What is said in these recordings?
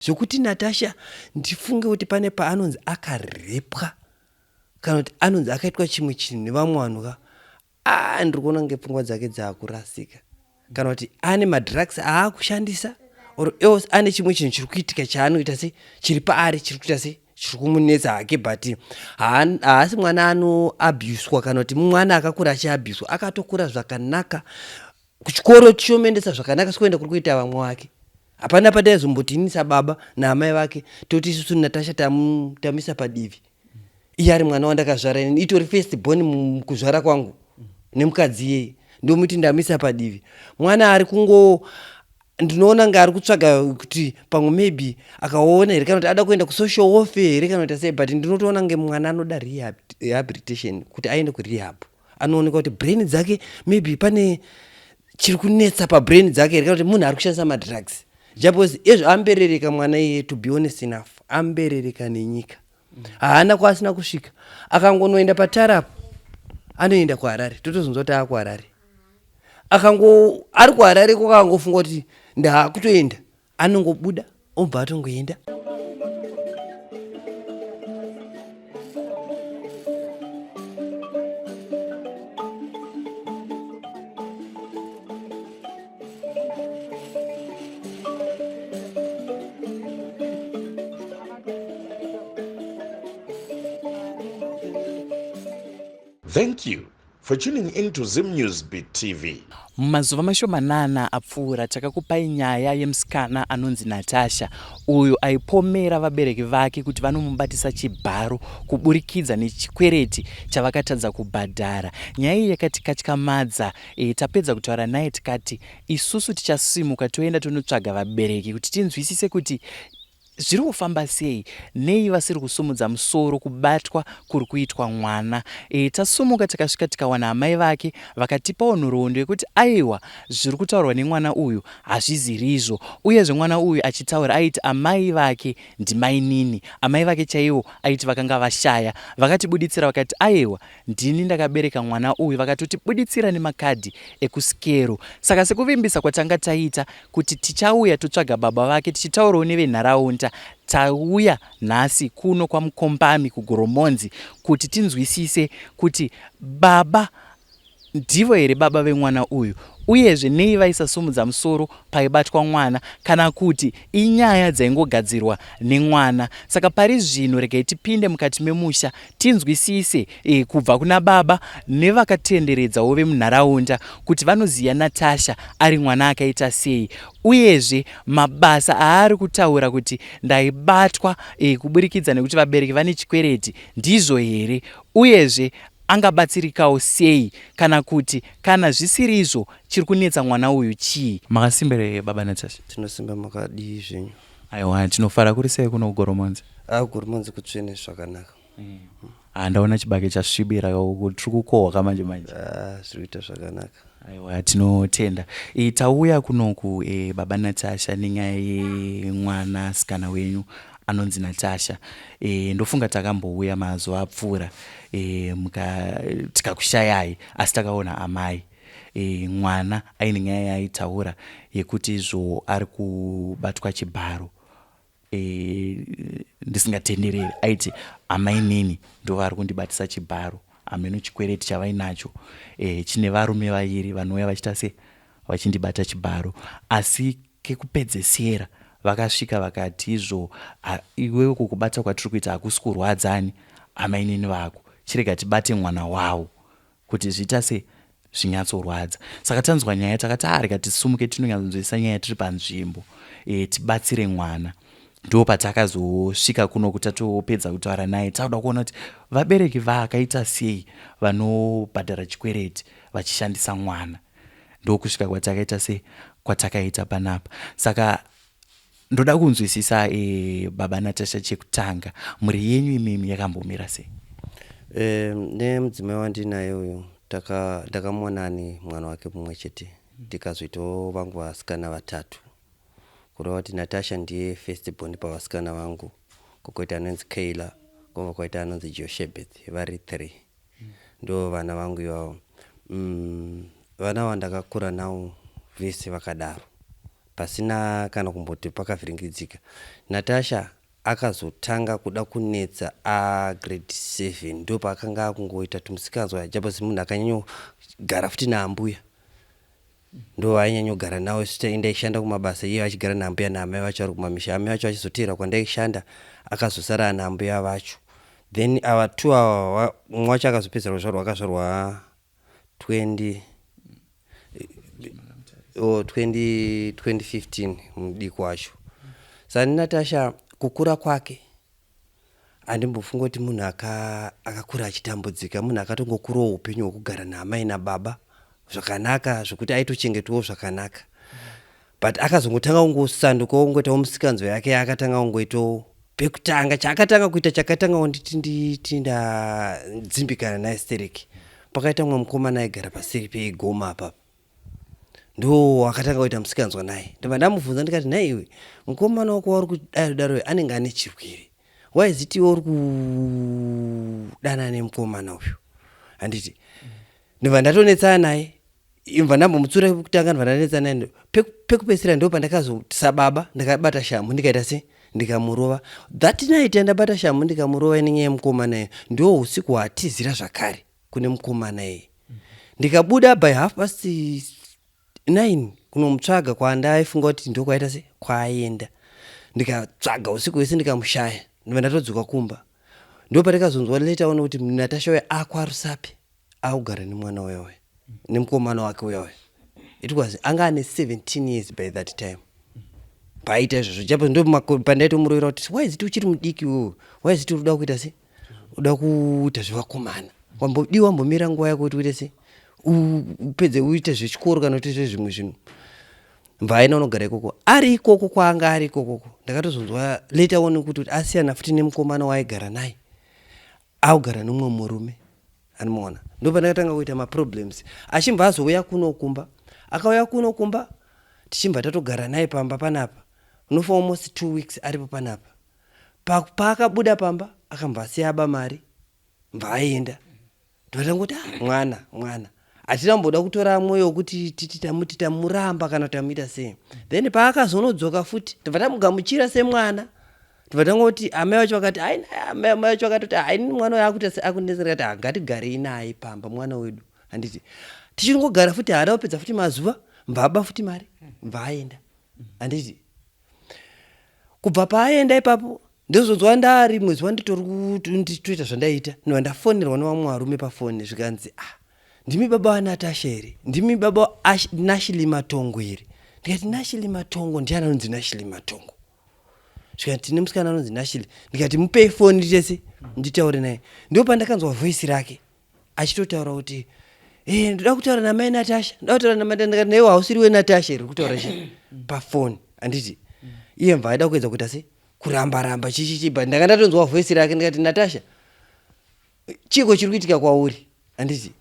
Zvekuti Natasha ndifunge kuti pane paanonzi akarepwa kana kuti anonzi akaitwa chimwe chinhu nevamwe vanhu ka ah, ndiri kuona kunge pfungwa dzake dzaakurasika kana kuti ane madrugs aakushandisa or else ane chimwe chinhu chiri kuitika chaanoita se chiri paari chiri kuita se chiri kumunetsa hake but haasi mwana anoabuswa kana kuti mwana akakura achiabuswa akatokura zvakanaka kuchikoro tichomuendesa zvakanaka sekuenda kuri kuita vamwe vake hapana pataizomboti ini sababa naamai vake toti isusu natasha tamuisa padivi iye ari mwana wandakazvara ini itori first born mukuzvara kwangu nemukadzi iyeye ndomuti ndamuisa padivi mwana ari kungo ndinoona nga ari kutsvaga kuti pamwe maybe akaona here kana kuti ada kuenda kusocial warfare here kana kuti sei but ndinotoona nge mwana anoda rehabilitation kuti aende kurehab anoonekwa kuti brain dzake maybe pane chiri kunetsa pabrain dzake here kana kuti munhu ari kushandisa madrugs just ezvo amberereka mwana iye to be honest enough amberereka nenyika haana kwaasina kusvika akangonoenda patarapo anoenda kuharare totozonzwa kuti aakuharare akango ari kuharare kwakangofunga kuti ndaakutoenda anongobuda obva atongoenda Thank you for tuning in to Zim News Beat TV. Mumazuva mashomanana apfuura takakupai nyaya yemusikana anonzi Natasha uyo aipomera vabereki vake kuti vanomubatisa chibharo kuburikidza nechikwereti chavakatadza kubhadhara. Nyaya iyi yakatikatyamadza e, tapedza kutaura naye tikati isusu tichasimuka toenda tonotsvaga vabereki kuti tinzwisise kuti Zviri kufamba sei? Nei vasiri kusumudza musoro kubatwa kuri kuitwa mwana? E, tasumuka takasvika tikawana amai vake vakatipawo nhoroondo yekuti aiwa zviri kutaurwa nemwana uyu hazvizirizvo. Uyezve mwana uyu achitaura aiti amai vake ndimainini. Amai vake chaivo aiti vakanga vashaya. Vakatibuditsira vakati aiwa Ndini ndakabereka mwana uyu vakatotibuditsira nemakadhi ekusikero. Saka sekuvimbisa kwatanga taita kuti tichauya totsvaga baba vake tichitaurawo nevenharaunda, tauya nhasi kuno kwaMukombami kuGoromonzi kuti tinzwisise kuti baba Ndivo here baba vemwana uyu? Uyezve nei vaisasumudza musoro paibatwa mwana kana kuti inyaya dzaingogadzirwa nemwana? Saka pari zvino regai tipinde mukati memusha tinzwisise e, kubva kuna baba nevakatenderedzawo vemunharaunda kuti vanoziva Natasha ari mwana akaita sei uyezve mabasa aari kutaura kuti ndaibatwa e, kuburikidza nekuti vabereki vane chikwereti ndizvo here uyezve Angabatsirikawo sei kana kuti kana zvisirizvo chiri kunetsa mwana uyu chii? Makasimba here baba Natasha? Tinosimba makadii zvenyu? Aiwa tinofara kuri sei kuno kuGoromonzi? Ah kuGoromonzi kutsvene zvakanaka. Ah ndaona chibage chasvibira uku tiri kukohwa ka manje manje. Ah zviri kuita zvakanaka. Aiwa tinotenda. E, tauya kunoku e, baba Natasha nenyaya yemwana sikana wenyu anonzi Natasha. E, ndofunga takambouya mazuva apfuura e, muka tikakushayai asi takaona amai e, mwana aine nyaya yaaitaura yekuti izvo ari kubatwa chibharo e, ndisingatendereri aiti amainini ndovari kundibatisa chibharo hameno chikwereti chavainacho e, chine varume vairi vanouya vachiita se vachindibata chibharo asi kekupedzesera vakasvika vakati izvo iwewe kukubata kwatiri kuita hakusi kurwadzani amainini vako chirega tibate mwana wavo kuti zviita se zvinyatsorwadza saka tanzwa nyaya takati ah rega tisumuke tinonyatsonzwisisa nyaya tiri panzvimbo e, tibatsire mwana ndo patakazosvika kuno kuti tatopedza kutaura naye takuda kuona kuti vabereki vakaita sei vanobhadhara chikwereti vachishandisa mwana ndokusvika kwatakaita sei kwatakaita panapa saka Ndoda kunzwisisa e, baba Natasha chekutanga mhuri yenyu imimi yakambomira sei? E, nemudzimai wandinaye uyu ndakamuwana ane mwana wake mumwe chete tikazoitawo vangu vasikana vatatu kureva kuti Natasha ndiye first born pavasikana vangu kokoita anonzi Kayla kobva kwaita anonzi Joshebeth vari three ndo vana vangu ivavo mm, vana vandakakura navo vese vakadaro. Pasina kana kumboti pakavhiringidzika. Natasha akazotanga kuda kunetsa a grade 7 ndopaakanga akungoita tumusikanzwa japozi munhu akanyanyogara futi naambuya ndo vainyanyogara navo. Isu ndaishanda kumabasa, iye achigara naambuya naamai vacho vari kumamisha. Amai vacho vachizoteera kwandaishanda, akazosara naambuya vacho. Then ava two ava, mumwe wacho akazopedzera kuzvarwa, akazvarwa 20 oh, 20 2015 mudiki wacho. Saka Natasha kukura kwake handimbofunga kuti munhu akakura achitambudzika. Munhu akatongokurawo upenyu hwekugara naamai nababa zvakanaka, zvekuti aitochengetwawo zvakanaka, but akazongotanga kungosandukawo, kungoitawo musikanzo yake yaakatanga kungoitawo. Pekutanga chaakatanga kuita, chakatanga kunditi nditi ndadzimbikana naye stereki, pakaita mumwe mukomana aigara paseri peigoma apapa, ndo akatanga kuita musikanzwa naye. Ndobva ndamubvunza ndikati, "Nhai iwe, mukomana wako wauri kudaro daro anenge ane chirwere, waiziti iwe uri kudana nemukomana uyu?" Handiti ndobva ndatonetsana naye, imva ndambomutsura kutanga, ndobva ndanetsana naye. Pekupedzisira ndo pandakazoti sababa ndakabata shamhu, ndikaita se ndikamurova. That night yandabata shamhu ndikamurova nenyaya yemukomana iyo, ndo usiku hwatizira zvakare kune mukomana iyeye. Ndikabuda by 9:30 kunomutsvaga kwandaifunga kuti ndokwaita se kwaaenda. Ndikatsvaga usiku hwese, ndikamushaya, ndobva ndatodzoka kumba. Ndo pandakazonzwa later on kuti Natasha uya akwaRusape, akugara nemwana uya uya, nemukomana wake uya uya. It was anga ane 17 years by that time paaita izvozvo. Japo ndo pandaitomurowera kuti, "Why ziti uchiri mudiki iwewe? Why ziti uri kuda kuita se uda kuita zvevakomana? Wambodiwa, wambomira nguva yako kuti uite se upedze uite zvechikoro kana kuti zvezvimwe zvinhu." Mbva aina unogara ikoko, ari ikoko kwaanga ari ikokoko. Ndakatozonzwa later on kuti asiyana futi nemukomana waaigara naye, akugara nemumwe murume anomuona. Ndo pandakatanga kuita maproblems. Achimbva azouya kuno kumba, akauya kuno kumba, tichimbva tatogara naye pamba panapa unofa almost 2 weeks aripo panapa. Paakabuda pamba akambva asiya aba mari, mbva aenda. Ndotangoti, "Ah, mwana hatina kumboda kutora mwoyo wekuti titi tamuti tamuramba kana kuti tamuita sei." Then paakazonodzoka futi, tobva tamugamuchira semwana. Tobva tangoti amai vacho vakati, "Ai," amai vacho vakatoti, "Ai, mwana uyu akuita akundinetsa." Ndikati, "Ah, ngatigarei naye pamba, mwana wedu." Handiti tichingogara futi, haana kupedza futi mazuva, mbva aba futi mari, mbva aenda. Handiti kubva paaenda ipapo, ndozonzwa ndari mwedzi wanditori nditoita zvandaiita, ndobva ndafonerwa nevamwe varume pafoni, zvikanzi, "Ah, ndimi baba vaNatasha here? Ndimi baba Nashili Matongo here?" Ndikati, "Nashili Matongo ndiani anonzi Nashili Matongo?" Zvikati, "Tine musikana anonzi Nashili." Ndikati, "Mupei foni nditese nditaure naye." Ndo pandakanzwa voice rake achitotaura kuti, "E, ndoda kutaura namai Natasha, ndoda kutaura namai." Ndikati, "Naiwe hausiri weNatasha here kutaura chi pafoni?" Handiti iye mbva aida kuedza kuita se kuramba ramba chichichi, but ndanga ndatonzwa voice rake. Ndikati, "Natasha, chiko chiri kuitika kwauri?" Handiti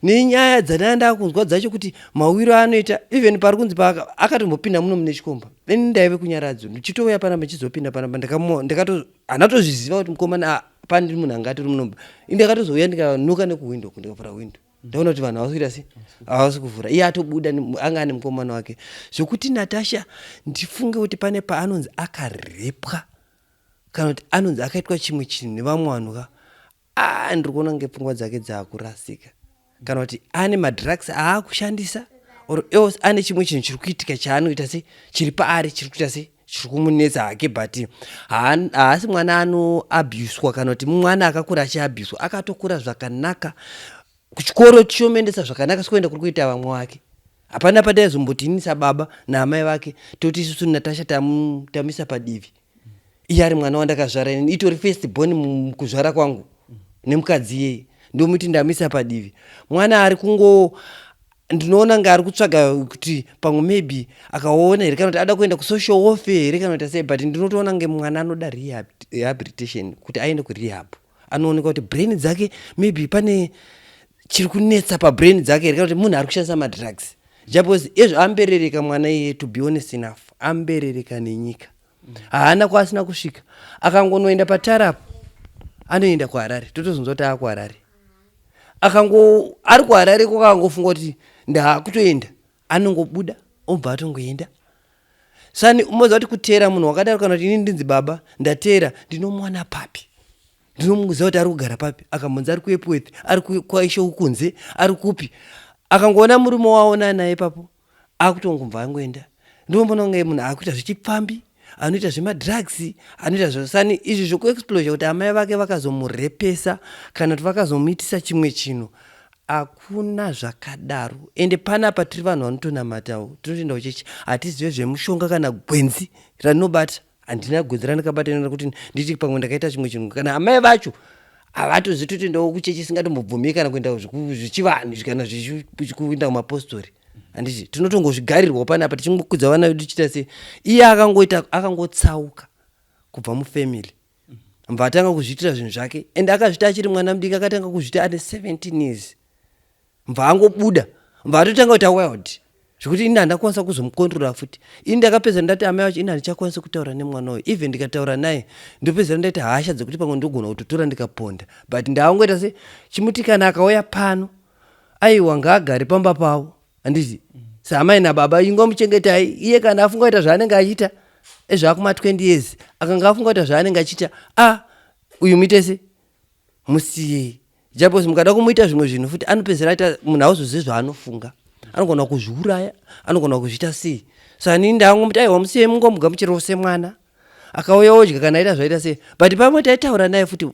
nenyaya dzandanga ndakunzwa dzacho kuti mawiro anoita, even pari kunzi akatombopinda muno mune chikomba, ini ndaive kunyaradzo, ndichitouya panapa, ndichizopinda panapa, ndakato handatozviziva kuti mukomana pandiri munhu anga atori munomba. Ndakatozouya ndikanoka nekuhwindo, ndikavhura hwindo, ndaona kuti vanhu havasi kuita se havasi kuvhura. Iye atobuda, anga ane mukomana wake. Zvokuti Natasha ndifunge kuti pane paanonzi akarepwa kana kuti anonzi akaitwa chimwe chinhu nevamwe vanhu ka, ah, ndiri kuona kunge pfungwa dzake dzakurasika, kana kuti ane madrugs aakushandisa, or else ane chimwe chinhu chiri kuitika chaanoita se chiri paari, chiri kuita se chiri kumunetsa hake. But haasi mwana anoabhuswa kana kuti mwana akakura achiabhuswa. Akatokura zvakanaka, kuchikoro tichomuendesa zvakanaka sekuenda kuri kuita vamwe vake. Hapana pataizomboti ini sababa naamai vake toti isusu Natasha tamuisa padivi, iye ari mwana wandakazvara ini, itori first born mukuzvara kwangu nemukadzi iyeye, ndomuti ndamuisa padivi. Mwana ari kungo ndinoona nga ari kutsvaga kuti pamwe maybe akaona here, kana kuti ada kuenda kusocial welfare here, kana kuti sei, but ndinotoona nge mwana anoda rehabilitation, kuti aende kurehab, anoonekwa kuti brain dzake maybe pane chiri kunetsa pabrain dzake here, kana kuti munhu ari kushandisa madrugs. Because izvo amberereka mwana iye, to be honest enough, amberereka nenyika, haana kwaasina kusvika. Akangonoenda patarapo, anoenda kuHarare, totozonzwa kuti aakuHarare. Akango ari kuHarare kwakangofunga kuti ndaakutoenda, anongobuda obva atongoenda. Sani umoziva kuti kuteera munhu wakadaro kana kuti ini ndinzi baba ndateera ndinomuwana papi? Ndinomuziva kuti ari kugara papi? Akambonzi ari kuEpworth, ari kwaIshe kunze, ari kupi? Akangoona murume waona naye ipapo akutongobva angoenda. Ndinombona kunge munhu akuita zvechipfambi, anoita zvemadrugs, anoita zvosani izvi zvekuexplosure kuti amai vake vakazomurepesa kana kuti vakazomuitisa chimwe chinhu. Hakuna zvakadaro ende panapa tiri vanhu vanotonamatawo tinotoenda kuchechi hatizive zvemushonga kana gwenzi randinobata handina gwenzi randakabata inoda kuti nditi pamwe ndakaita chimwe chinhu kana amai vacho havatozi totoendawo kuchechi isingatombobvumi kana kuenda zvechivanhu izvi kana zvekuenda kumapostori handiti tinotongozvigarirwawo panapa tichingokudza vana vedu tichiita sei iye akangoita akangotsauka kubva mufamily Mbva atanga kuzviitira zvinhu zvake and akazviita achiri mwana mudiki akatanga kuzviita ane 17 years mbva angobuda mbva atotanga kuita wild zvekuti ini handakwanisa kuzomukontrora futi ini ndakapedza ndati amai vacho ini handichakwanisi kutaura nemwana uyu even ndikataura naye ndopedzera ndaita hasha dzekuti pamwe ndogona kutotora ndikaponda but ndaangoita se chimuti kana akauya pano aiwa ngaagare pamba pavo handiti saamai nababa ingomuchengetai iye kana afunga kuita zvaanenge achiita ezvaakuma 20 years akanga afunga kuita zvaanenge achiita a ah, uyu muite se musiyei jabosi mukada kumuita zvimwe zvinhu futi anopedzera aita munhu hauzozivi zvaanofunga anogona kuzviuraya anogona kuzviita sei sani ndangomuti aiwa musiyei mungomugamuchirawo semwana akauya odya kana aita zvaita sei but pamwe taitaura naye futi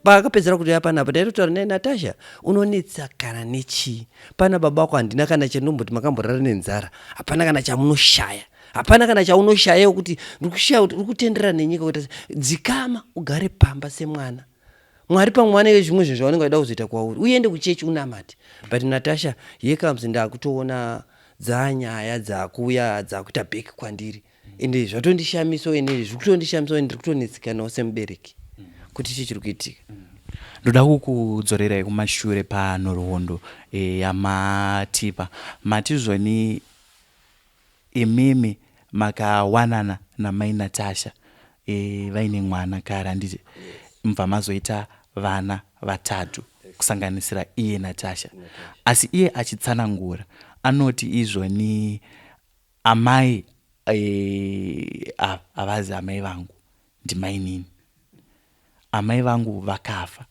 paakapedzera kuti panapa taitotaura naye natasha unonetsa kana nechii pana baba wako handina kana chendomboti makamborara nenzara hapana kana chamunoshaya hapana kana chaunoshaya kuti ndikushaya kuti uri kutenderera nenyika kuita dzikama ugare pamba semwana mwari pamwe vanenge zvimwe zvinhu zvavanenge vaida kuzoita kwauri uende kuchechi unamate but natasha here comes ndakutoona dzanyaya dzakuuya dzakuita back kwandiri ende zvatondishamisawo ende zviri kutondishamisawo ende ndiri kutonetsekanawo semubereki kuti chii chiri kuitika. Ndoda kukudzorerai kumashure panhoroondo e, yamatipa. Mati zvoni imimi makawanana namai Natasha e, vaine mwana kare handiti? Mubva mazoita vana vatatu kusanganisira iye Natasha. Asi iye achitsanangura anoti izvoni Amai ava havazi amai vangu ndimainini. Amai vangu vakafa.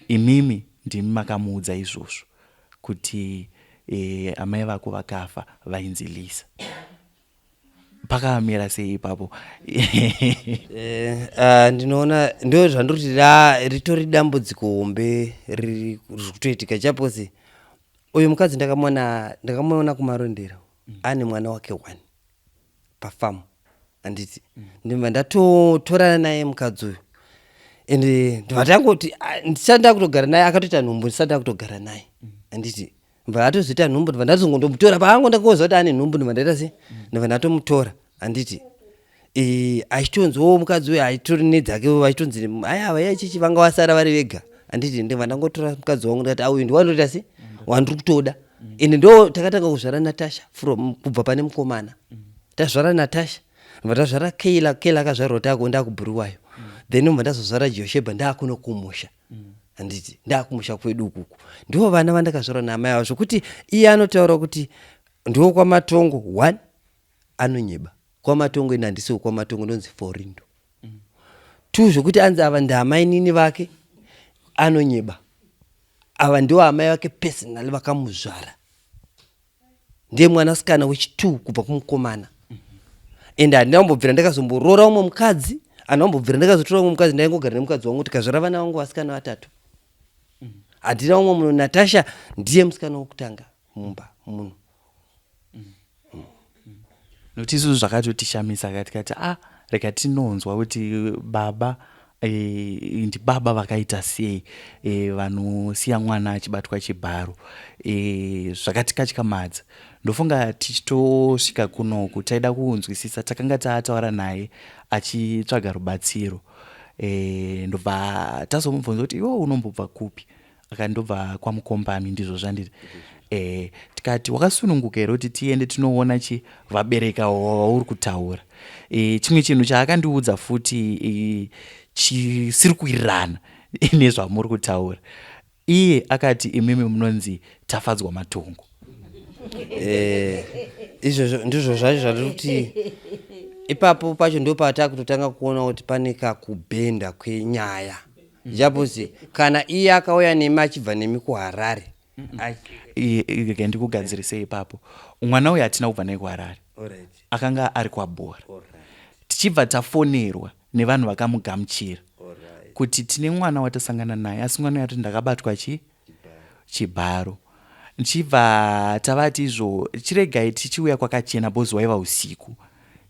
Imimi ndimi makamuudza izvozvo kuti amai vako vakafa vainzi Lisa. Pakamira sei ipapo? Ndinoona ndo zvandiri kuti ritori dambudziko hombe riri kutoitika chaposi Uyu mukadzi ndakamuona ndakamuona kumarondera mm. ane mwana wake one pafarm handiti mm. ndibva ndatotorana naye mukadzi uyu and ndibva tangoti ah, ndisati ndakutogara naye akatoita nhumbu ndisati ndakutogara naye mm. handiti ndibva atozoita nhumbu ndibva ndatozongondomutora paango ndakoziva kuti ane nhumbu ndibva ndaita se ndibva ndatomutora handiti Eh, achitonzi wo mukadzi uyu aitori nedzake vachitonzi aya vaya chichi vanga vasara vari vega handiti ndibva ndangotora mukadzi wangu ndikati auyu ndiwandoita se wandiri kutoda ende ndo takatanga kuzvara natasha from kubva pane mukomana tazvara natasha ndibva tazvara keila keila akazvarwa tako ndakubhuruwayo then ndobva ndazozvara josheba ndakuno kumusha handiti ndakumusha kwedu ukuku ndivo vana vandakazvarwa naamai avo zvokuti iye anotaura kuti ndiwo kwamatongo one anonyeba kwamatongo ini handisiwo kwamatongo ndonzi forindo mm. two zvekuti anzi ava ndaamainini vake anonyeba ava ndiwo amai vake personally vakamuzvara ndiye mwanasikana wechitwo kubva kumukomana and handina kumbobvira ndakazomboroora umwe mukadzi handina kumbobvira ndakazotora umwe mukadzi ndaingogara nemukadzi wangu tikazvara vana vangu vasikana vatatu handina umwe munhu natasha ndiye musikana wokutanga mumba muno Nokuti isusu zvakatotishamisa ka tikati ah rega tinonzwa kuti baba e, ndibaba vakaita sei e, vanosiya mwana achibatwa chibharo e, zvakatikatyamadza ndofunga tichitosvika kunoku taida kunzwisisa takanga taataura naye achitsvaga rubatsiro e, ndobva tazomubvunza kuti iwe unombobva kupi akati ndobva kwamukombami ndizvo zvandiri eh, tikati wakasununguka here kuti tiende tinoona chi vabereki avo vauri kutaura eh, chimwe chinhu chaakandiudza futi eh, chisiri kuwirirana nezvamuri kutaura iye akati imimi munonzi tafadzwa matongo. Eh, izvozvo ndizvo zvacho zvandiri kuti ipapo pacho ndo patakutotanga kuona kuti pane kakubhenda kwenyaya japozi kana iye akauya nemi achibva nemi kuharare. Rega ndikugadzirise ipapo. Mwana uyu hatina kubva naye kuHarare, akanga ari kwaBhora. Tichibva tafonerwa nevanhu vakamugamuchira kuti tine mwana watasangana naye, asi mwana uyu ati ndakabatwa chi chibharo. Ndichibva tavati izvo chiregai tichiuya kwakachena bhozi waiva usiku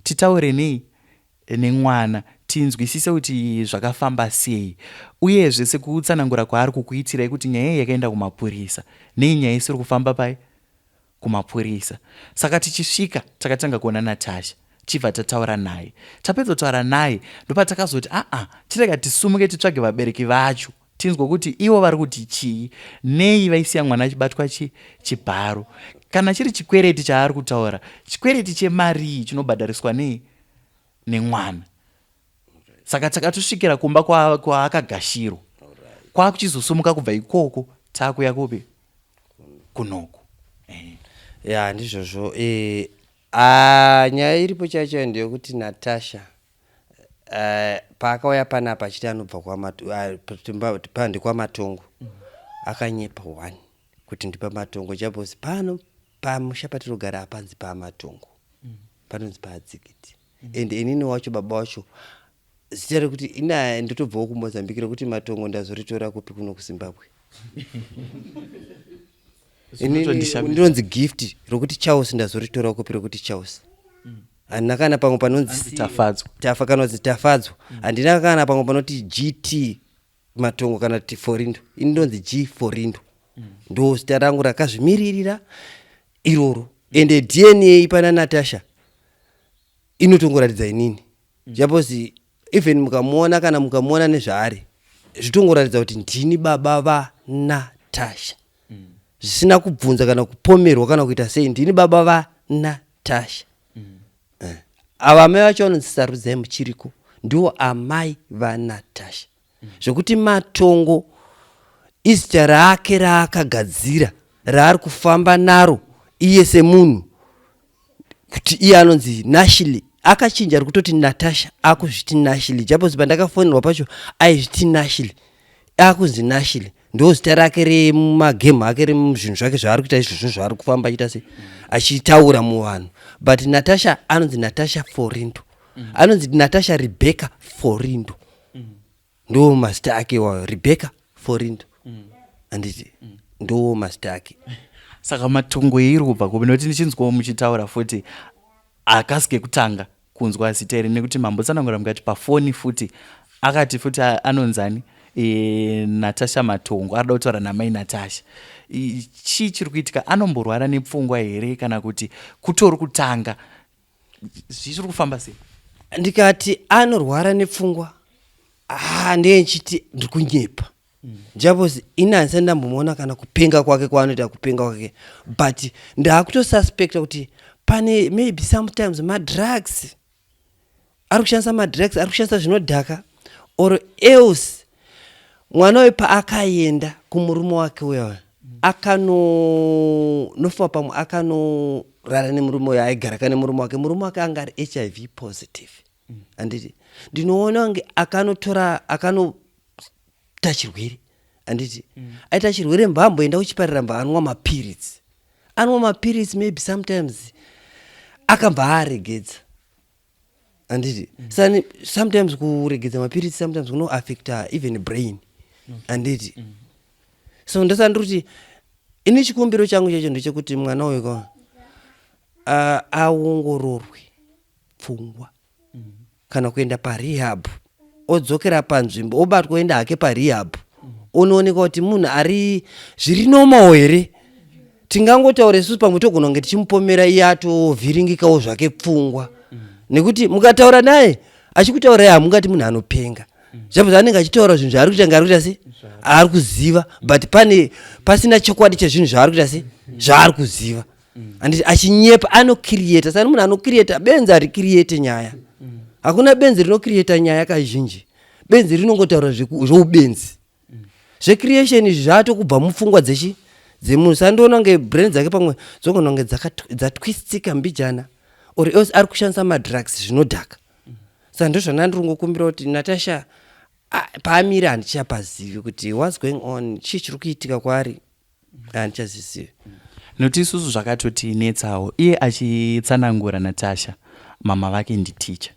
titaure nei nemwana tinzwisise kuti zvakafamba sei uyezve sekutsanangura kwaari kukuitirai kuti nyaya iyi yakaenda kumapurisa nei nyaya isiri kufamba pai kumapurisa. Saka tichisvika takatanga kuona Natasha tichibva tataura naye. Tapedza kutaura naye ndopatakazoti aa chirega tisumuke titsvage vabereki vacho tinzwe kuti ivo vari kuti chii nei vaisiya mwana achibatwa chi chibharo. Kana chiri chikwereti chaari kutaura chikwereti chemarii chinobhadhariswa nei nemwana. Saka takatosvikira kumba kwaakagashirwa kwakuchizosumuka kubva ikoko takuya kupi kunoku. Eh. Ya ndizvozvo e, a, nyaya iripo chaiyo chaiyo ndeyekuti Natasha uh, paakauya panapa achiti anobva ndekwaMatongo mm. Akanyepa one kuti ndipamatongo chaposi pano pamusha patinogara hapanzi pamatongo mm. Panonzi paadzikiti mm. And inini wacho baba wacho zita rekuti ina ndotobvawo kumozambique rekuti matongo ndazoritora kupi kuno kuzimbabwe ndinonzi gift rokuti charles ndazoritora kupi rekuti charles handina kana pamwe panonzi tafadzwa tafa kana kunzi tafadzwa handina kana pamwe panoti gt matongo kana kuti forindo ini ndonzi g forindo ndo zita rangu rakazvimiririra iroro ende dna pana natasha inotongoratidza inini japozi even mukamuona kana mukamuona nezvaari zvitongoratidza kuti ndini baba vanatasha zvisina kubvunza kana kupomerwa kana kuita sei ndini baba vanatasha eh. Ava amai vacho vanonzi Sarudzai Muchiriko ndiwo amai vanatasha zvekuti matongo izita rake raakagadzira raari kufamba naro iye semunhu kuti iye anonzi Nashly akachinja ari kutoti Natasha akuzviti Nashly japozi pandakafonerwa pacho aizviti Nashly akunzi Nashly ndo zita rake remumagame ake remuzvinhu zvake zvaari kuita izvozvo zvaari kufamba achiita se achitaura muvanhu but Natasha anonzi Natasha Forindo anonzi Natasha Rebecca Forindo ndo mazita ake iwayo Rebecca Forindo handiti ndo mazita ake. Saka matongo iri kubva kupi nekuti ndichinzwawo muchitaura futi hakasi kekutanga kunzwa zita iri nekuti mambotsanangura mukati pafoni futi akati futi anonzani e, Natasha Matongo arida kutaura namai Natasha chii chiri kuitika anomborwara nepfungwa here kana kuti kutori kutanga zvichiri kufamba sei? Ndikati anorwara nepfungwa ah, ndeye nchiti ndiri kunyepa Jabosi ini handisati ndambomuona kana kupenga kwake kwaanoita kupenga kwake but ndaakutosuspecta kuti pane maybe sometimes madrugs ari kushandisa madrugs ari kushandisa zvinodhaka or else mwana uyu paakaenda kumurume wake uya uya akanonofa pamwe akanorara nemurume uyo aigara ka nemurume wake murume wake anga ari hiv positive handiti ndinoona kunge akanotora akanoita chirwere handiti aita chirwere mbva amboenda kuchiparira mbva anwa mapiritsi anwa mapiritsi maybe sometimes akabva aaregedza handiti mm. Sometimes kuregedza mapiritsi sometimes kunoaffecta even brain handiti mm. So ndosaka ndiri kuti ini chikumbiro changu chacho ndechekuti mwana uyu ka aongororwe pfungwa mm. Kana kuenda parehab odzokera panzvimbo obatwa oenda hake parehab mm. Onoonekwa kuti munhu ari zviri normal here tingangotaura isusu pamwe togona kunge tichimupomera iye atovhiringikawo zvake pfungwa mm. Nekuti mukataura naye achikutaurai hamungati munhu anopenga mm. Zvapo anenge achitaura zvinhu zvaari kuita ngaari kuita se ari kuziva but pane pasina chokwadi chezvinhu zvaari kuita se zvaari kuziva handiti achinyepa anokiriyeta sani munhu anokiriyeta benzi harikiriyete nyaya hakuna benzi rinokiriyeta nyaya kazhinji benzi rinongotaura zveubenzi zvecreation izvi zvaatokubva mupfungwa dzechi dzemunhu. Saka ndoona kunge brain dzake pamwe dzogona kunge dzatwistika mbijana or else ari kushandisa madrugs, zvinodhaka. Saka ndozvandanga ndiri kungokumbira kuti Natasha paamire handichapazivi kuti what's going on, chii chiri kuitika kwaari, handichazizivi. Nokuti isusu zvakatotinetsawo, iye achitsanangura Natasha, mama vake nditicha,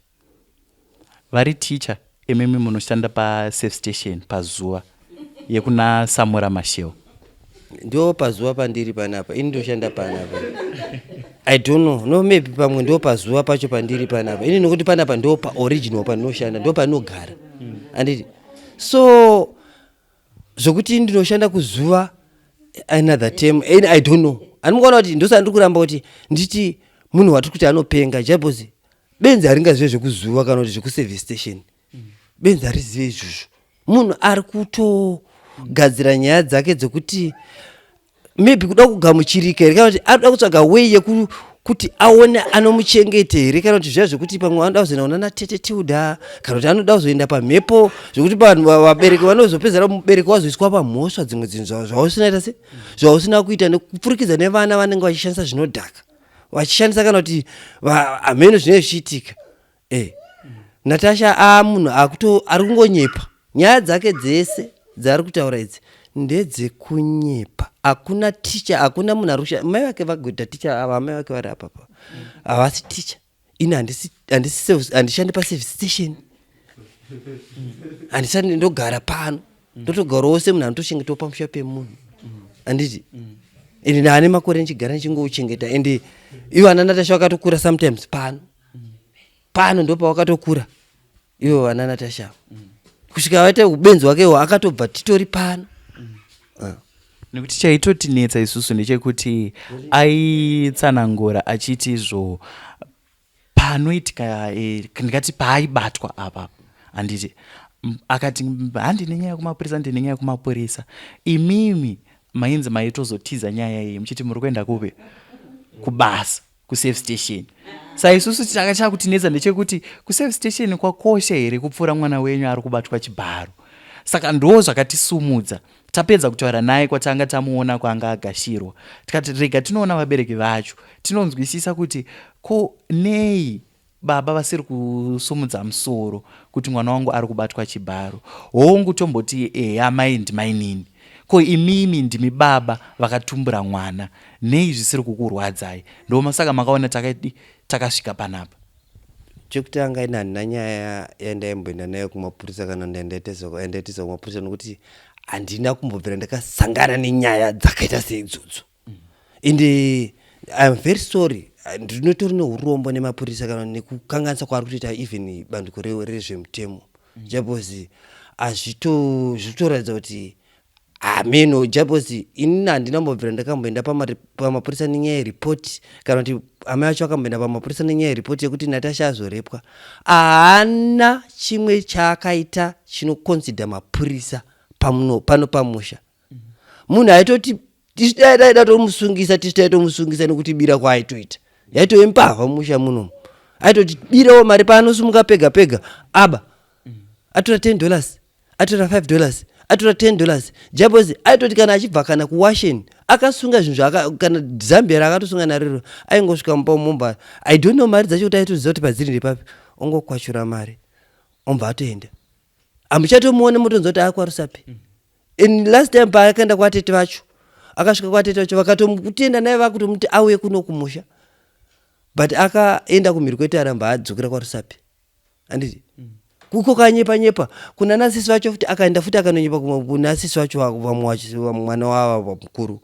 vari ticha. Imimi munoshanda pasafe station pazuva yekuna Samora Machel. Ndo pazuva pandiri panapa, ini ndoshanda panapa. I don't know, no, maybe pamwe ndo pazuva pacho pandiri panapa ini, nokuti panapa ndo paoriginal pandinoshanda, ndo pandinogara, anditi? So zvokuti ndinoshanda kuzuva, another term, and I don't know. Andingoona kuti ndosaka ndiri kuramba kuti nditi munhu watiri kuti anopenga, jabozi benzi haringazive zvekuzuva kana kuti zvekuservice station. Benzi harizive izvozvo. Munhu ari kutogadzira nyaya dzake dzekuti maybe kuda kugamuchirika here, kana kuti ari kuda kutsvaga way yekuti aone anomuchengete here, kana kuti zviya zvekuti pamwe anoda kuzoenda kuna natete Tilda, kana kuti anoda kuzoenda pamhepo, zvekuti vanhu vabereki vanozopedzera mubereki wazoiswa pamhosva dzimwe dzinhu zvausina ita se zvausina kuita, nekupfurikidza nevana vanenge vachishandisa zvinodhaka, vachishandisa kana kuti hameno zvinenge zvichiitika. Natasha a munhu akuto ari kungonyepa. Nyaya dzake dzese dzaari kutaura idzi ndedzekunyepa. Hakuna ticha, hakuna munhu ari kusha mai vake vagoita ticha. Ava amai vake vari apapa havasi ticha. Ini handishandi paservice station, handisati ndogara pano, ndotogarawo semunhu anotochengetawo pamusha pemunhu, handiti? Ende ndaane makore ndichigara ndichingouchengeta, ende ivo ana Natasha vakatokura sometimes pano. Pano ndo pavakatokura ivo vana Natasha, kusvika vaita ubenzi hwakewo, akatobva titori pano. Nekuti chaitotinetsa isusu ndechekuti aitsanangura achiti izvo panoitika ndingati paaibatwa apa, handiti? Akati handine nyaya yekumapurisa, ndine nyaya yekumapurisa. Imimi mainzi maitozotiza nyaya iyi muchiti muri kuenda kupi? Kubasa, kusafe station. Sa isusu chaka chakutinetsa ndechekuti kusafe station kwakosha here kupfuura mwana wenyu ari kubatwa chibharo? Saka ndo zvakatisumudza. Tapedza kutaura naye kwatanga tamuona kwaanga agashirwa, tikati rega tinoona vabereki vacho, tinonzwisisa kuti ko nei baba vasiri kusumudza musoro kuti mwana wangu ari kubatwa chibharo. Hongu, tomboti eya, mai ndimainini. Ko imimi ndimi baba vakatumbura mwana, nei zvisiri kukurwadzai? Ndoma saka makaona takadi takasvika panapa. Chekutanga, ini handina nyaya yandaimboenda nayo kumapurisa kana yandaitisa kumapurisa, nokuti handina kumbobvira ndakasangana nenyaya dzakaita seidzodzo. Ende I am very sorry, ndinotori neurombo nemapurisa kana nekukanganisa kwaari kutoita even bandiko rezvemutemo, jabozi hazvito zvitoratidza kuti hameno, jabozi inini handina kumbobvira ndakamboenda pamapurisa nenyaya yeripoti, kana kuti amai vacho vakamboenda pamapurisa nenyaya yeripoti yekuti Natasha azorepwa. Haana chimwe chaakaita chinoconsider mapurisa pano pamusha. Munhu aitoti tisu dai daida tomusungisa, tisu taitomusungisa, nekuti bira kwaaitoita yaitove mbavha mumusha munomu. Aitoti birawo mari paanosumuka pega pega, aba atora $10, atora $5, atora $10. Jabozi aitoti kana achibva kana kuwasheni akasunga zvinhu zvaaka kana zambia raakatosunga nariro, aingosvika mumba mumba, I don't know mari dzacho kuti aitoziva kuti padziri ndepapi, ongokwachura mari, obva atoenda. Hamuchatomuone, motonzwa kuti akwarusapi. In last time paakaenda kwatete vacho, akasvika kwatete vacho vakatomutenda naye, vakutomuti auye kuno kumusha, but akaenda kumhiri kwetaramba, adzokera kwaRusapi, handiti? Kuko kanyepa nyepa kuna nasisi vacho futi, akaenda futi akanonyepa kuna sisi vacho vamwe vacho, mwana wava mukuru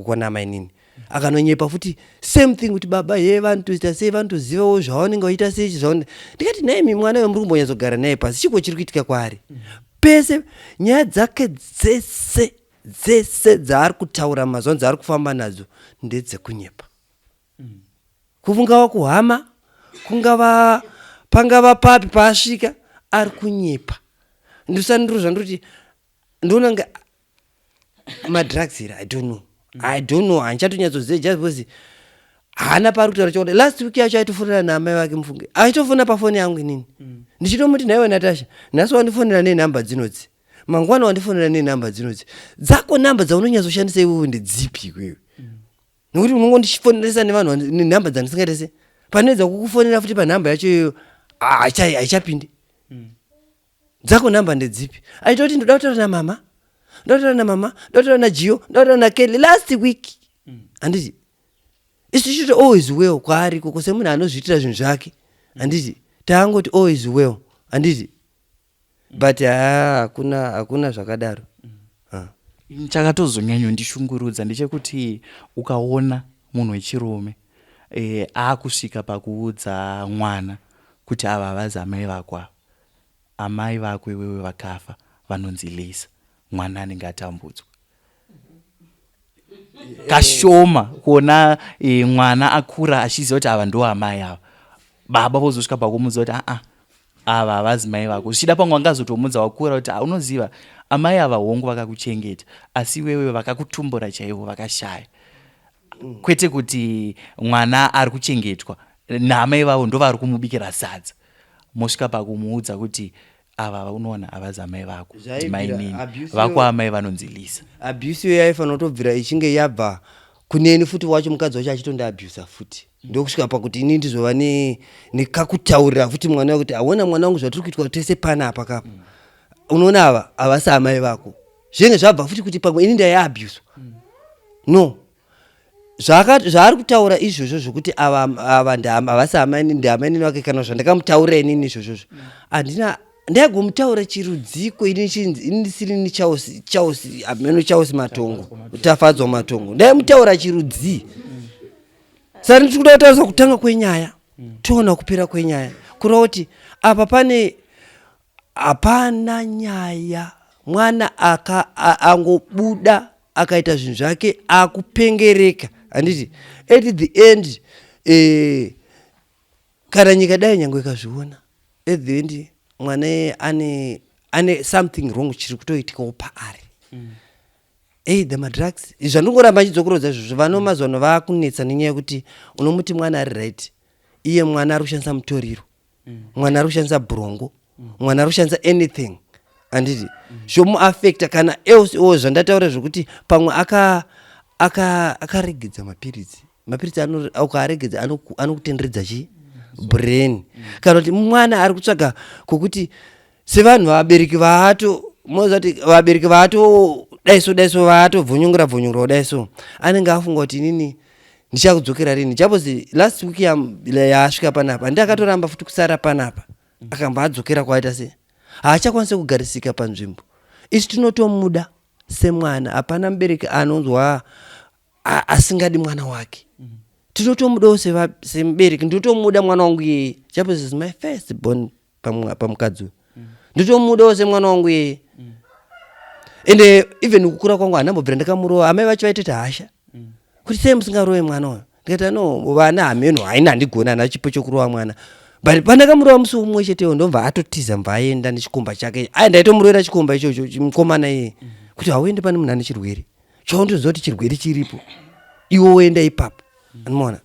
kwana amainini, akanonyepa futi same thing kuti baba he vanotoita sei, vanotozivawo zvavanenge vachiita sei zvavanenge. Ndikati naimi mwana uyo muri kumbonyatsogara naye pasi, chiko chiri kuitika kwaari? Pese nyaya dzake dzese dzese dzaari kutaura mazuva ano, dzaari kufamba nadzo, ndedzekunyepa. Kungava kuhama, kungava pangava papi paasvika, ari kunyepa. Ndosandiro zvandoti ndoona kunge madrugs here, I don't know, I don't know, handichatonyatsoziva, just because haana paari kutaura chokwadi. Last week yacho aitofonera naamai vake, mufunge, aitofona pafoni yangu inini ndichitomuti, "Nhaiwe Natasha, nhasi wandifonera nenhamba dzinodzi." Mangwana wandifonera nenhamba dzinodzi dzako, nhamba dzaunonyatsoshandisa iwewe ndedzipi iwewe? Nekuti unongondifoneresa nevanhu nenhamba dzandisingaite se panoedza kukufonera futi panhamba yacho iyoyo haichapindi. Dzako nhamba ndedzipi? Aita kuti ndoda kutaura namama, ndoda kutaura namama, ndoda kutaura najiyo, ndoda kutaura nakelly last week, handiti? Isu tichiti all is well kwaari ikoko semunhu anozviitira zvinhu zvake, handiti? Taangoti all is well, handiti? But haa, hakuna zvakadaro. Ah. Chakatozonyanyondishungurudza ndechekuti ukaona munhu wechirume aakusvika pakuudza mwana kuti ava havazi amai vako, ava amai vako iwewe vakafa, vanonzi Lisa, mwana anenge atambudzwa. Kashoma kuona mwana akura achiziva kuti ava ndo amai ava. Baba vozosvika pakumudza kuti aa, ava havazi mai vako. Zvichida pamwe vangazotomudza wakura kuti, "Ah, unoziva amai ava hongu vakakuchengeta, asi iwewe vakakutumbura chaivo vakashaya." Kwete kuti mwana ari kuchengetwa naamai vavo ndo vari kumubikira sadza, mosvika pakumuudza kuti ava unoona havazi amai vako, ndimainini vako, amai vanonzi Lisa. Abuse iyo yaifanira kutobvira ichinge yabva kuneni futi wacho, mukadzi wacho achitondiabusa futi, ndokusvika pakuti ini ndizova nekakutaurira futi mwana wekuti, "Aona mwana wangu, zvatiri kuitwa tese panapa kapa, unoona ava havasi amai vako." Zvinenge zvabva futi kuti pamwe ini ndaiabuswa. No, zvaari kutaura izvozvo zvokuti ava havasi amai, ndiamainini vake, kana zvandakamutaurira inini izvozvozvo, handina ndaigomutaura chirudziko ini ini ndisiri ni Charles ameno Charles Matongo, Tafadzwa Matongo, ndaimutaura chirudzii? Saka ndiri kuda kutaurisa kutanga kwenyaya, toona kupera kwenyaya. Kureva kuti apa pane hapana nyaya. Mwana aka angobuda akaita zvinhu zvake akupengereka, handiti? At the end, kana nyika dai nyange ikazviona, at the end mwana iyeye ane something wrong chiri kutoitikawo paari. Either madrugs, zvandingoramba achidzokorodza izvozvo. Vano mazuva ano vaakunetsa nenyaya yekuti unomuti mwana ari right, iye mwana ari kushandisa mutoriro, mwana ari kushandisa bhurongo, mwana ari kushandisa anything, handiti? Zvomuafecta kana else o zvandataura zvokuti pamwe akaregedza mapiritsi. Mapiritsi ukaaregedza anokutenderedza chi brain. Kana kuti mwana ari kutsvaga kwokuti sevanhu vabereki vaato moziva kuti vabereki vaato daiso daiso vaatobvonyongora bvonyongora kudai, so anenge afunga kuti inini ndichakudzokera rini. Chapozi last week yaasvika panapa, handi akatoramba futi kusara panapa, akamba adzokera kwaita se haachakwanisi kugarisika panzvimbo. Isu tinotomuda semwana, hapana mubereki anonzwa asingadi mwana wake. Tinotomudawo semubereki, ndinotomuda mwana wangu iyeye. Chapozi is my first born pamukadzi uyu, ndotomudawo semwana wangu iyeye. Ende even kukura kwangu handambobvira ndakamurova. Amai vacho vaitoti hasha kuti sei musingarove mwana uyu. Ndikati no, vana hameno, haina, handigoni, hana chipo chokurova mwana. But pandakamurova musi umwe chetewo, ndobva atotiza, mbva aenda nechikomba chake. Ai, ndaitomurovera chikomba ichocho, mukomana iyeye, kuti hauende pane munhu ane chirwere chaundoziva kuti chirwere chiripo, iwe woenda ipapo. Anomaona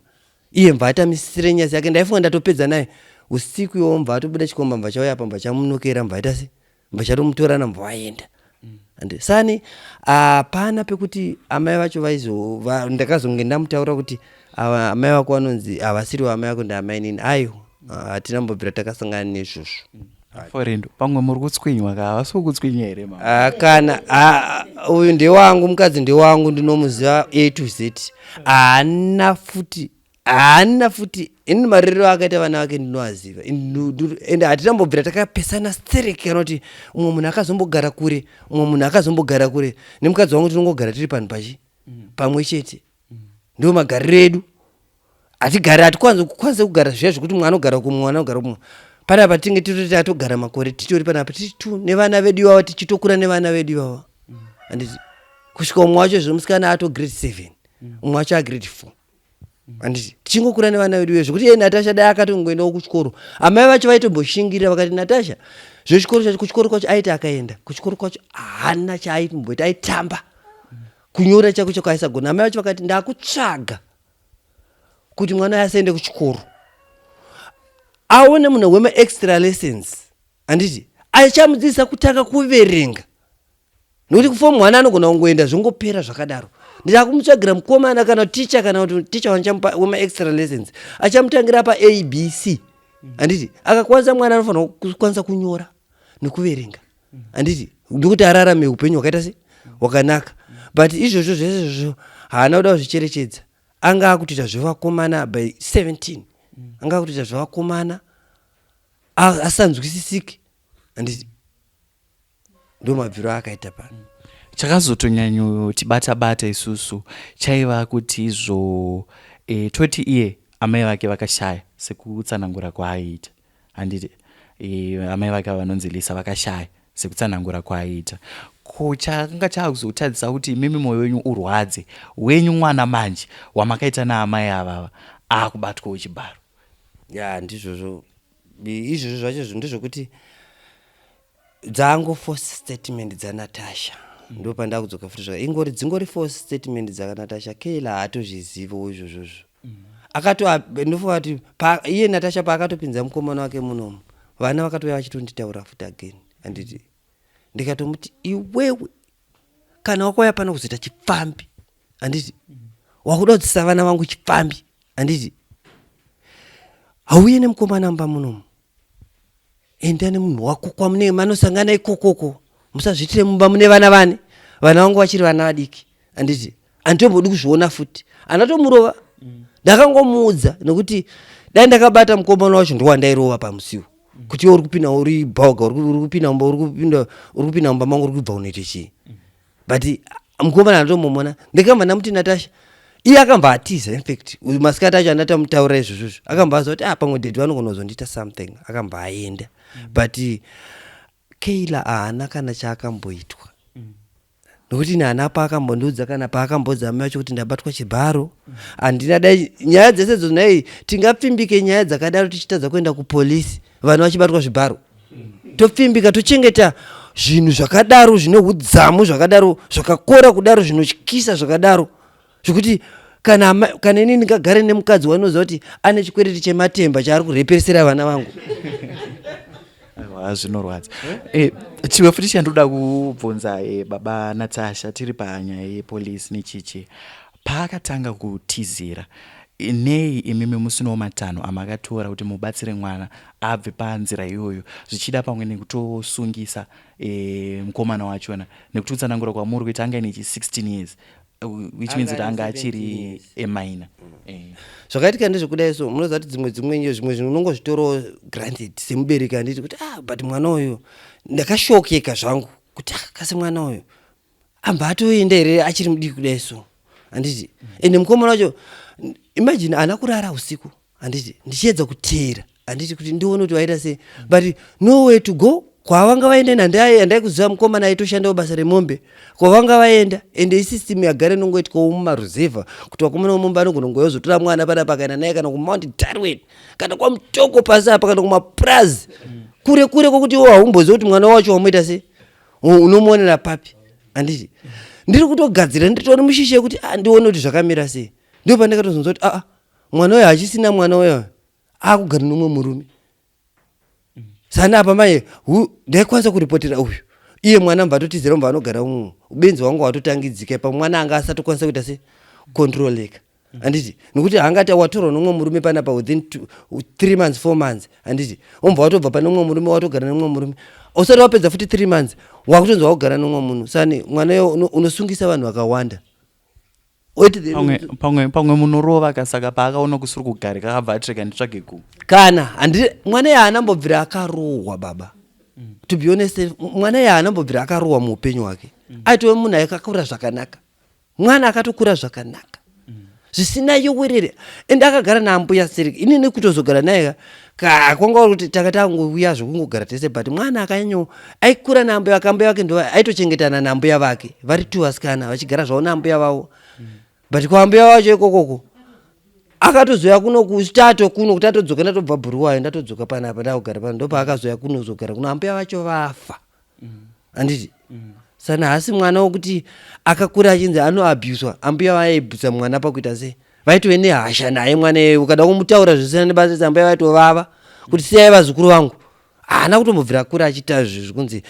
iye mbva atamisire nyasi yake. Ndaifunga ndatopedza naye usiku iwowo, mbva atobuda chikomba, mbva chauya apa, mbva chamunokera, mbva aita se mbva chatomutorana, mbva waenda. Ande sani hapana pekuti amai vacho vaizo ndakazonge ndamutaura kuti ava amai vako vanonzi havasiriwo amai vako, ndiamainini. Aiwa, hatina mbobvira takasangana neizvozvo. Forendo, pamwe muri kutswinywa ka? Havasi kukutswinya here, mama? Ah, kana uyu ndewangu, mukadzi ndewangu, ndinomuziva A to Z. Haana futi, haana futi. Ini marerero akaita vana vake ndinoaziva. Ende hatinambobvira takapesana stereki, kana kuti umwe munhu akazombogara kure, umwe munhu akazombogara kure nemukadzi wangu. Tinongogara tiri panhu pachi pamwe chete, ndo magariro edu. Hatigari, hatikwanisi kukwanisa kugara zviya zvekuti mwana anogara kumwe, mwana anogara kumwe. Panapa tinge titoti tatogara makore titori panapa tiri tu nevana vedu ivava, tichitokura nevana vedu ivava, handiti? Kusvika umwe wacho zvemusikana ato grade 7, umwe wacho agrade 4, handiti? Tichingokura nevana vedu ivo zvekuti iye Natasha dai akatongoendawo kuchikoro, amai vacho vaitomboshingira vakati Natasha zvechikoro chacho, kuchikoro kwacho aiti akaenda kuchikoro kwacho haana chaaitomboita, aitamba, kunyora chako chako aisagona. Amai vacho vakati ndakutsvaga kuti mwana asaende kuchikoro, aone munhu wemaextra lessons, handiti? Achamudzidzisa kutanga kuverenga. Nokuti kufomu mwana anogona kungoenda zvongopera zvakadaro. Ndakumutsvagira mukomana kana ticha, kana kuti ticha wandichamupa wemaextra lessons achamutangira paABC, handiti? Akakwanisa, mwana anofanira kukwanisa kunyora nekuverenga, handiti? Ndokuti ararame upenyu hwakaita se hwakanaka. But izvozvo zvese izvozvo haana kuda kuzvicherechedza. Anga akutoita zvevakomana by 17, anga akutoita zvevakomana asanzwisisiki, handiti? Ndo mabviro aakaita pano. Chakazotonyanyotibata bata isusu chaiva kuti izvo toti iye amai vake vakashaya sekutsanangura kwaaiita, handiti? Amai vake ava vanonzi Lisa vakashaya sekutsanangura kwaaiita. Ko chakanga chaakuzotadzisa kuti imimi mwoyo wenyu urwadze, wenyu mwana manje wamakaita naamai avava akubatwawo chibharo? Ya, ndizvozvo izvozvo zvacho ndezvekuti dzango false statement dzaNatasha. Ndo pandakudzoka futi zvaka ingori dzingori false statement dzakaNatasha. Keila haatozviziviwo izvozvozvo. Akato ndofunga kuti iye Natasha paakatopinza mukomana wake munomu, vana vakatouya vachitonditaura futi again, handiti? Ndikatomuti, iwewe kana wakauya pano kuzoita chipfambi, handiti? Wakuda kudzidzisa vana vangu chipfambi, handiti? Hauye nemukomana mumba munomu. Enda nemunhu wako kwamunenge manosangana ikokoko. Musazviitire mumba mune vana, vane vana vangu vachiri vana vadiki, handiti? Handitombodi kuzviona futi. Andatomurova, ndakangomuudza nekuti dai ndakabata mukomana wacho ndowandairova pamusiwo, kuti iwe uri kupinda uri bhoga, uri kupinda mumba, uri kupinda mumba mangu, uri kubva unoite chii? But mukomana andotomomona. Ndikambva ndamuti, Natasha, iye akambva atiza. Infact, masikati acho andatamutaurira izvozvozvo, akambva aziva kuti, ah, pamwe daddy vanogona kuzondiita something. Akambva aenda. But Keila haana kana chaakamboitwa, nokuti ini haana paakambondiudza kana paakambodza amai vacho kuti ndabatwa chibharo, handina. Dai nyaya dzese dzo nhai, tingapfimbike nyaya dzakadaro tichitadza kuenda kupolisi? Vanhu vachibatwa zvibharo, topfimbika, tochengeta zvinhu zvakadaro zvine udzamu zvakadaro, zvakakora kudaro, zvinotyisa zvakadaro, zvekuti kana ini ndingagare nemukadzi wanoziva kuti ane chikwereti chematemba chaari kureperesera vana vangu? Aiwa, zvinorwadza. Chimwe futi chandoda kubvunza, baba Natasha, tiri panyaya yepolisi nechichi, paakatanga kutizira, nei imimi musinawo matanho amakatora kuti mubatsire mwana abve panzira iyoyo, zvichida pamwe nekutosungisa mukomana wachona? Nekuti kutsanangura kwamuri kuita, anga aine chi 16 years, which means kuti anga achiri a minor. Zvakaitika ndezvekudai. So munoziva kuti dzimwe zvimwe zvinhu unongozvitorawo granted semubereki, handiti? Kuti, ah, but mwana uyu, ndakashokeka zvangu kuti, ah, kasi mwana uyu amba atoenda here achiri mudiki kudai so, handiti? Ende mukomana wacho, imagine, haana kurara usiku, handiti? Ndichiedza kuteera, handiti, kuti ndione kuti waita sei, but nowhere to go. Kwavanga vaenda handai kuziva. Mukomana aitoshandawo basa remombe kwavanga vaenda. Ende isystem yagara inongoitikawo mumaruzevha kuti vakomana vemombe anogona kunge vazotora mwana panapa, akaenda naye kana kuMount Darwin kana kwaMutoko pasi apa kana kumapurazi kure kure, kwokuti iwo haumbozivi kuti mwana wacho wamuita sei, unomuonera papi, handiti? Ndiri kutogadzira, nditori mushishe yekuti, ah, ndione kuti zvakamira sei. Ndipo pandakatozonzwa kuti, aa, mwana uyo hachisina, mwana uyo akugara nomumwe murume. Sana apa mai ndaikwanisa kuripotera uyu, iye mwana mubva atotizira, mubva anogara umwe. Ubenzi hwangu hwatotangidzika ipa. Mwana anga asatokwanisa kuita se controleka, handiti? Nokuti haangati watorwa nomumwe murume panapa within 3 months, 4 months, handiti? Wombva watobva pane mumwe murume, watogara nemumwe murume, usati wapedza futi 3 months wakutonzi wakugara nomumwe munhu. Sani mwana iwo unosungisa vanhu vakawanda. Pamwe munorova ka, saka paakaona kusiri kugarika akabva atirega nditsvage ku Kana handi mwana iye haana mbobvira akarohwa, baba. To be honest, mwana iye haana mbobvira akarohwa muupenyu hwake. Aitove munhu akakura zvakanaka, mwana akatokura zvakanaka zvisina yowerere. Ende akagara naambuya Sereki. Inini kutozogara naye ka kwanga uri kuti tanga tangouya zvekungogara tese, but mwana akanyanyo aikura naambuya vake. Ambuya vake ndo aitochengetana naambuya vake vari two vasikana, vachigara zvavo naambuya vavo. But kwaambuya vacho ikokoko akatozoya kuno kustato kuno kuti atodzoka. Ndatobva Bhuruwayo, ndatodzoka panapa, ndakugara pano, ndopaakazoya kunozogara kuno ambuya vacho vafa, handiti? Sana haasi mwana wokuti akakura achinzi anoabhuswa. Ambuya vaibhusa mwana pakuita sei? Vaitove nehasha naye mwana iyeyo. Ukada kumutaura zvisina nebasa, ambuya vaitovava kuti, siyai vazukuru vangu. Haana kutombobvira kure achiita zvi zvekunzi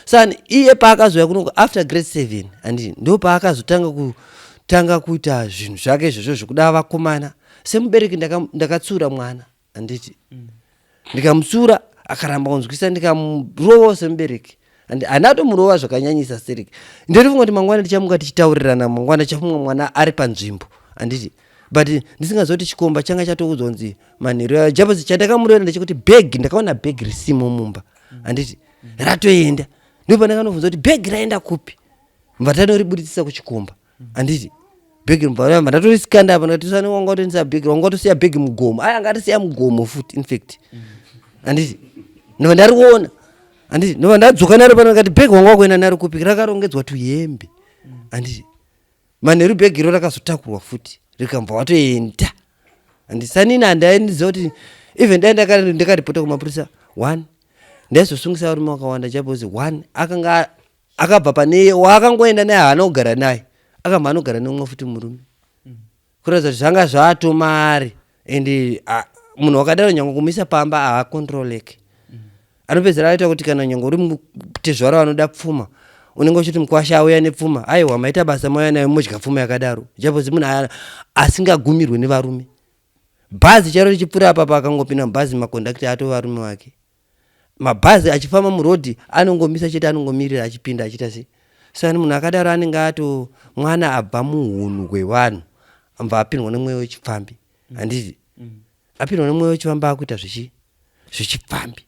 sani. Iye paakazouya kuno after grade 7, handiti, ndo paakazotanga kutanga kuita zvinhu zvake izvozvo zvekuda vakomana. Semubereki ndakatsiura mwana, handiti? Ndikamutsiura, akaramba kunzwisa, ndikamurovawo semubereki. Handina kutomurova zvakanyanyisa stereki. Ndotofunga kuti mangwana tichamuka tichitaurirana, mangwana tichafunga mwana ari panzvimbo, handiti? But ndisingaziva kuti chikomba changa chatoudzwa kunzi manheru ayo japosi. Chandakamurovera ndechekuti bhegi, ndakaona bhegi risimo mumba, handiti, ratoenda. Ndipo pandakanobvunza kuti bhegi raenda kupi, mbva tanoribuditsisa kuchikomba, handiti? Bhegi mbva ndatorisikanda apa, ndikati sani wanga utoendesa bhegi, wanga utosiya bhegi mugomo. Aya angatisiya mugomo futi, infact, handiti? Ndobva ndariona, handiti? Ndobva ndadzoka naro pano, ndikati bhegi wanga wakuenda naro kupi? Rakarongedzwa tuhembe, handiti? Manheru bhegi iro rakazotakurwa futi, rikambva watoenda. Handisanini, handaindiziva kuti even dai ndakaripota kumapurisa, one, ndaizosungisa varume vakawanda chapozi. One, akanga akabva pane waakangoenda naye, haana kugara naye, akambva anogara neumwe futi murume, kuratidza kuti zvanga zvatomari. And munhu wakadaro, nyange kumuisa pamba haakontroleke, anopedzera aita kuti kana nyange uri mutezvara vanoda pfuma, unenge uchiti mukwasha auya nepfuma, aiwa, maita basa, mauya nayo, modya pfuma yakadaro. Chapozi munhu asingagumirwe nevarume, bhazi charo richipfuura apapa, akangopinda mubhazi, makondakita atova varume vake. Mabhazi achifamba murodhi, anongomisa chete, anongomirira achipinda, achiita sei. Saka munhu akadaro anenge ato mwana abva muhunhu hwevanhu, ambva apindwa nemweya wechipfambi, handiti? Apindwa nemweya wechipfambi, akuita zvichipfambi.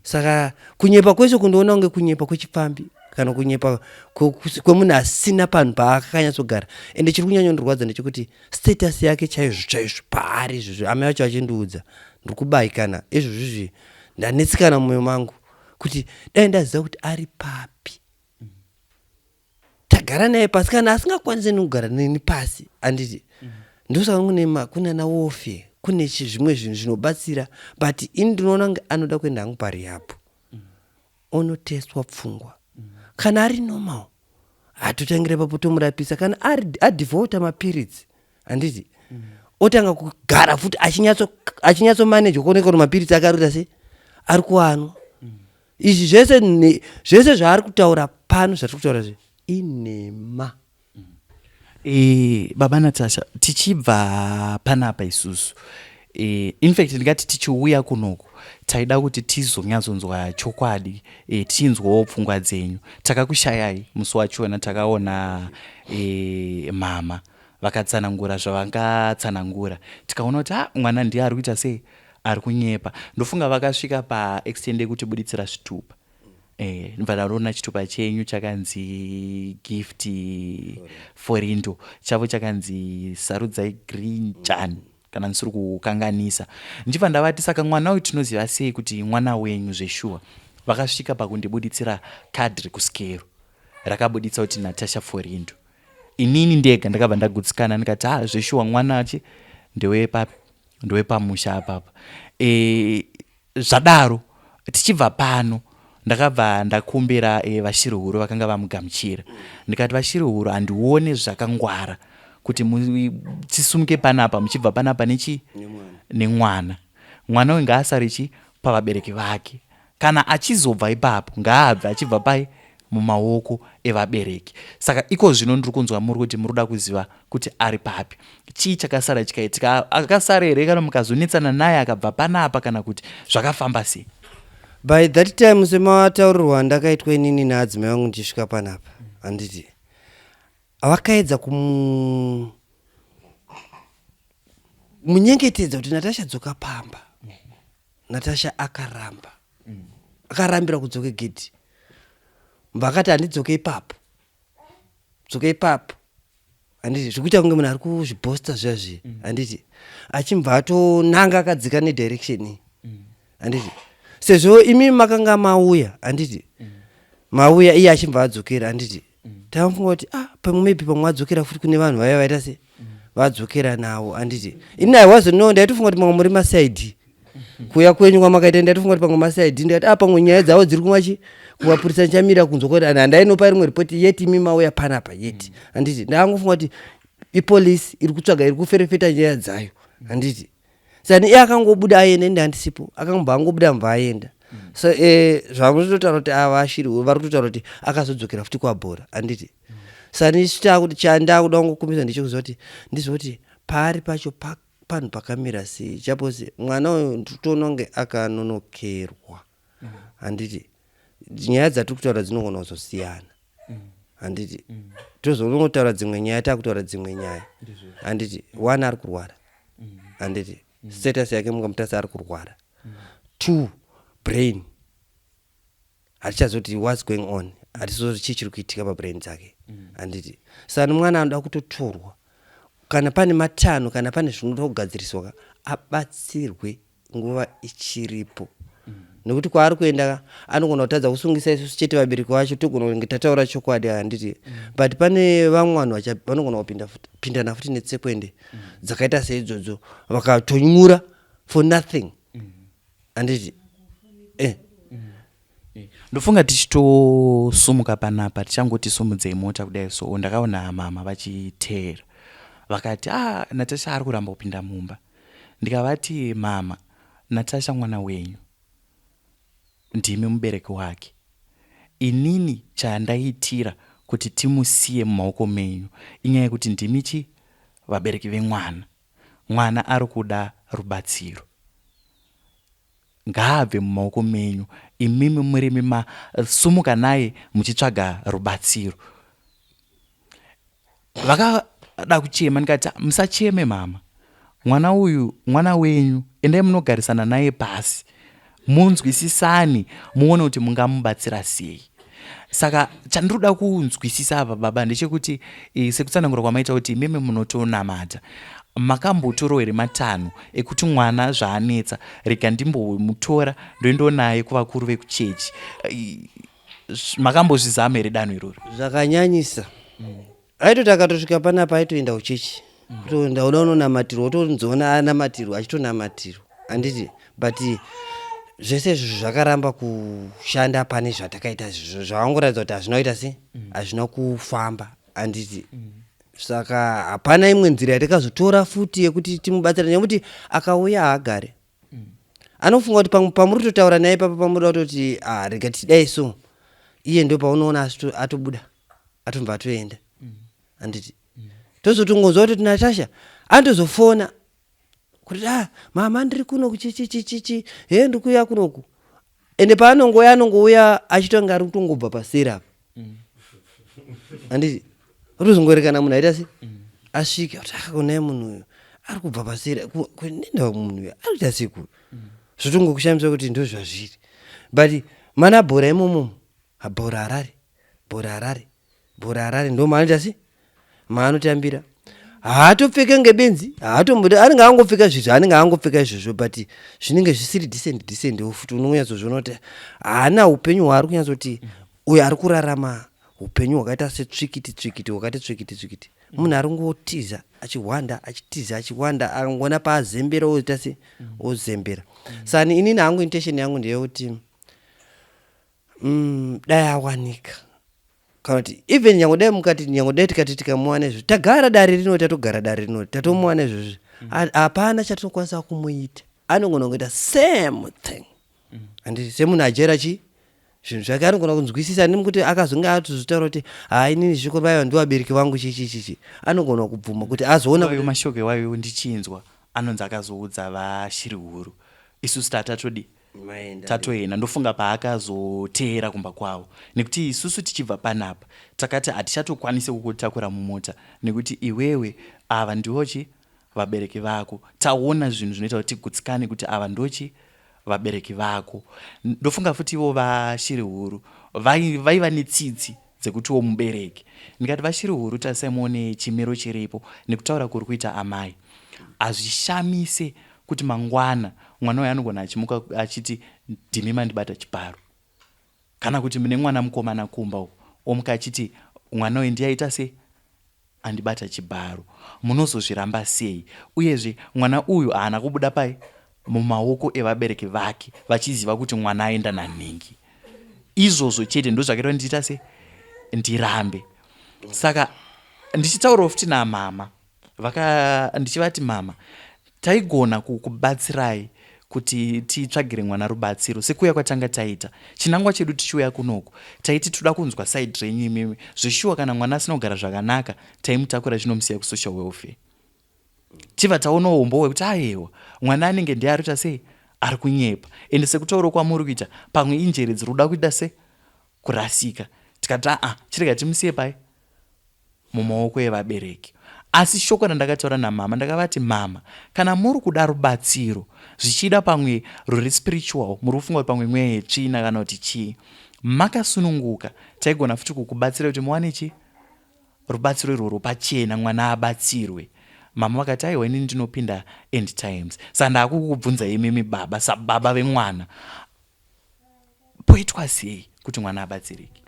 Saka kunyepa kwese kundoona kunge kunyepa kwechipfambi kana kunyepa kwemunhu asina panhu paakakanyatsogara. Ende chiri kunyanyondirwadza ndechekuti status yake chaizvo chaizvo paari izvozvo, amai vacho achindiudza, ndiri kubayikana izvozvizvi, ndanetsekana mumwoyo mangu kuti dai ndaziva kuti ari papi, tagara naye pasi. Kana asingakwanisi nekugara neni pasi, handiti? Ndosaka kune kunana wofe, kune zvimwe zvinhu zvinobatsira, but ini ndinoona kunge anoda kuenda hangu parehab, onotestwa pfungwa. Kana ari normal, hatotangira ipapo, tomurapisa. Kana ari adefaulta mapiritsi, handiti, otanga kugara futi achinyatsomaneja kuoneka kuti mapiritsi ake ari kuita sei, ari kuanwa. Izvi zvese zvese zvaari kutaura pano, zvatiri kutaura zve, inhema. Baba Natasha, tichibva panapa isusu, infact ndingati tichiuya kunoku, taida kuti tizonyatsonzwa chokwadi, tichinzwawo pfungwa dzenyu. Takakushayai musi wachona. Takaona mama vakatsanangura zvavangatsanangura, tikaona kuti ah, mwana ndiye ari kuita sei, ari kunyepa. Ndofunga vakasvika paextent yekutibuditsira zvitupa. Ndobva ndaona chitupa chenyu chakanzi Gift Forindo, chavo chakanzi Sarudzai Green Jan, kana ndisiri kukanganisa. Ndichibva ndavati, saka mwana uyu tinoziva sei kuti mwana wenyu zveshuwa? Vakasvika pakundibuditsira kadhi rekusikero rakabuditsa kuti Natasha Forindo. Inini ndega ndakabva ndagutsikana, ndikati ha, zveshuwa mwana achi ndewepapi, ndewepamusha apapa. Zvadaro tichibva pano, ndakabva ndakumbira vashirihuru vakanga vamugamuchira, ndikati, vashirihuru, handione zvakangwara kuti tisumuke panapa, muchibva panapa nechi nemwana. Mwana uyu ngaasare chi pavabereki vake. Kana achizobva ipapo, ngaabve achibva pai mumaoko evabereki. Saka iko zvino ndiri kunzwa muri kuti muri kuda kuziva kuti ari papi. Chii chakasara chikaitika? Akasara here kana mukazonetsana naye akabva panapa, kana kuti zvakafamba sei? By that time, semataurirwo andakaitwa inini naadzimai vangu ndichisvika panapa, handiti, vakaedza kumu munyengetedza kuti Natasha dzoka pamba. Natasha akaramba, akarambira kudzoke gedhi. Vakati handidzoke ipapo, dzoke ipapo, handiti? Zvikuita kunge munhu ari kuzvibhosta zviya zviya, handiti? Achimbva atonanga akadzika nedirection iyi, handiti? Sezvo imi makanga mauya, handiti, mauya iye achimbva adzokera, handiti? Tamufunga kuti ah, pamwe maybe pamwe adzokera futi kune vanhu vaya vaita se vadzokera navo, handiti? Ini I wasn't know, ndaitofunga kuti mamwe muri maCID. Kuuya kwenyu kwamakaita, ndaitofunga kuti pamwe maCID. Ndikati ah, pamwe nyaya dzavo dziri kumachi kumapurisa, ndichamira kunzwa kuti handainopa rimwe ripoti yeti imi mauya panapa yeti, handiti? Ndakangofunga kuti ipolisi iri kutsvaga, iri kuferefeta nyaya dzayo, handiti? Sani iye akangobuda aenda, ende handisipo, akangobva angobuda, mbva aenda. So eh, zvamutotaura kuti avashiri vari kutotaura kuti akazodzokera futi kwabhora, handiti? Saka isu takuti chandakuda kungokumbisa ndechekuziva kuti ndizvo kuti paari pacho panhu pakamira sei. Chapozi mwana uyu ndikutoona kunge akanonokerwa, handiti? Nyaya dzatiri kutaura dzinogona kuzosiyana, handiti? Tozongotaura dzimwe nyaya, takutaura dzimwe nyaya, handiti? One, ari kurwara, handiti? Status yake mukamutasa, ari kurwara. Two, brain hatichazoti what's going on, hatizoti chii chiri kuitika pabrain dzake, handiti? Saka mwana anoda kutotorwa kana pane matanho, kana pane zvinoda kugadziriswa ka, abatsirwe nguva ichiripo, nekuti kwaari kuenda anogona kutadza kusungisa isusu chete vabereki vacho. Togona kunge tataura chokwadi, handiti? But pane vamwe vanhu vanogona kupinda pindana futi netsekwende dzakaita seidzodzo, vakatonyura for nothing, handiti? Ndofunga tichitosumuka panapa, tichangoti sumudzei mota kudai, so ndakaona mama vachiteera, vakati, "Ah, Natasha ari kuramba kupinda mumba." Ndikavati, "Mama, Natasha mwana wenyu, ndimi mubereki wake. Inini chandaitira kuti timusiye mumaoko menyu inyaya yekuti ndimi chi vabereki vemwana. Mwana ari kuda rubatsiro, ngaabve mumaoko menyu. Imimi murimi masumuka naye muchitsvaga rubatsiro." Vakada kuchema, ndikati, "Musacheme mama, mwana uyu mwana wenyu. Endai munogarisana naye pasi, munzwisisane, muone kuti mungamubatsira sei." Saka chandinoda kunzwisisa apa, baba, ndechekuti sekutsanangura kwamaita kuti imimi munotonamata, makambotorawo here matanho ekuti mwana zvaanetsa, rega ndimbomutora ndoendawo naye kuvakuru vekuchechi? Makambozvizama here danho iroro? Zvakanyanyisa. Aitoti akatosvika panapa aitoenda kuchechi, kutoenda uda unonamatirwa, utonzoona anamatirwa, achitonamatirwa, handiti? But zvese izvozvo zvakaramba kushanda. Pane zvatakaita izvozvo zvavangoratidza kuti hazvina kuita se hazvina kufamba, handiti? Saka hapana imwe nzira yatakazotora futi yekuti timubatsire, nekuti akauya haagare. Anofunga kuti pamwe pamuri kutotaura naye papa, pamuda kutoti, "Ah, rega tidai," so iye ndo paunoona atobuda, atobva atoenda, handiti? Tozotongonzwa kuti Natasha anotozofona kuti, "Ah, mama, ndiri kuno kuchichichichichi, he, ndiri kuuya kunoku." Ende paanongouya, anongouya achitonge ari kutongobva paseri apa, handiti? Otozongoerekana munhu aita se asvika kuti akakonai munhu uyu ari kubva paseri, nenda munhu uyu ari kuita seku zvotongokushamisa kuti ndo zvazviri. But mana bhora imomo, bhora Harare, bhora Harare, bhora Harare, ndo maanoita se maanotambira. Haatopfeke ngebenzi, haatombodi, anenge angopfeka zvinhu zvaanenge angopfeka izvozvo, but zvinenge zvisiri decent, decent futi. Unonyatsozviona kuti haana upenyu hwaari kunyatsoti uyo ari kurarama, upenyu hwakaita setsvikiti tsvikiti, hwakati tsvikiti tsvikiti. Munhu ari kungotiza achihwanda, achitiza achiwanda, akangona paazembera oita se ozembera. Saka inini hangu intention yangu ndeyekuti dai awanika, kana kuti even nyange dai mukati, nyange dai tikati tikamuwana izvozvo, tagara dare rino, tatogara dare rino, tatomuwana izvozvo, hapana chatinokwanisa kumuita. Anogona kuita same thing, handiti? Semunhu ajaira chi zvinhu zvake, anogona kunzwisisa nemukuti akazonge atozotaura kuti, "Hai, inini zviko vaiva ndo vabereki vangu," chichi chichi, anogona kubvuma kuti azoona. Iwayo mashoko iwayo ndichinzwa anonzi akazoudza vashiri huru, isusu tatatodi Maenda. Tatoenda. Ndofunga paakazoteera kumba kwavo, nekuti isusu tichibva panapa takati hatichatokwanisi kukutakura mumota, nekuti iwewe ava ndivochi vabereki vako. Taona zvinhu zvinoita kuti tigutsikane kuti ava ndochi vabereki vako. Ndofunga futi ivo vashiri huru vaiva netsitsi dzekutiwo mubereki. Ndikati, "Vashiri huru, tarisai muone chimiro chiripo nekutaura kuri kuita amai. Hazvishamise kuti mangwana mwana uyu anogona achimuka achiti ndimi mandibata chibharo, kana kuti mune mwana mukomana kumba uko, omuka achiti mwana uyu ndiye aita sei andibata chibharo. Munozozviramba sei? Uyezve mwana uyu haana kubuda pai mumaoko evabereki vake vachiziva kuti mwana aenda nanhingi." Izvozvo chete ndo zvakaita kuti ndiita se ndirambe. Saka ndichitaurawo futi namama, vaka ndichivati, "Mama, taigona kukubatsirai." kuti titsvagire mwana rubatsiro sekuuya kwatanga taita. Chinangwa chedu tichiuya kunoku taiti toda kunzwa side renyu imimi. Zveshuwa kana mwana asina kugara zvakanaka taimutakura tinomusiya kusocial welfare. Tibva taonawo umbowo hwekuti ayewa mwana anenge ndiye arikuita sei ari kunyepa ende sekutaura kwamuri kuita pamwe injere dziri kuda kuita se kurasika tikati aa chirega timusiye pai mumaoko evabereki asi shoko randakataura namama ndakavati mama kana muri kuda rubatsiro zvichida pamwe ruri spiritual muri kufunga kuti pamwe mweya yetsvina kana kuti chii makasununguka taigona futi kukubatsira kuti muwane chii rubatsiro irworwo pachena mwana abatsirwe mama vakati aiwa inini ndinopinda end times saka ndakukubvunza imimi baba sababa vemwana poitwa sei kuti mwana abatsirike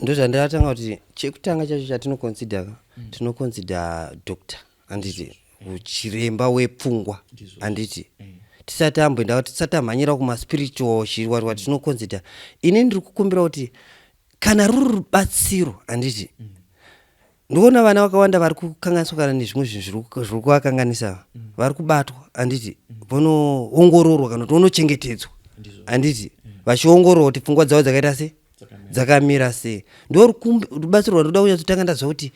Ndozvandatanga kuti chekutanga chacho chatinoconsider ka mm. tinoconsider doctor handiti chiremba wepfungwa handiti mm. tisati amboenda tisati amhanyira kumaspiritual chiriwariwa mm. tinoconsider ini ndiri kukumbira kuti kana ruri rubatsiro handiti mm. Ndikuona vana vakawanda vari kukanganiswa kana nezvimwe zvinhu zviri kuvakanganisa mm. vari kubatwa handiti mm. vonoongororwa kana kuti vonochengetedzwa handiti mm. vachiongororwa kuti pfungwa dzavo dzakaita sei dzakamira sei ndo rubatsiro rwandinoda kunyatsotanga ndaziva kuti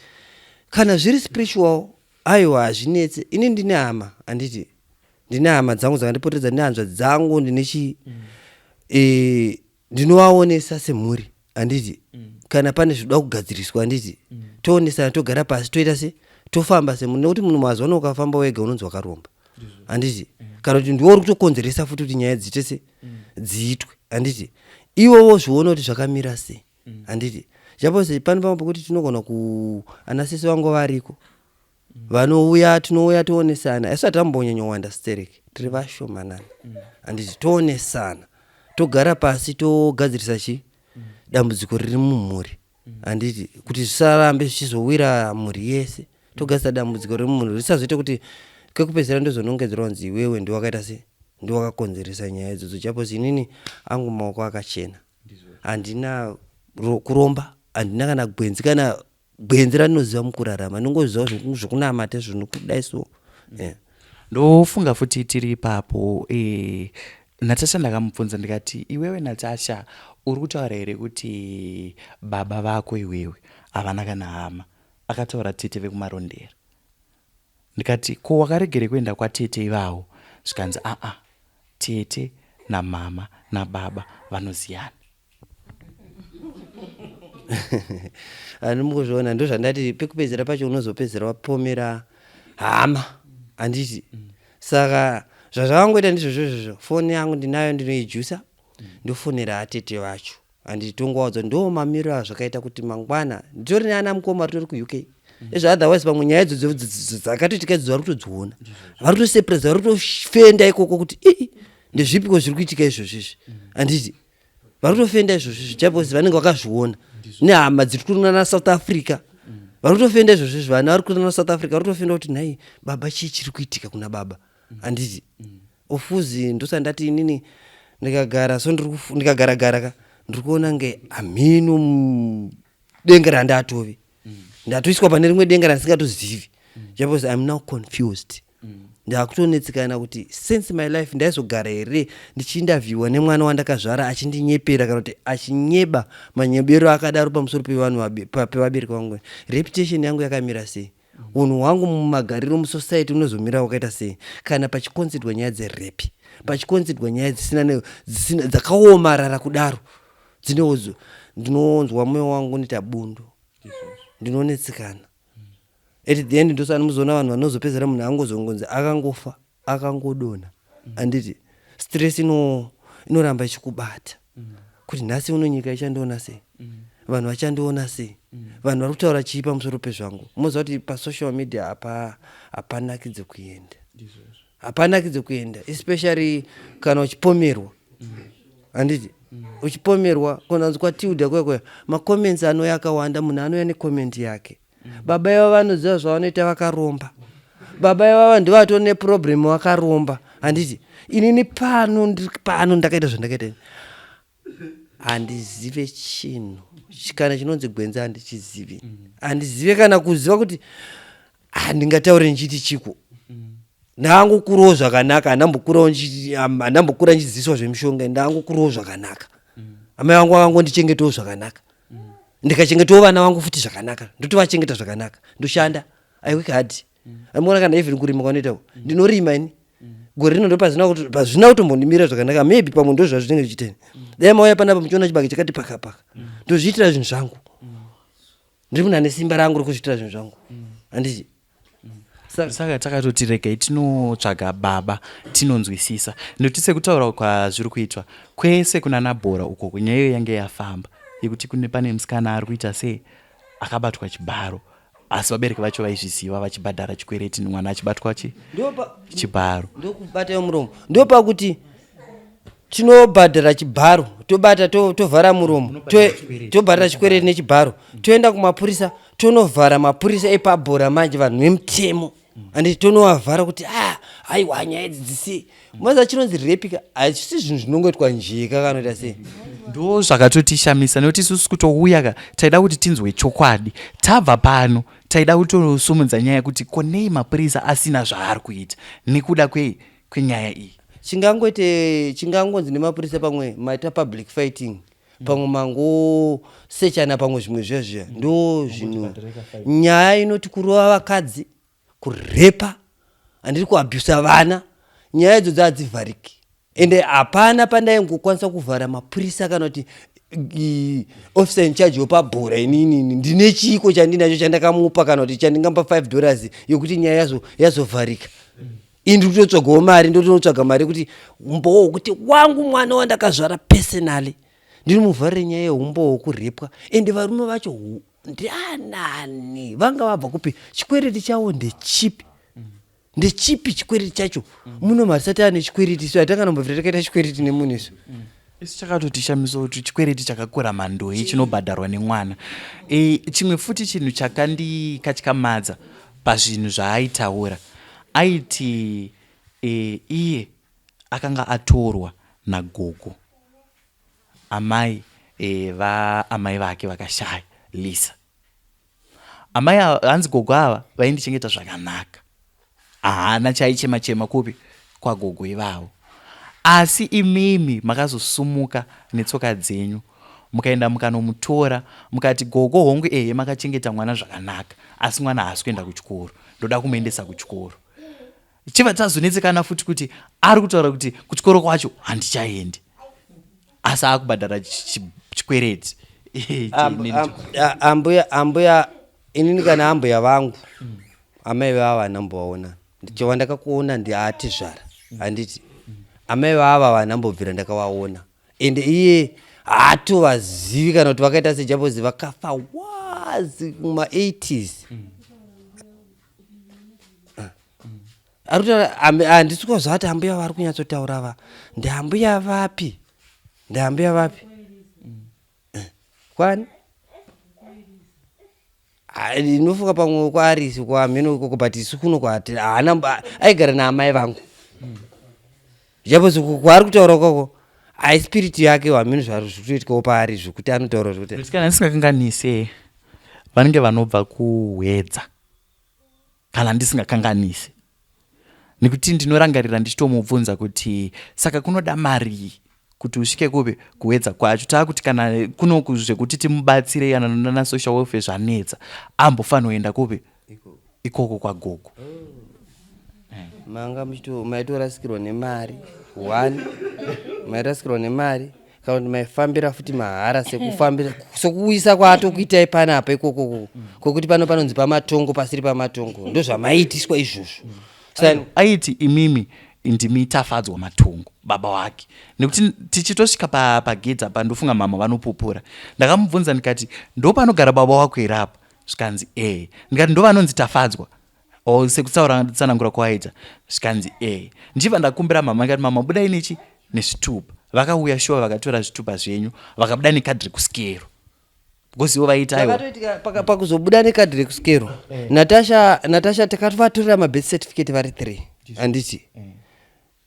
kana zviri spiritual aiwa hazvinetse ini ndine hama handiti ndine hama dzangu dzakandipoteredza ndine hanzvadzi dzangu ndine chii mm. e, ndinovaonesa semhuri handiti mm. kana pane zvinoda kugadziriswa handiti mm. toonesana togara pasi toita se tofamba semunhu nekuti munhu mazuva ano ukafamba wega unonzi wakaromba handiti mm. kana kuti ndiwo uri kutokonzeresa futi kuti nyaya dziite se mm. dziitwe handiti ivo vozviona kuti zvakamira sei mm. handiti japose pane pamwe pekuti tinogona ku anasisi vangu variko Vanouya tinouya toonesana isu hatambonyanyowanda stereki tiri vashomanana handiti toonesana togara pasi togadzirisa chi dambudziko riri mumhuri handiti kuti zvisarambe zvichizowira mhuri yese togadzirisa dambudziko riri mumhuri risazoite kuti kekupedzisira ndozonongedzerwa kunzi iwewe ndiwe wakaita se ndiwe wakakonzeresa nyaya idzodzo chapozi inini angu maoko akachena handina kuromba handina kana gwenzi kana gwenzi randinoziva mukurarama ndinongoziva zvekunamata izvo nokudai so yeah. Ndofunga futi tiri ipapo e, Natasha ndakamubvunza ndikati iwewe Natasha uri kutaura here kuti baba vako iwewe havana kana hama akataura tete vekumarondera ndikati ko wakaregere kuenda kwatete ivavo zvikanzi aa tete namama nababa vanoziyana Handimukuzviona ndozvandati pekupedzera pacho unozopedzera wapomera hama handiti saka zvazvakangoita ndizvozvo izvozvo foni yangu ndinayo ndinoijusa ndofonera atete vacho handiti tongovaudza ndo mamiriro azvakaita kuti mangwana nditori neana mukoma ritori kuUK izvo otherwise pamwe nyaya idzodzo dzakatoitika idzo vari kutodziona vari kutosepresa vari kutofenda ikoko kuti ii ndezvipiko zviri kuitika izvozvo izvi handiti vari kutofenda izvozvo izvi because vanenge vakazviona nehama dziri kunana South Africa vari kutofenda izvozvo izvi vana vari kunana South Africa vari kutofenda kuti nhai baba chii chiri kuitika kuna baba handiti ofuzi ndosandati inini ndikagara so ndikagara gara ka ndiri kuona nge hamhino denga randatove ndatoiswa pane rimwe denga randisingatozivi because I'm now confused ndakutonetsekana kuti since my life ndaizogara here ndichiindavhiwa nemwana wandakazvara achindinyepera kana kuti achinyeba manyebero akadaro pamusoro pevanhu pevabereki vangu reputation yangu yakamira sei unhu hwangu mumagariro musociety unozomira wakaita sei kana pachikonzedwa nyaya dzerape pachikonzedwa nyaya dzisina dzisina dzakaomarara kudaro dzine ndinonzwa mwoyo wangu unoita bundu ndinonetsekana at the end ndosani muzoona vanhu vanozopedzera munhu angozongonzi akangofa akangodonha handiti stress ino inoramba ichikubata kuti nhasi uno nyika ichandiona sei vanhu vachandiona sei vanhu vari kutaura chii pamusoro pezvangu moziva kuti pasocial media hapa hapanakidze kuenda hapanakidze kuenda especially kana uchipomerwa handiti uchipomerwa kunanzi kwatilda kuya kuya macomments anouya akawanda munhu anouya necomment yake Baba ivava vanoziva zvavanoita vakaromba. Baba ivava ndivatori neproblem vakaromba. Handiti inini pano ndiri pano ndakaita zvandakaita ini. Handizive chinhu kana chinonzi gwenzi handichizivi. Handizive kana kuziva kuti handingataure ndichiti chiko. Ndangokurawo zvakanaka, handambokura ndichidzidziswa zvemishonga. Ndangokurawo zvakanaka. Amai vangu vakangondichengetawo zvakanaka. Ndikachengetawo vana vangu futi zvakanaka, ndotovachengeta zvakanaka. Ndoshanda, I work hard. Amuona kana even kurima kwanoitawo, ndinorima ini. Gore rino ndo pazvina kutombondimira zvakanaka. Maybe pamwe ndo zvazvinenge zvichiiteni. Dai mauya panapa muchiona chibage chakati paka paka. Ndozviitira zvinhu zvangu. Ndiri munhu ane simba rangu rekuzviitira zvinhu zvangu, handiti? Saka takatoti regai tinotsvaga baba tinonzwisisa, nekuti sekutaura kwazviri kuitwa kwese kunana bhora ukoko, nyaya iyo yange yafamba yekuti kune pane musikana ari kuita sei, akabatwa chibharo, asi vabereki vacho vaizviziva, vachibhadhara chikwereti, mwana achibatwa chibharo. Ndokubata muromo, ndopakuti tinobhadhara chibharo, tobata tovhara muromo, tobhadhara chikwereti nechibharo, toenda kumapurisa, tonovhara mapurisa epabhora. Manje vanhu vemutemo, handiti? Tonovavhara kuti a aiwa, nyaya idzi dzisi maza chinonzi rape ka, hachisi zvinhu zvinongoitwa njeka kanoita sei. Ndo zvakatotishamisa, nekuti isusu kutouya ka taida kuti tinzwe chokwadi. Tabva pano taida kutosumudza nyaya yekuti konei mapurisa asina zvaari kuita nekuda kwenyaya iyi. Chingangoite, chingangonzi nemapurisa, pamwe maita public fighting, pamwe mangosechana, pamwe zvimwe zviya zviya. Ndo zvinhu nyaya inoti kurova vakadzi, kurepa, handiri kuabhusa vana, nyaya idzodzo hadzivhariki. Ende hapana pandaingokwanisa kuvhara mapurisa kana kuti officer in charge wepabhora. Inini ndine chiko chandinacho chandakamupa kana kuti chandingamba $5 yekuti nyaya yazovharika? Ini ndiri kutotsvagawo mari, ndotonotsvaga mari yekuti umbowo hwekuti wangu mwana wandakazvara personally ndinomuvharire nyaya yeumbowo hwekurepwa. Ende varume vacho ndianani? Vanga vabva kupi? Chikwereti chavo ndechipi? Ndechipi chikwereti chacho? Muno marisati ane chikwereti, isu hatanganambobvira takaita chikwereti nemunhu isu. Isu chakatotishamiso kuti chikwereti chakakura mhandoi chinobhadharwa nemwana. Chimwe futi chinhu chakandikatyamadza pazvinhu zvaaitaura, aiti iye akanga atorwa nagogo amai vaamai vake vakashaya, Lisa. Amai ava, hanzi gogo ava vaindichengeta zvakanaka, haana chaichema chema kupi kwagogo ivavo. Asi imimi makazosumuka netsoka dzenyu, mukaenda mukanomutora, mukati gogo, hongu, ehe, makachengeta mwana zvakanaka, asi mwana haasi kuenda kuchikoro, ndoda kumuendesa kuchikoro. Chibva tazonetsekana futi kuti ari kutaura kuti kuchikoro kwacho handichaendi, asi akubhadhara chikwereti. Ambuya, inini kana ambuya vangu, amai vava vanambovaona. Chova ndakakuona ndiatizvara, handiti? Amai vava vanambobvira ndakavaona, ende iye haatovazivi kana kuti vakaita sejapozi. Vakafa wazi kuma-80s. Ari kutaura, handisi kuzwa kuti ambuya vari kunyatsotaura va ndiambuya vapi, ndiambuya vapi. Kwani ndinofunga pamwe kwaarisi kwamheno ikoko, but isu kuno kwati haana aigara naamai vangu. Japozi kwaari kutaura ikoko, ai spirit yake hameno zvari zvikutoitikawo paari zvekuti anotaura zvekuti Kana ndisingakanganise, vanenge vanobva kuHwedza, kana ndisingakanganisi, nekuti ndinorangarira ndichitomubvunza kuti saka kunoda marii kuti usvike kupi kuHwedza kwacho. Taakuti kana kunoku zvekuti timubatsire kana nana social welfare zvanetsa, ambofanira kupi ikoko kwagogo. Manga muchito maitorasikirwa nemari one, mairasikirwa nemari kana kuti maifambira futi mahara, sekufambira sekuuyisa kwaatokuitai panapa ikokoko, kwekuti pano panonzi pamatongo pasiri pamatongo. Ndozvamaiitiswa izvozvo. Aiti imimi ndimi Tafadzwa Matongo, baba wake, nekuti tichitosvika pagedhi apa, ndofunga mama vanopupura, ndakamubvunza ndikati, "Ndo panogara baba wako here apa?" Zvikanzi, "Ee." Ndikati, "Ndo vanonzi Tafadzwa o sekutsaura tsanangura kwawaita?" Zvikanzi, "Ee." Ndichibva ndakumbira mama ndikati, "Mama, budai nechi nezvitupa." Vakauya shuwa, vakatora zvitupa zvenyu, vakabuda nekadhi rekusikero, because ivo vaiti aiwa. Zvakatoitika pakuzobuda nekadhi rekusikero, Natasha, Natasha takatovatorera mabirth certificate vari three, handiti?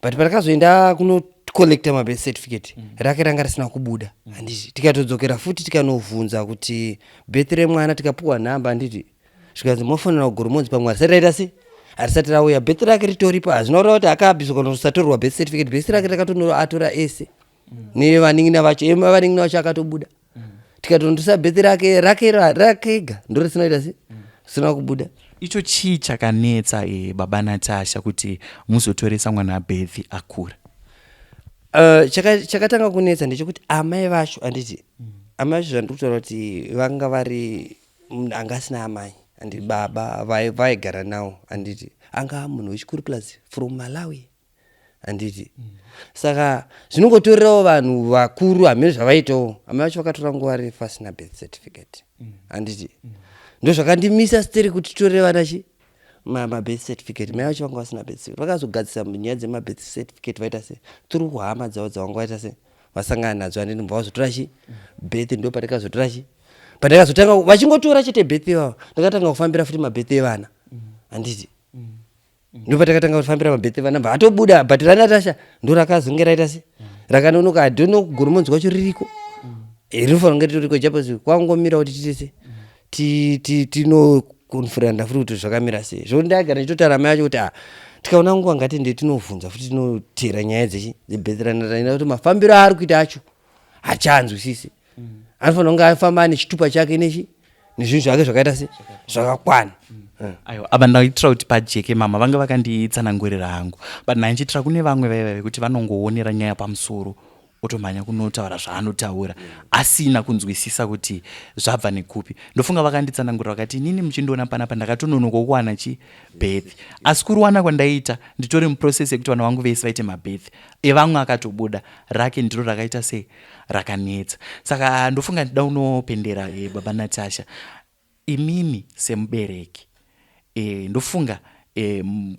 But patakazoenda kunocollecta mabirth certificate, rake ranga risina kubuda, handiti? Tikatodzokera futi tikanovhunza kuti birth remwana, tikapuwa nhamba, handiti? Zvikanzi mofonera kuGoromonzi, pamwe risati raita se. Harisati rauya birth rake ritoripo. Hazvina kureva kuti akabviswa kana kusatorwa birth certificate. Birth rake takatonoatora ese nevanin'ina vacho, ema vanin'ina vacho akatobuda. Tikatondosa birth rake rake rakega ndo risina kuita se risina kubuda. Icho chii chakanetsa, baba Natasha, kuti muzotoresa mwana birth akura? Chakatanga kunetsa ndechekuti amai vacho, handiti, amai vacho, zvandiri kutaura kuti vanga vari munhu anga asina amai, handiti, baba vaigara nawo, handiti, anga munhu wechikuru plus from Malawi, handiti. Saka zvinongotorerawo vanhu vakuru, hamene zvavaitawo. Amai vacho vakatora nguva refu asina birth certificate, handiti. Ndo zvakandimisa steri kuti titorere vana chi mabirth certificate. Mai vacho vanga vasina birth certificate. Vakazogadzisa nyaya dzemabirth certificate vaita se through hama dzavo dzavanga vaita se vasangana nadzo, handiti. Mbva vazotora chi birth. Ndo patakazotora chi patakazotanga vachingotora chete birth ivavo, ndakatanga kufambira futi mabirth evana, handiti. Ndo patakatanga kufambira mabirth evana, bva atobuda. But raNatasha ndo rakazonge raita se rakanonoka. Hadhono kugoromonzi kwacho ririko. Rinofanira kunge ritoriko japozi kwangomira kuti tiite se tinokonfiranda futi kuti zvakamira sei. Zvokuti ndagara ndichitotaura mai vacho kuti, "Ah, tikaona nguva ngatende tinovhunza futi, tinotera nyaya dzechi dzebirth raNatasha, kuti mafambiro aari kuita acho hachanzwisisi. Anofanira kunge afamba ane chitupa chake nechi nezvinhu zvake zvakaita se zvakakwana." Aiwa, apa ndaitira kuti pajeke. Mama vanga vakanditsanangurira hangu, but ndandichitira kune vamwe vaiva vekuti vanongoonera nyaya pamusoro, otomhanya kunotaura zvaanotaura asina kunzwisisa kuti zvabva nekupi. Ndofunga vakanditsanangurira vakati, "Inini muchindiona panapa ndakatononoka kuwana chi birth, asi kuruwana kwandaiita nditori muprocess yekuti vana vangu vese vaite mabirth evamwe akatobuda, rake ndiro rakaita sei rakanetsa." Saka ndofunga ndida unopendera, baba Natasha, imimi semubereki, ndofunga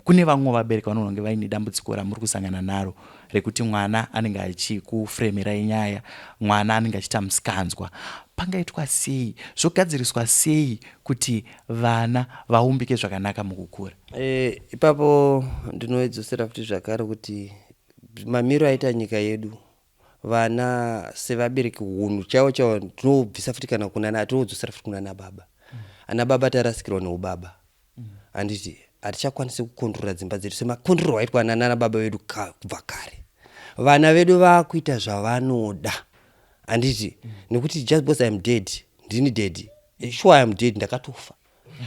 kune vamwe vabereki vanogona kunge vaine dambudziko ramuri kusangana naro rekuti mwana anenge achikufremerai nyaya, mwana anenge achiita musikanzwa. Pangaitwa sei, zvogadziriswa sei kuti vana vaumbike zvakanaka mukukura? Ipapo ndinoidzosera futi zvakare kuti mamiro aita nyika yedu, vana sevabereki, unhu chaiwo chaiwo tinobvisa futi kana kunana, tinodzosera futi kunana baba. Ana baba tarasikirwa neubaba, handiti. Hatichakwanisi kukondrora dzimba dzedu semakondrorwo aitwa nana baba vedu kubva kare. Vana vedu vaakuita zvavanoda, handiti, nekuti just because I'm dead, ndini dead. Sure, I'm dead, ndakatofa.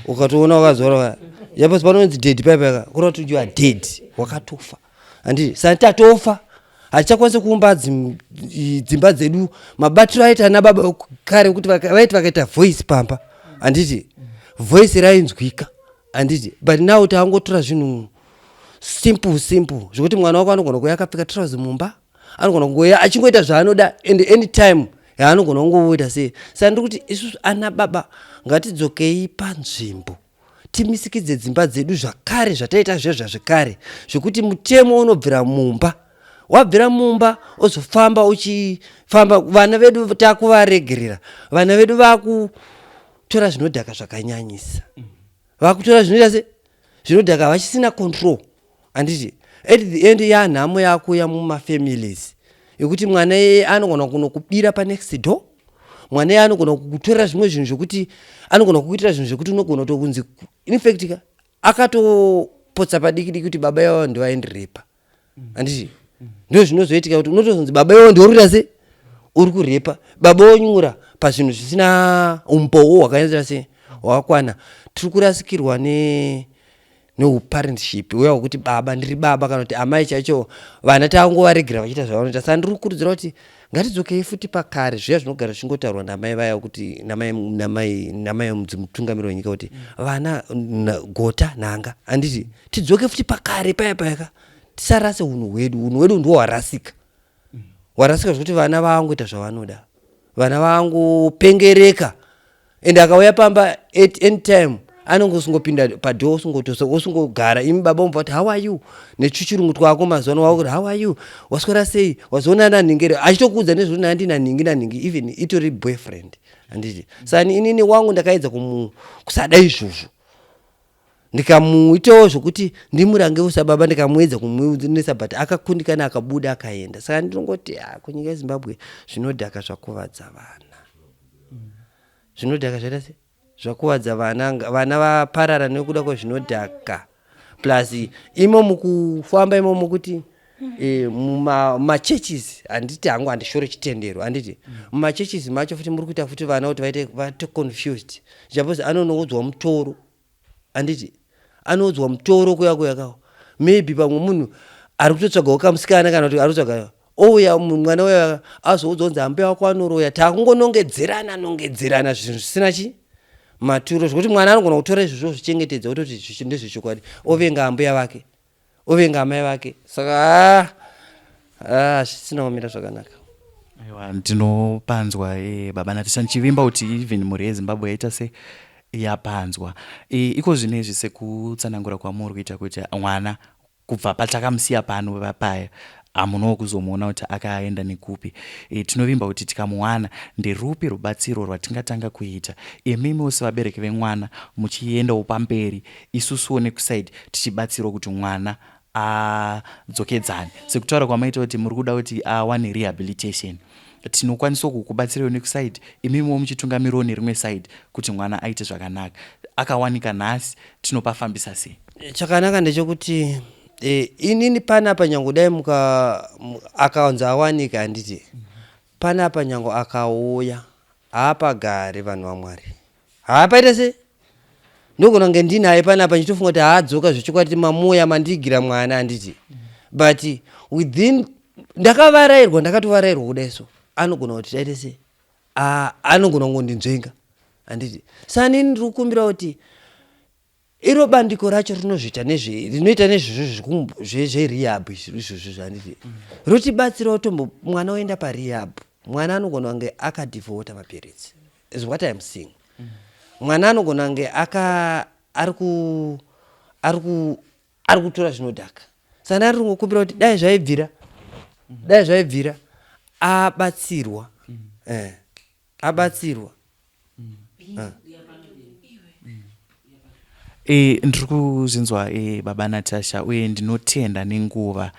Ukatoona wakazora yapasi panonzi dead paipaka, kureva kuti you are dead, wakatofa, handiti. Saka tatofa, hatichakwanisi kuumba dzimba dzedu mabatiro aita ana baba kare, kuti vaiti vakaita voice pamba, handiti, voice rainzwika, handiti. But now taangotora zvinhu simple simple, zvekuti mwana wako anogona kuuya akapfeka trouser mumba, anogona kungoya achingoita zvaanoda and any time yaanogona kungoita sei. Saka ndiri kuti isusu ana baba ngatidzokei panzvimbo, timisikidze dzimba dzedu zvakare zvataita zvezva zvekare, zvekuti mutemo unobvira mumba, wabvira mumba ozofamba uchifamba. Vana vedu takuvaregerera, vana vedu vakutora zvinodhaka zvakanyanyisa, vakutora zvinoita se zvinodhaka, havachisina control, handiti. At the end yanhamo yakuya mumafamilies yekuti mwana iyeye anogona kunokubira panext door, mwana iye anogona kukutorera zvimwe zvinhu, zvekuti anogona kukuitira zvinhu zvekuti unogona kutokunzi, infact ka, akatopotsa padiki diki kuti baba ivavo ndivaindirepa, handiti. Ndo zvinozoitika kuti unotozonzi baba ivavo ndiuri kuita se uri kurepa baba, wonyura pazvinhu zvisina umbowo hwakaita se hwakakwana. Tiri kurasikirwa ne neuparentship uya wekuti baba ndiri baba kana kuti amai chaicho. Vana tangovaregera vachiita zvavanoita. Saka ndiri kukurudzira kuti ngatidzokei futi pakare zviya zvinogara zvichingotaurwa namai vaya kuti namai mutungamiri wenyika kuti vana gota nhanga, handiti. Tidzoke futi pakare paya payaka, tisarase unhu hwedu. Unhu hwedu ndihwo hwarasika, hwarasika zvekuti vana vaangoita zvavanoda, vana vangopengereka. Ende akauya pamba at any time anongosingopinda padoor, osingogara. Imi baba mubva kuti, "How are you?" Nechuchirungu twako mazuva ano, wakuti, "How are you? Waswera sei? Wazoona nanhingi?" Achitokuudza nezvekuti nandi nanhingi nanhingi, even itori boyfriend, handiti. Saka inini wangu ndakaedza kusada izvozvo, ndikamuitawo zvokuti ndimurangewo sababa, ndikamuedza kumuonesa, but akakundikana, akabuda akaenda. Saka ndinongoti, ah, kunyika yeZimbabwe zvinodhaka zvakuvadza vana, zvinodhaka zvaita se zvakuvadza vana. Vana vaparara nekuda kwezvinodhaka. Plus imo mukufamba imomo kuti mumachurches, handiti hangu handishore chitendero, handiti? Mumachurches macho futi muri kuita futi vana kuti vaite vate confused. Suppose anonoudzwa mutoro, handiti? Anoudzwa mutoro kuya kuya kawo, maybe pamwe munhu ari kutotsvagawo kamusikana kana kuti ari kutsvaga ouya mwana uya azoudzwa kunzi ambuya wako anoroya. Takungonongedzerana nongedzerana zvinhu zvisina chi maturo, zvekuti mwana anogona kutora izvozvo zvichengetedza kutoti ndezvechokwadi, ovenga ambuya vake, ovenga amai vake. Saka zvisina kumira zvakanaka. Aiwa, ndinopanzwa baba Natasha. Ndichivimba kuti even mhuri yeZimbabwe yaita se yapanzwa. Iko zvino izvi, sekutsanangura kwamuri kuita kuti mwana kubva patakamusiya pano paya hamunawo kuzomuona kuti akaenda nekupi, tinovimba kuti tikamuwana, nderupi rubatsiro rwatingatanga kuita, imimiwo sevabereki vemwana muchiendawo pamberi, isusuwo nekuside tichibatsirawo kuti mwana adzokedzane, sekutaura kwamaita kuti muri kuda kuti awane rehabilitation? Tinokwanisawo kukubatsirawo nekuside, imimiwo muchitungamirawo nerimwe side kuti mwana aite zvakanaka. Akawanika nhasi, tinopafambisa sei? Chakanaka ndechekuti inini panapa nyange dai muka akanzi awanika, handiti? Panapa nyange akauya, haapagari. Vanhu vaMwari, haapaita sei? Ndogona kunge ndinaye panapa ndichitofunga kuti haadzoka zvechokwadi, mamuya mandigira mwana, handiti? But within ndakavarairwa, ndakatovarairwa kudai, so anogona kuti taite sei, anogona kungondinzvenga, handiti? Saka nini ndiri kukumbira kuti iro bandiko racho rinozviita nezve rinoita nezvizvo zverehab izvozvo, zvanditi rotibatsirawo, tombo mwana oenda parehab. Mwana anogona kunge akadevourta mapiritsi, is what I am seeing. Mwana anogona kunge aka ari ku ari ku ari kutora zvinodhaka. Saka ndari kungokumbira kuti dai zvaibvira, dai zvaibvira abatsirwa, abatsirwa. Ndiri kuzvinzwa, baba Natasha, uye ndinotenda nenguva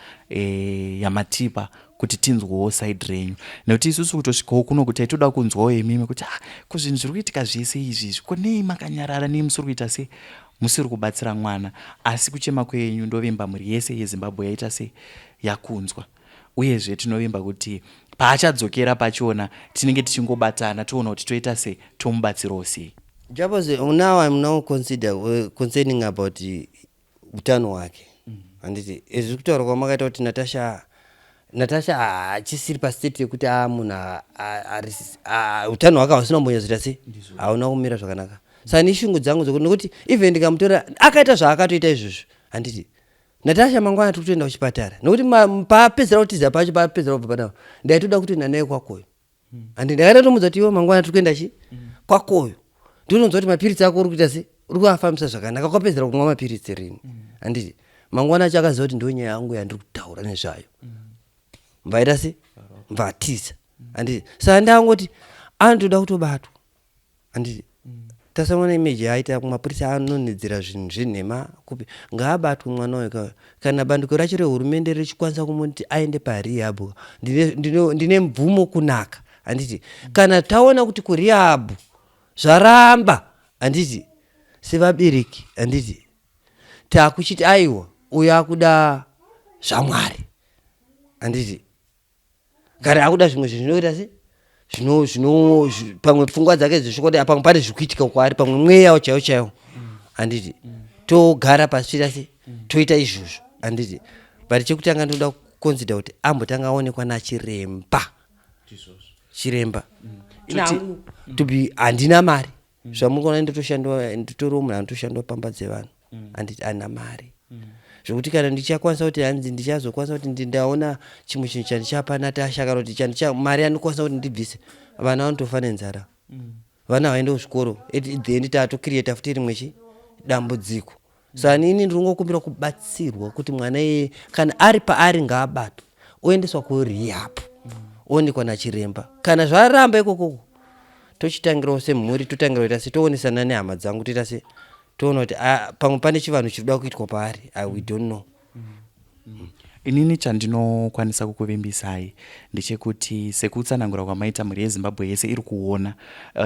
yamatipa kuti tinzwewo side renyu, nekuti isusu kutosvikawo kuno kuti taitoda kunzwawo imimi kuti ah, ko zvinhu zviri kuitika zvese izvizvi, ko nei makanyarara, nei musiri kuita sei, musiri kubatsira mwana? Asi kuchema kwenyu ndovimba mhuri yese yeZimbabwe yaita sei, yakunzwa. Uyezve tinovimba kuti paachadzokera pachona tinenge tichingobatana, toona kuti toita sei, tomubatsirawo sei. Suppose now I'm now consider concerning about utano hwake, handiti? Izvi kutaura kwamakaita kuti Natasha haachisiri pastate yekuti a munhu utano hwake hausina kumbonyatsoita sei, hauna kumira zvakanaka. Saka neshungu dzangu dzokuti nekuti even ndikamutora akaita zvaakatoita izvozvo, handiti? Natasha mangwana tiri kutoenda kuchipatara, nekuti paapedzera kutiza pacho, paapedzera kubva panapa, ndaitoda kutoenda naye kwakoyo. Handi ndakaita tomudza kuti iwe mangwana tiri kuenda chi kwakoyo, ndinonzwa kuti mapiritsi ako uri kuita sei, uri kuafambisa zvakanaka, kwapedzera kumwa mapiritsi rini, handiti? Mangwana acho akaziva kuti ndo nyaya yangu yandiri kutaura nezvayo, mvaita se mvatiza, handiti? Saka ndangoti anotoda kutobatwa, handiti? Tasamwana image yaaita kumapurisa, anonedzera zvinhu zvenhema kupi. Ngaabatwe mwana uyu ka. Kana bandiko racho rehurumende richikwanisa kumuti aende parehab, ndine mvumo kunaka, handiti? Kana taona kuti kurehab zvaramba, handiti, sevabereki, handiti, takuchiti aiwa, uyo akuda zvaMwari, handiti? Kana akuda zvimwe zvinhu zvinoita se zvino zvino pamwe pfungwa dzake dzisvika kuti pamwe pane zviri kuitika kwaari, pamwe mweya chaiwo chaiwo, handiti? Togara pasi, toita se toita izvozvo, handiti? But chekutanga ndinoda kuconsider kuti ambotanga aonekwa nachiremba, chiremba. Ina to be handina mari, zvamuri ndotoshandwa, nditoriwo munhu anotoshandwa pamba dzevanhu, handiti? Handina mari zvokuti kana ndichakwanisa kuti hanzi ndichazokwanisa kuti ndaona chimwe chinhu chandichapa Natasha, kana kuti chandicha mari yandikwanisa kuti ndibvise. Vana vanotofa nenzara, vana havaende kuzvikoro. At the end tatocreata futi rimwe chi dambudziko. Saka nini ndiri kungokumbira kubatsirwa kuti mwana iyeye kana ari paari ngaabatwe, oendeswa kurehab, oonekwa nachiremba. Kana zvaramba ikokoko, tochitangirawo semhuri, totangira kuita se toonesana nehama dzangu, toita se toona kuti ah, pamwe pane chivanhu chiri kuda kuitwa paari. We don't know. Inini chandinokwanisa kukuvimbisai ndechekuti sekutsanangura kwamaita mhuri yeZimbabwe yese iri kuona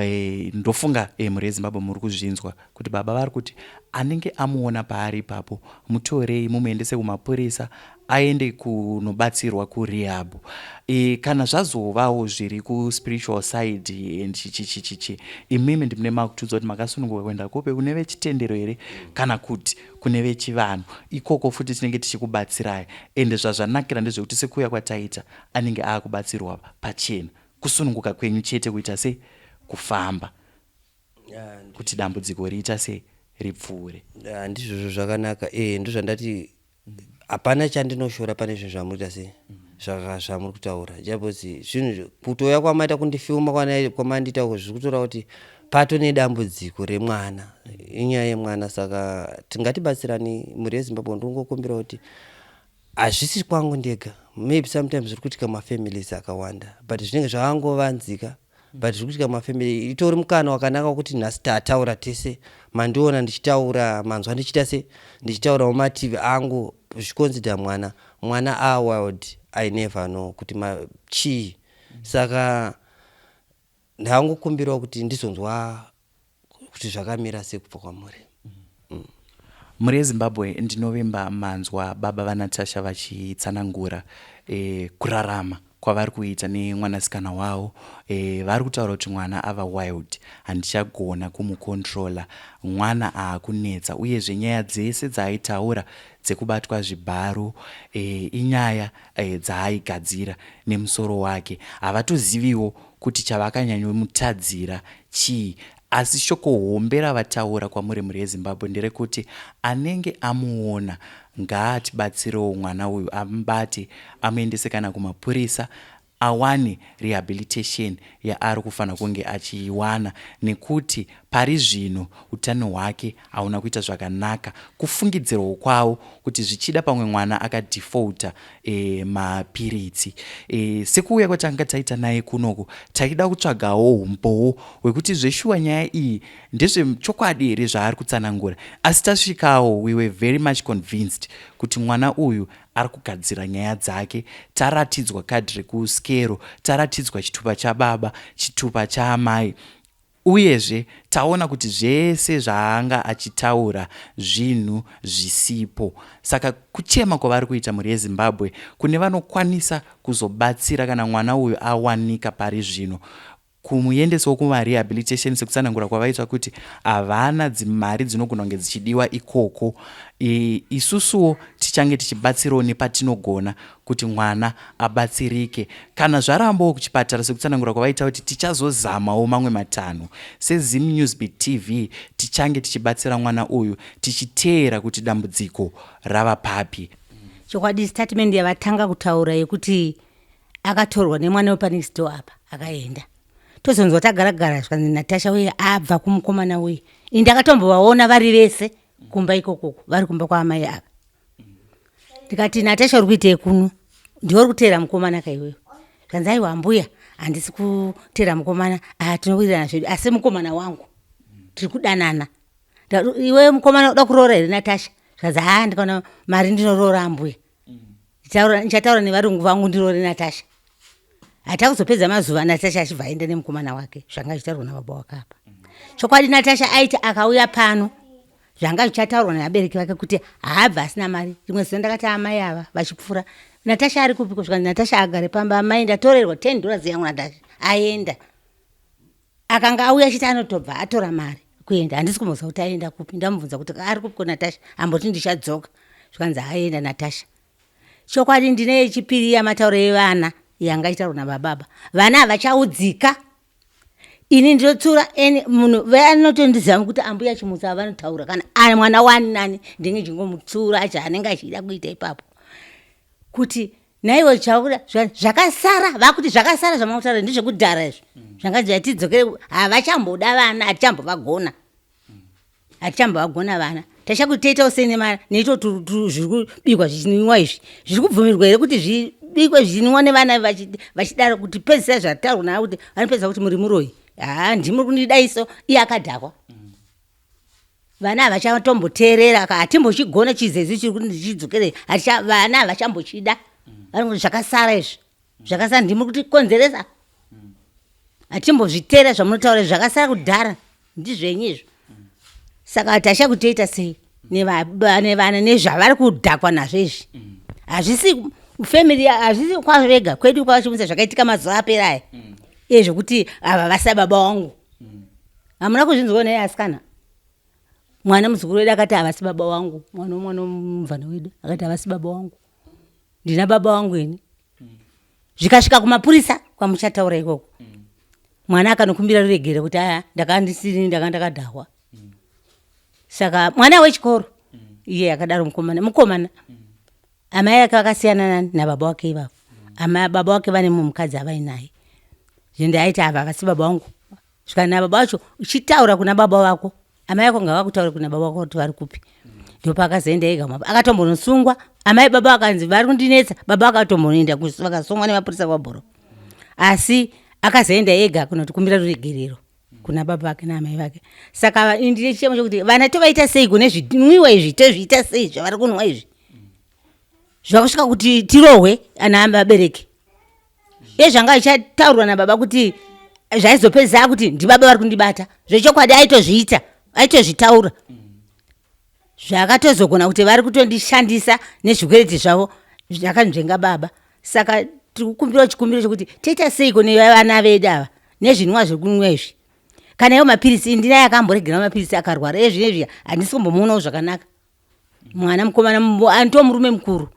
e, ndofunga e, mhuri yeZimbabwe muri kuzvinzwa kuti baba vari kuti anenge amuona paari ipapo mutorei mumuendese kumapurisa aende kunobatsirwa kurehab. E, kana zvazovawo zviri kuspiritual side and chichichichichi imimi ndimune makutiudza kuti makasununguka kuenda kupi kune vechitendero here kana kuti kune vechivanhu ikoko futi tinenge tichikubatsirai ende zvazvanakira ndezvekuti sekuuya kwataita anenge aakubatsirwa pachena kusununguka kwenyu chete kuita sei kufamba kuti dambudziko riita sei ripfuure. Ndizvozvo zvakanaka e ndozvandati hapana chandinoshora pane zvinhu zvamunoita sei zvamuri kutaura jabozi zvinhu kutouya kwamaita kundifilma kwamandiita uko zviri kutora kuti pato nedambudziko remwana inyaya yemwana saka tingatibatsirani mhuri yeZimbabwe. Ndingokumbira kuti hazvisi kwangu ndega, maybe sometimes zviri kuitika mumafamilies akawanda, but zvinenge zvakangovanzika, but zviri kuitika mumafamily. Itori mukana wakanaka wekuti nhasi tataura tese, mandiona ndichitaura, manzwa ndichiita se ndichitaurawo mativi angu zvichiconsider mwana. Mwana awild, I never know kuti chii, saka ndangokumbirawo kuti ndizonzwa kuti zvakamira sei kubva kwamuri. Mhuri yeZimbabwe, ndinovimba manzwa baba vaNatasha vachitsanangura kurarama kwavari kuita nemwanasikana wavo. Vari kutaura kuti mwana ava wild, handichagona kumucontrola, mwana aakunetsa. Uyezve nyaya dzese dzaaitaura dzekubatwa zvibharo inyaya dzaaigadzira nemusoro wake. Havatoziviwo kuti chavakanyanyomutadzira chii. Asi shoko hombe ravataura kwamuri mhuri yeZimbabwe nderekuti anenge amuona ngaatibatsirewo mwana uyu, amubate amuendese kana kumapurisa awane rehabilitation yaari kufanira kunge achiiwana, nekuti pari zvino utano hwake hauna kuita zvakanaka. Kufungidzirwawo kwavo kuti zvichida pamwe mwana akadefaulta mapiritsi. Sekuuya kwatanga taita naye kunoku, taida kutsvagawo umbowo hwekuti zveshuwa nyaya iyi ndezvechokwadi here zvaari kutsanangura. Asi tasvikawo, we were very much convinced kuti mwana uyu ari kugadzira nyaya dzake. Taratidzwa kadhi rekuskero, taratidzwa chitupa chababa, chitupa chaamai, uyezve taona kuti zvese zvaanga achitaura zvinhu zvisipo. Saka kuchema kwavari kuita mhuri yeZimbabwe kune vanokwanisa kuzobatsira kana mwana uyu awanika pari zvino kumuendesawo kumarehabilitation sekutsanangura kwavaita kuti havana dzimari dzinogona kunge dzichidiwa ikoko. Isusuwo tichange tichibatsirawo nepatinogona kuti mwana abatsirike. Kana zvarambawo kuchipatara sekutsanangura kwavaita kuti tichazozamawo mamwe matanho. SeZim Newsbeat TV tichange tichibatsira mwana uyu tichiteera kuti dambudziko rava papi. Chokwadi statement yavatanga kutaura yekuti akatorwa nemwana wepanext door apa akaenda, tozonzwa tagaragara zvikanzi Natasha uye abva kumukomana uye. Ini ndakatombovaona vari vese kumba ikokoko, vari kumba kwaamai ava. Ndikati, "Natasha, uri kuitei kuno? Ndiwe uri kuteera mukomana kaiwewe?" Zvanzi, "Aiwa ambuya, handisi kuteera mukomana. Ah, tinowirirana zvedu, asi mukomana wangu tiri kudanana." "Iwe mukomana uda kuroora here Natasha?" Zvanzi, "Haa, ndikaona mari ndinoroora ambuya. Ndichataura nevarungu vangu ndiroore Natasha." Hatakuzopedza mazuva Natasha achibva aenda nemukomana wake, zvanga zvichitaurwa nababa wake apa. Chokwadi Natasha aiti akauya pano zvanga zvichataurwa nevabereki vake kuti haabva asina mari. Rimwe zuva ndakati amai ava vachipfuura, "Natasha ari kupi?" Kusvika Natasha agare pamba, "Amai, ndatorerwa $10 yangu, Natasha aenda." Akanga auya achiti anotobva atora mari kuenda. Handisi kumboziva kuti aenda kupi. Ndamubvunza kuti ari kupiko Natasha, amboti ndichadzoka. Zvikanzi aenda Natasha. Chokwadi ndine yechipiri yamatauro evana yanga ichitaurwa nabababa. Vana havachaudzika. Ini ndinotsura eni munhu vanotondiziva kuti ambuya Chimutsa vanotaura kana mwana wani nani, ndinge ndichingomutsura chaanenge achida kuita ipapo kuti naiwe chakuda zvakasara vakuti zvakasara zvamakutaura ndezvekudhara izvi zvanga zvatidzokere. Havachamboda vana, hatichambovagona, hatichambovagona vana. Tachakuti toitawo sei neito zviri kubikwa zvichinwiwa izvi? Zviri kubvumirwa here kuti zvibikwe zvichinwiwa nevana vachidaro? Kuti pedzisa zvataurwa navo kuti vanopedzisa kuti muri muroyi, haa, ndimuri kundidaiso, iye akadhakwa. Vana havachatomboteerera, hatimbochigona chizezi chiri kuti ndichidzokere, vana havachambochida. Vanongoti zvakasara izvi, zvakasara ndimi kutikonzeresa. Hatimbozviteera zvamunotaura izvi, zvakasara kudhara, ndizvenyu izvo. Saka tasha kuti toita sei nevana nezvavari kudhakwa nazvo izvi? Hazvisi family, hazvisi kwazvo vega kwedu kwavachiunza zvakaitika mazuva apera aya ezvekuti ava vasa baba wangu. Hamuna kuzvinzwa naye asikana? Mwana muzukuru wedu akati havasi baba wangu, mwana womwana mumvana wedu akati havasi baba wangu, ndina baba wangu ini. Zvikasvika kumapurisa kwamuchataura ikoko, mwana akanokumbira ruregere kuti aya ndakandisiri, ndanga ndakadhakwa. Saka mwana wechikoro iye akadaro, mukomana mukomana, amai ake vakasiyana nani nababa wake ivavo. Amai baba wake vane mumwe mukadzi avainaye. Zvende aiti ava havasi baba vangu. Svika nababa vacho uchitaura kuna baba vako, amai vako ngavakutaure kuna baba vako kuti vari kupi. Ndopaakazoenda ega mapa akatombonosungwa. Amai baba vakanzi vari kundinetsa, baba vakatombonoenda vakasungwa nemapurisa kwabhoro. Asi akazoenda ega kunotikumbira ruregerero kuna baba vake naamai vake. Saka ndine chichemo chokuti vana tovaita sei kune zvinwiwa izvi, tozviita sei zvavari kunwa izvi zvakusvika kuti tirohwe ana vabereki. Iye zvanga zvichataurwa nababa kuti zvaizopedzisa kuti ndibaba vari kundibata zvechokwadi, aitozviita, aitozvitaura zvakatozogona kuti vari kutondishandisa nezvikwereti zvavo zvakanzvenga baba. Saka tiri kukumbira chikumbiro chekuti toita seiko nevana vedu ava nezvinwiwa zviri kunwiwa izvi, kana iwo mapiritsi. Ndinaye akamboregera mapiritsi akarwara, iye zvinezvi handisi kumbomuonawo zvakanaka. Mwana mukomana andiwo murume mukuru.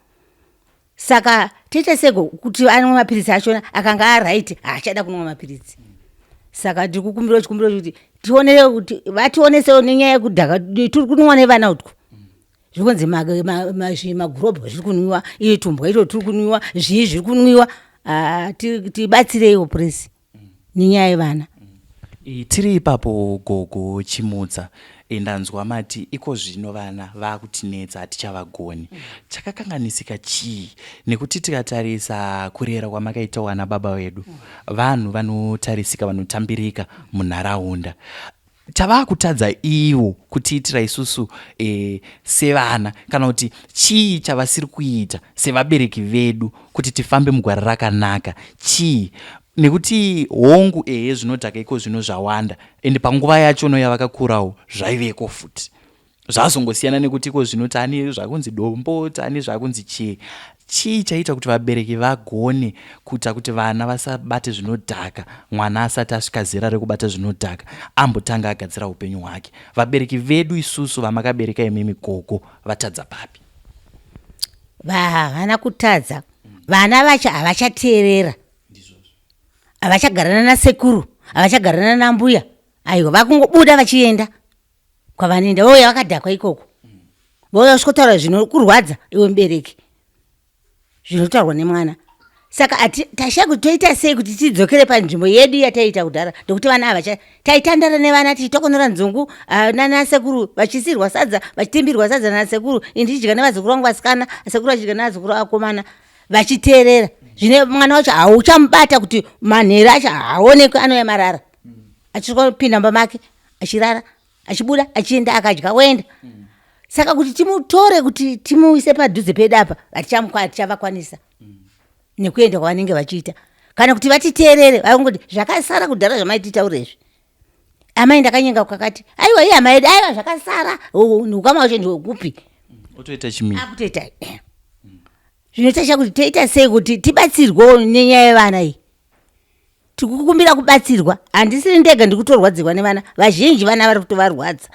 Saka toita seko kuti anwe mapiritsi achona akanga araiti, haachada kunwa mapiritsi. Saka tiri kukumbira chikumbiro chekuti tionere kuti vationesewo nenyaya yekudhaka tiri kunwa nevana utwu. Zviri kunzi magurobho zviri kunwiwa, iyo tumbwa ito tiri kunwiwa, zvii zviri kunwiwa. Tibatsireiwo purezi nenyaya yevana. Tiri ipapo gogo Chimutsa, ndanzwa mati iko zvino vana vakutinetsa, hatichavagoni. Chakakanganisika chii? Nekuti tikatarisa kurera kwamakaita vana baba vedu, vanhu vanotarisika, vanotambirika munharaunda, chavakutadza ivo kutiitira isusu sevana, kana kuti chii chavasiri kuita sevabereki vedu kuti tifambe mugwara rakanaka chii? Nekuti hongu, ehe, zvinodhaka iko zvino zvawanda, ende panguva yachono yavakakurawo zvaiveko futi. Zvazongosiyana nekuti iko zvino taane zvakunzi dombo, taane zvakunzi chii. Chii chaita kuti vabereki vagone kuita kuti vana vasabate zvinodhaka? Mwana asati asvika zera rekubata zvinodhaka, ambotanga agadzira upenyu hwake. Vabereki vedu isusu vamakabereka imimi gogo, vatadza papi? Havana kutadza. Vana vacho havachateerera, havachagarana nasekuru, havachagarana nambuya. Aiwa, vakungobuda vachienda kwavanoenda, vouya vakadhakwa ikoko, vouya vasvikotaura zvinokurwadza iwe mubereki, zvinotaurwa nemwana. Saka tashaya kuti toita sei kuti tidzokere panzvimbo yedu yataiita kudhara, ndokuti vana ava taitandara nevana tichitokonora nzungu nanasekuru, vachisirwa sadza, vachitimbirwa sadza nanasekuru, ini ndichidya nevazukuru vangu vasikana, sekuru vachidya nevazukuru vakomana, vachiteerera. Zvine mwana wacho hauchamubata kuti manheru acho haaonekwi, anouya marara achisvikopinda mumba make achirara, achibuda achienda, akadya oenda. Saka kuti timutore kuti timuise padhuze pedu apa, hatichavakwanisa nekuenda kwavanenge vachiita, kana kuti vatiteerere. Vakungoti zvakasara kudhara zvamaititaura izvi. Amai ndakanyenga kwakati, aiwa, iye hama yedu, aiwa, zvakasara. Ukama wacho ndewekupi? Otoita chimiro. Akutoita zvinoita kuti toita sei kuti tibatsirwewo nenyaya yevana iyi. Tikukumbira kubatsirwa, handisiri ndega ndiri kutorwadzirwa nevana vazhinji. Vana vari kutovarwadza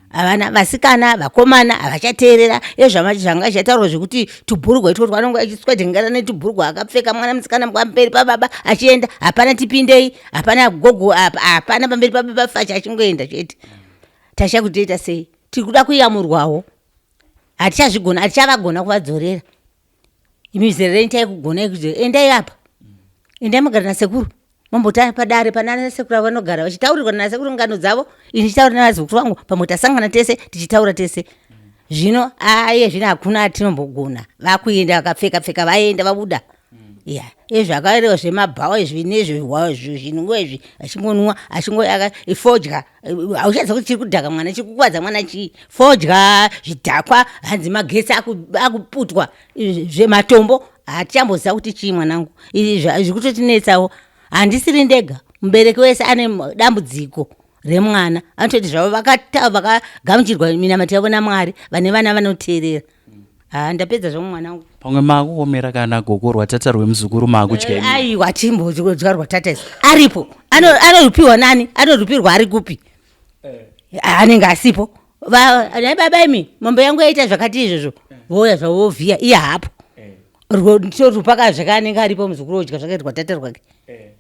havana, vasikana, vakomana havachateerera. Ezvanga zvichataurwa zvekuti tubhurugwa itwo twanonge achiswedhengera netubhurugwa akapfeka mwana musikana pamberi pababa achienda, hapana tipindei, hapana gogo, hapana pamberi pababa facha, achingoenda chete. Tasha kuti toita sei? Tiri kuda kuyamurwawo, hatichazvigona, hatichavagona kuvadzorera. Imi zera renyu taikugona ikuti endai apa, endai mugara nasekuru, mambota padare pana sekuru avo vanogara vachitaurirwa nasekuru ngano dzavo, ini ndichitaura nevazukuru vangu, pamwe tasangana tese tichitaura tese. Zvino aye zvino hakuna atinombogona, vakuenda vakapfeka pfeka, vaenda vabuda. Ya, ezvakarewa zvemabhawa izvi nezvezvinongo izvi, achingonwa, achingoyaka fodya. Hauchaziva kuti chiri kudhaka mwana, chiri kukuvadza mwana chii. Fodya, zvidhakwa, hanzi magetsi akuputwa, zvematombo, hatichamboziva kuti chii mwanangu. Zviri kutotinetsawo. Handisiri ndega, mubereki wese ane dambudziko remwana. Anototi zvavo vakagamuchirwa minamato yavo naMwari, vane vana vanoteerera. Ha, ndapedza zvangu mwanangu. Pamwe maakuomera kana gogo rwatata rwemuzukuru maakudya imi. Aiwa, timbodya rwatata izvi. Aripo anorupiwa nani? Anorupirwa ari kupi? Anenge asipo. Nhai baba imi, mombe yangu yaita zvakati izvozvo, vouya zvavo vovhiya, iye haapo. Torupaka zvake, anenge aripo muzukuru odya zvake rwatata rwake,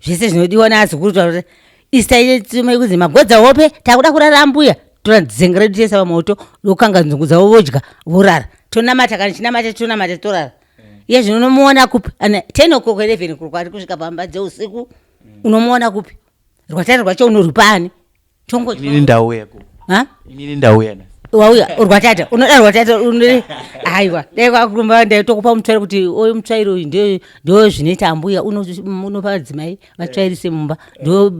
zvese zvinodiwa naazukuru. Taura ista itsuma yekunzi magodza hope, takuda kurara ambuya, tora dzenga redu toisa pamoto, dokanga nzungu dzavo, vodya vorara, tonamata. Kana chinamata, tonamata, torara. Iye zvino unomuona kupi? Ana 10 o'clock, 11 o'clock ari kusvika pamba dzeusiku, unomuona kupi? Rwatata rwacho unorupa ani? Tongodya. Inini ndauya gogo. Ha? Inini ndauya nhasi. Wauya rwatata, unoda rwatata? Aiwa, dai kwakurumba ndaitokupa mutsvairo kuti oyu mutsvairo uyu ndo zvinoita ambuya. Unopa madzimai vatsvairise mumba. Ndo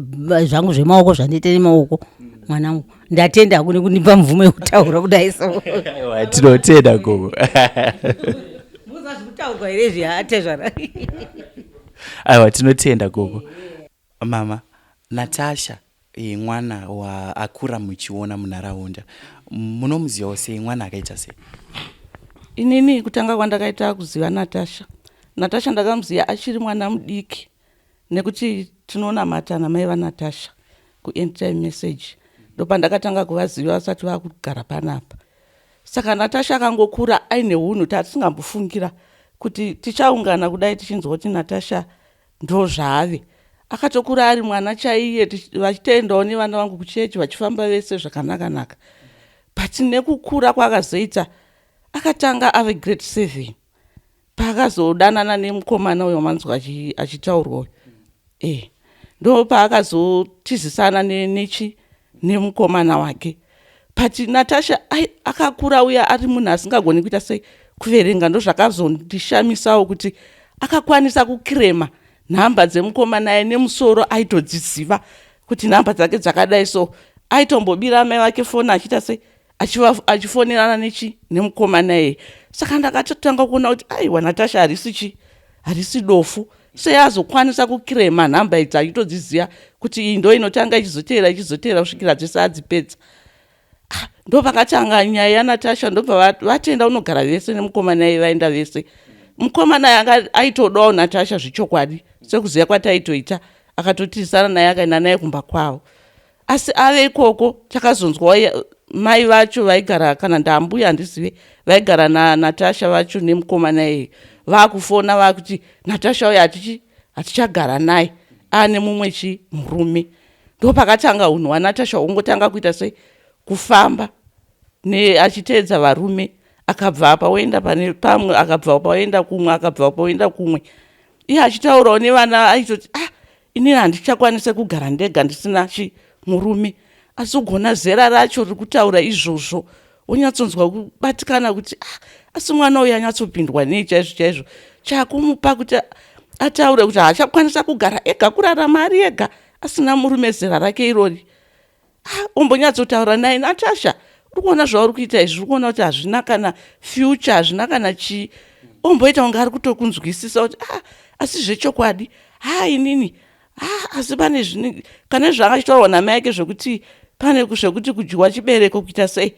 zvangu zvemaoko zvandiita nemaoko mwanangu. Ndatenda kune kundipa mvumo yekutaura kudai so. Aiwa, tinotenda gogo. Muzwa zvikutaurwa here izvi, atezvara? Aiwa, tinotenda gogo. Mama Natasha, mwana waakura muchiona munharaunda, munomuzivawo sei? Mwana akaita sei? Inini kutanga kwandakaita kuziva Natasha, Natasha ndakamuziva achiri mwana mudiki, nekuti tinonamata namai vaNatasha kuEnd Time Message. Ndopandakatanga kuvaziva vasati vakugara panapa. Saka Natasha akangokura aine unhu tatisingambofungira kuti tichaungana kudai tichinzwa kuti Natasha ndo zvaave. Akatokura ari mwana chaiye, vachitoendawo nevana vangu kuchechi, vachifamba vese zvakanaka-naka. But nekukura kwaakazoita, akatanga ave grade 7 paakazodanana nemukomana uyo wamanzwa achitaurwa uyu. Ndo paakazotizisana nechi nemukomana wake. But Natasha akakura uya ari munhu asingagoni kuita sei, kuverenga. Ndo zvakazondishamisawo kuti akakwanisa kukirema nhamba dzemukomana aye nemusoro. Aitodziziva kuti nhamba dzake dzakadai so. Aitombobira amai vake foni achiita sei, achifonerana nechi nemukomana iyeye. Saka ndakatotanga kuona kuti aiwa, Natasha harisi chi harisi dofu. Sei azokwanisa kukirema nhamba idzi achitodziziva kuti iyi ndo inotanga, ichizoteera, ichizoteera kusvikira dzese adzipedza? Ah, ndo pakatanga nyaya yaNatasha. Ndobva vatenda unogara vese nemukomana iye, vaenda vese. Mukomana anga aitodawo Natasha zvechokwadi, sekuziva kwataitoita. Akatotizana naye, akaenda naye kumba kwavo. Asi ave ikoko takazonzwa mai vacho vaigara, kana ndambuya handizive, vaigara naNatasha vacho nemukomana iyeye, vaakufona vaakuti Natasha uyo hatichagara naye, aane mumwe chi murume. Ndo pakatanga unhu hwaNatasha hwongotanga kuita sei, kufamba achiteedza varume. Akabva apa oenda pane pamwe, akabva apa oenda kumwe, akabva apa oenda kumwe. Iye achitaurawo nevana, aitoti, "Ah, inini handichakwanise kugara ndega ndisina chi murume." Asi ugona zera racho riri kutaura izvozvo, wonyatsonzwa kubatikana kuti, ah, asi mwana uyu anyatsopindwa nei chaizvo chaizvo chakumupa kuti ataure kuti haachakwanisa kugara ega, kurarama ari ega asina murume, zera rake irori? Ah, ombonyatsotaura naye, "Natasha, uri kuona zvauri kuita izvi? Uri kuona kuti hazvina kana future, hazvina kana chii?" Omboita kunge ari kutokunzwisisa kuti, "Ah, asi zvechokwadi ha inini ha." Asi pane zvine kana zvanga achitaurwa namai ake zvekuti pane zvekuti kudyiwa chibereko, kuita sei,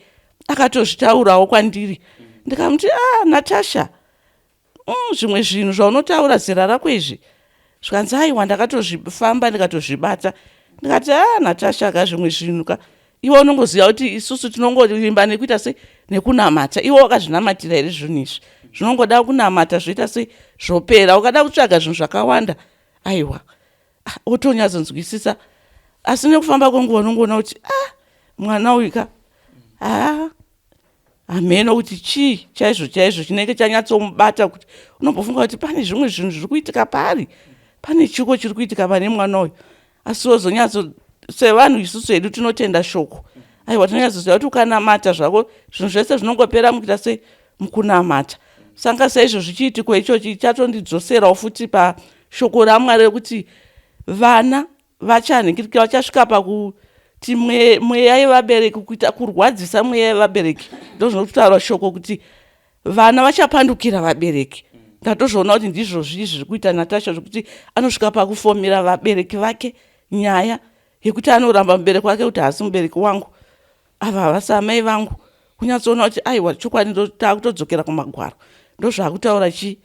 akatozvitaurawo kwandiri. Ndikamuti, "Ah, Natasha, zvimwe zvinhu zvaunotaura zera rako izvi." Zvikanzi, "Aiwa, ndakatozvifamba, ndikatozvibata." Ndikati, "A ah, Natasha ka, zvimwe zvinhu ka, iwe unongoziva kuti isusu tinongovimba nekuita sei, nekunamata. Iwe wakazvinamatira here? Zvinhu izvi zvinongoda kunamata, zvoita sei, zvopera. Ukada kutsvaga zvinhu zvakawanda, aiwa." Ah, otonyatsonzwisisa. Asi nekufamba kwenguva unongoona kuti, ah, mwana uyu ka, haa, hameno kuti chii chaizvo chaizvo chinenge chanyatsomubata, kuti unombofunga kuti pane zvimwe zvinhu zviri kuitika paari, pane chiko chiri kuitika pane mwana uyu. Asi wozonyatso, sevanhu isusu hedu tinotenda shoko, aiwa, tinonyatsoziva kuti ukanamata zvako zvinhu zvese zvinongopera mukuita sei, mukunamata. Sanga saizvo zvichiitiko ichochi chatondidzoserawo futi pashoko raMwari rekuti vana vachanhingirika vachasvika pakuti mweya yevabereki kuita kurwadzisa mweya yevabereki ndozvinotaura shoko kuti vana vachapandukira vabereki ndatozviona kuti ndizvo zvii zviri kuita Natasha zvekuti anosvika pakufomera vabereki vake nyaya yekuti anoramba mubereki wake kuti haasi mubereki wangu ava havasi amai vangu kunyatsoona kuti aiwa chokwadi takutodzokera kumagwaro ndozvaakutaura chii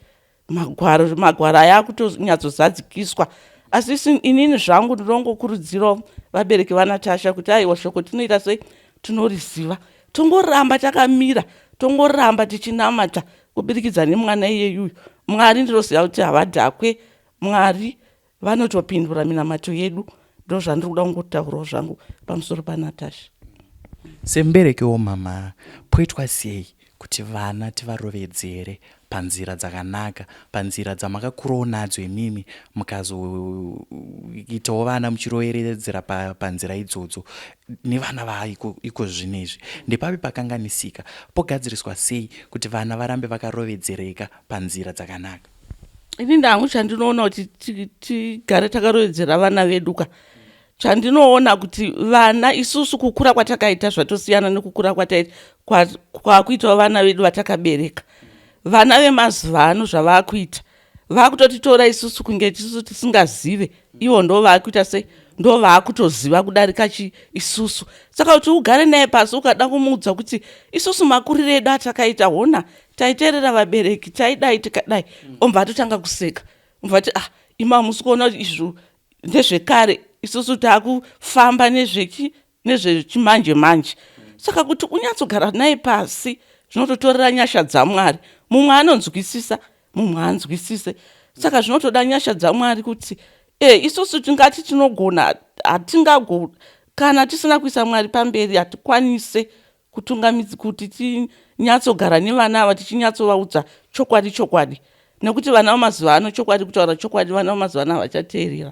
magwaro magwaro aya akutonyatsozadzikiswa asi inini zvangu ndinongokurudzirawo vabereki vaNatasha kuti aiwa shoko tinoita sei tinoriziva tongoramba takamira tongoramba tichinamata kubirikidza nemwana iyeyuyu Mwari ndinoziva kuti havadhakwe Mwari vanotopindura minamato yedu ndozvandiri kuda kungotaurawo zvangu pamusoro paNatasha. Semuberekiwo mama poitwa sei kuti vana tivarovedzere panzira dzakanaka panzira dzamakakurawo nadzo imimi mukazoitawo vana muchiroveredzera panzira idzodzo nevana vaiko iko zvino izvi ndepapi pakanganisika pogadziriswa sei kuti vana varambe vakarovedzereka panzira dzakanaka? Ini ndangu chandinoona kuti tigare takarovedzera vana vedu ka chandinoona kuti vana isusu kukura kwatakaita zvatosiyana nekukura kwataita kwakuitawo vana vedu vatakabereka vana vemazuva ano zvavakuita vakutotitora isusu kunge tisu tisingazive ivo ndo vakuita sei ndo vakutoziva kudarika chi isusu saka kuti ugare naye pasi ukada kumuudza kuti isusu makuriro edu atakaita hona taiteerera vabereki taidai tikadai omva atotanga kuseka omva ati ah ima hamusi kuona kuti izvo ndezvekare isusu takufamba nezvechi nezvechimanje manje saka kuti unyatsogara naye pasi zvinototorera nyasha dzaMwari mumwe anonzwisisa mumwe anzwisise saka zvinotoda nyasha dzaMwari kuti e isusu tingati tinogona hatingago kana tisina kuisa Mwari pamberi hatikwanise kutungamidzi kuti tinyatsogara nevana ava tichinyatsovaudza chokwadi chokwadi nekuti vana vamazuva ano chokwadi kutaura chokwadi vana vamazuva ano havachateerera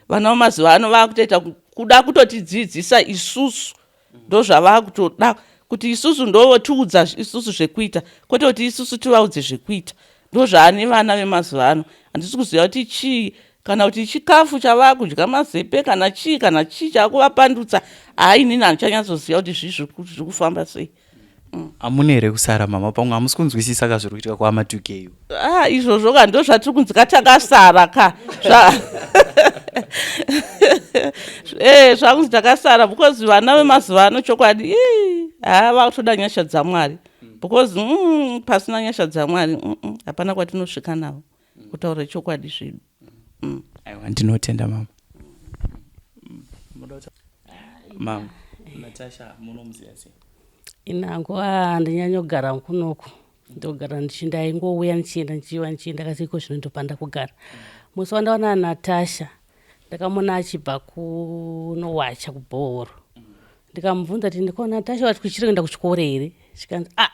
vana vamazuva ano vakutoita kuda kutotidzidzisa isusu ndozvavakutoda kuti isusu ndotiudza isusu zvekuita kwete kuti isusu tivaudze zvekuita ndozvaane vana vemazuva ano handisi kuziva kuti chii kana kuti chikafu chavakudya mazepe kana chii kana chii chakuvapandutsa haa inini handichanyatsoziva kuti zvii zviri kufamba sei. Hamuna here kusara mama pamwe hamusi kunzwisisa ka zviri kuitika kwaMatukeyu. Ah izvozvo ka ndozvatiri kunzi ka takasara ka eh zvakunzi takasara because vana vemazuva ano chokwadi haa vakutoda nyasha dzaMwari because pasina nyasha dzaMwari hapana kwatinosvika navo. Kutaura chokwadi zvedu. Aiwa ndinotenda mama. Mama, Natasha munomuziva sei? Inango handinyanyogara kunoku ndogara ndaingouya ndichienda ndichiuya ndichienda kasi iko zvino ndopanda kugara. Musi wandaona Natasha ndakamuona achibva kunowacha kubhohoro ndikamubvunza kuti ndiko Natasha wati kuchiri kuenda kuchikoro here zvikanzi ah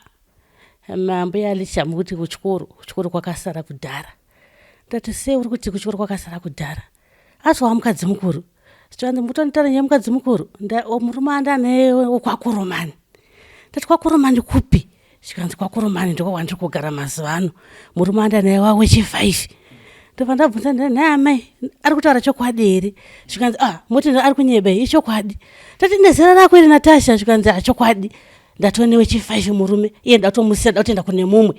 Mambuya Alicia mukuti kuchikoro kuchikoro kwakasara kudhara ndati sei uri kuti kuchikoro kwakasara kudhara asi wamukadzi mukuru zvikanzi mukutonitaura nyaya mukadzi mukuru murume andanaye wekwakoromani ndati kwakoromani kupi zvikanzi kwakoromani ndiko kwandiri kugara mazuva ano murume andanaye wawechi5 ndobva ndabvunza ndati nhai amai ari kutaura chokwadi here zvikanzi ah moti ari kunyeba ichokwadi ndati nezera rako iri Natasha zvikanzi ah chokwadi ndatova newechi5 murume iye ndatomusiya ndatoenda kune mumwe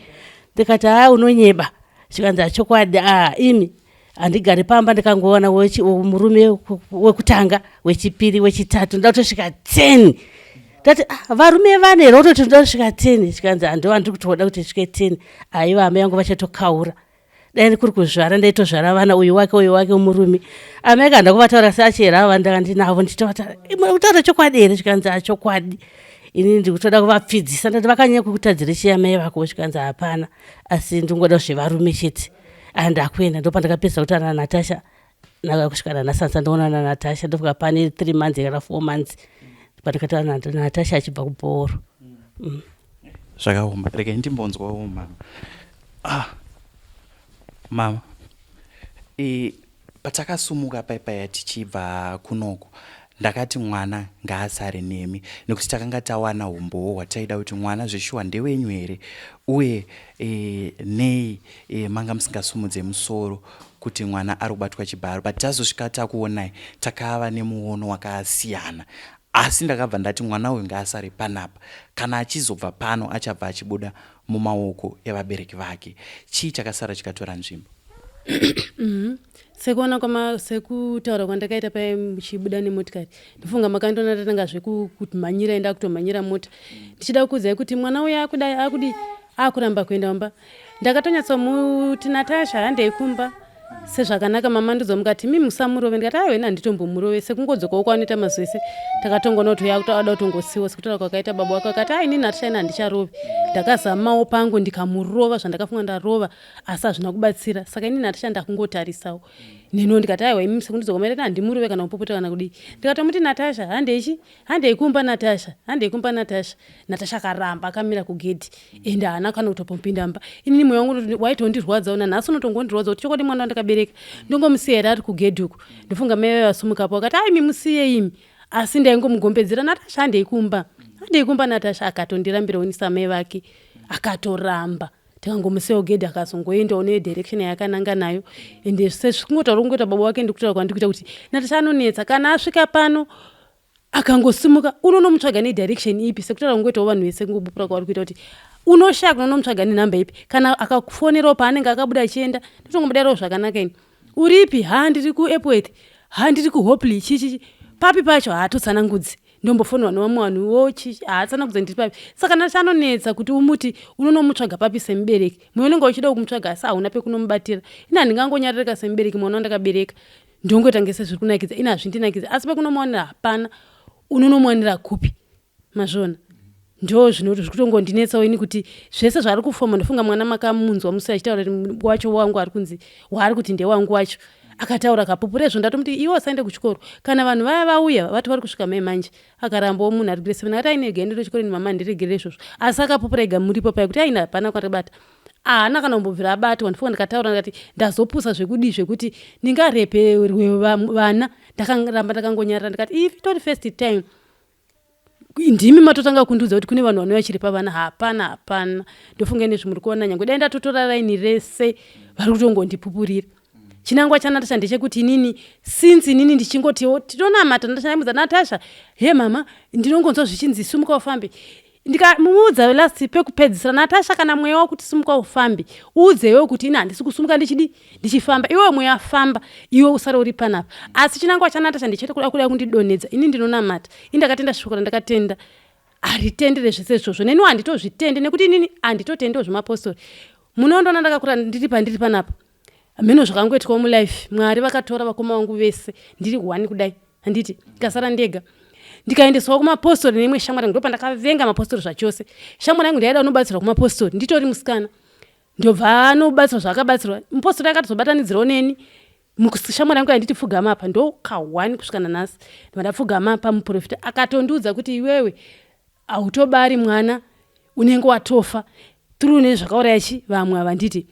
ndikati haa unonyeba zvikanzi achokwadi a imi handigari pamba ndikangowana murume wekutanga wechipiri wechitatu ndatosvika 10 ndati ah, varume vane here ototi ndoda kusvika 10 zvikanzi handiwa ndiri kutoda kuti svike 10 aiva amai yangu vachatokaura dai kuri kuzvara ndaitozvara vana uyu wake uyu wake murume amai kanda kuvataura seachera ava ndanga ndinavo ndichitovataura kutaura chokwadi here zvikanzi achokwadi ini ndikutoda kuvapfidzisa ndati vakanyanya kukutadzira chii amai vako zvikanzi hapana asi ndingoda zvevarume chete andakuenda ndopandakapedza kutaura naNatasha kusvika nanhasi handisati ndaonana naNatasha ndofunga pane 3 months kana 4 months pandakataura naNatasha achibva kubhoro Zvakaoma regai ndimbonzwawo mama. Ah mama e, patakasumuka paipaya tichibva kunoko Ndakati mwana ngaasare nemi nekuti takanga tawana humbowo hwataida kuti mwana zveshuwa ndewenyu here uye e, nei e, manga musingasumudze musoro kuti mwana ari kubatwa chibharo but tazosvika takuonai takava nemuono wakasiyana asi ndakabva ndati mwana uyu ngaasare panapa kana achizobva pano achabva achibuda mumaoko evabereki vake chii chakasara chikatora nzvimbo mhm. Sekuona kwama sekutaura kwandakaita paye muchibuda nemotikari ndofunga makandiona tatanga zvekumhanyira enda akutomhanyira mota ndichida kukuudzai kuti mwana uya akudai akudi akuramba kuenda kumba ndakatonyatsomuti Natasha handei kumba sezvakanaka mama ndidzo mukati mi musamurove ndikati aiwa ini handitombomurove sekungodzokawo kwaanoita mazuva ese takatongoona kuti uya ada kutongosiwa sekutaura kwakaita baba wake akati ai ini Natasha ini handicharovi ndakazamawo pangu ndikamurova zvandakafunga ndarova asi hazvina kubatsira saka ini natasha ndakungotarisawo neniwo ndikati aiwa imi sekundizokomerera handimurove kana kupopota kana kudii ndikatomuti natasha handeichi handei kumba natasha handei kumba natasha natasha akaramba akamira kugedhi ende haana kana kutopompinda mba inini mweya wangu waitondirwadzawo nanhasi unotongondirwadza kuti chokwadi mwana wandakabereka ndongomusiya here ari kugedhi uku ndofunga mai vaye vasumukapo vakati ai mimusiye imi asi ndaingomugombedzera natasha handei kumba handei kumba natasha akatondirambira onisa mai vake akatoramba tikangomusiyawo gedhi akazongoendawo nedirection yaakananga nayo ende sezvikungotaura kungoita baba wake ndikutaura kwandikuita kuti natasha anonetsa kana asvika pano akangosimuka unonomutsvaga nedirection ipi sekutaura kungoitawo vanhu vese kungobupura kwavari kuita kuti unoshaya kunonomutsvaga nenhamba ipi kana akakufonerawo paanenge akabuda achienda ndotongomudairawo zvakanaka ini uripi ha ndiri kuepworth ha ndiri kuhopley chichichi papi pacho haatotsanangudzi ndombofonerwa nevamwe vanhu wo chichi haatsanangudze ndiri papi saka nacho anonetsa kuti umuti unonomutsvaga papi semubereki mwe unenge uchida kumutsvaga asi hauna pekunomubatira ini handingangonyararika semubereki mwana wandakabereka ndongoita ngese zviri kunakidza ini hazvindinakidza asi pekunomuwanira hapana unonomuwanira kupi mazviona ndo zvino zvikutongondinetsawo ini kuti zvese zvaari kufoma ndofunga mwana makamunzwa musi achitaura kuti wacho wangu ari kunzi waari kuti ndewangu wacho akataura akapupura izvo ndatomuti iwe usaende kuchikoro kana vanhu vaya vauya vati vari kusvika mai manje akarambawo munhu ari grade seven akati aine rega ende kuchikoro ini mama ndiregerere izvozvo asi akapupura ega muripo paya kuti aina hapana kwatibata haana kana kumbobvira abatwa ndifunga ndikataura ndikati ndazopusa zvekudii zvekuti ndingareperwe vana ndakaramba ndakangonyarara ndikati if itori first time ndimi matotanga kundiudza kuti kune vanhu vanouya chiri pavana hapana hapana ndofunga ine zvimuri kuona nyange dai ndatotora raini rese vari kutongondipupurira chinangwa chanatasha ndechekuti inini since inini ndichingotiwo titonamata natasha ndaimudza natasha he mama ndinongonzwa zvichinzi sumuka ufambe ndikamuudza last pekupedzisira natasha kana mweya wakuti sumuka ufambe uudze iwewe kuti ini handisi kusumuka ndichidi ndichifamba iwewe mweya famba iwe usare uri panapa asi chinangwa chanatasha ndichete kuda kuda kundidonhedza ini ndinonamata ini ndakatenda shoko randakatenda haritendere zvese izvozvo neniwo handitozvitende nekuti inini handitotendewo zvemapostori munondoona ndakakura ndiri pandiri panapa mheno zvakangoitikawo mulife mwari vakatora vakoma vangu vese ndiri one kudai handiti ndikasara ndega ndikaendeswawo kumapostori neimwe shamwari yangu ndopandakavenga mapostori zvachose shamwari yangu ndaida unobatsirwa kumapostori nditori musikana ndobva anobatsirwa zvaakabatsirwa mupostori akatozobatanidzirawo neni shamwari yangu yanditi pfugama apa ndokahwani kusvika nanhasi ndobva ndapfugama apa muprofita akatondiudza kuti iwewe hautobari mwana unenge watofa through nezvakauraya chi vamwe ava nditi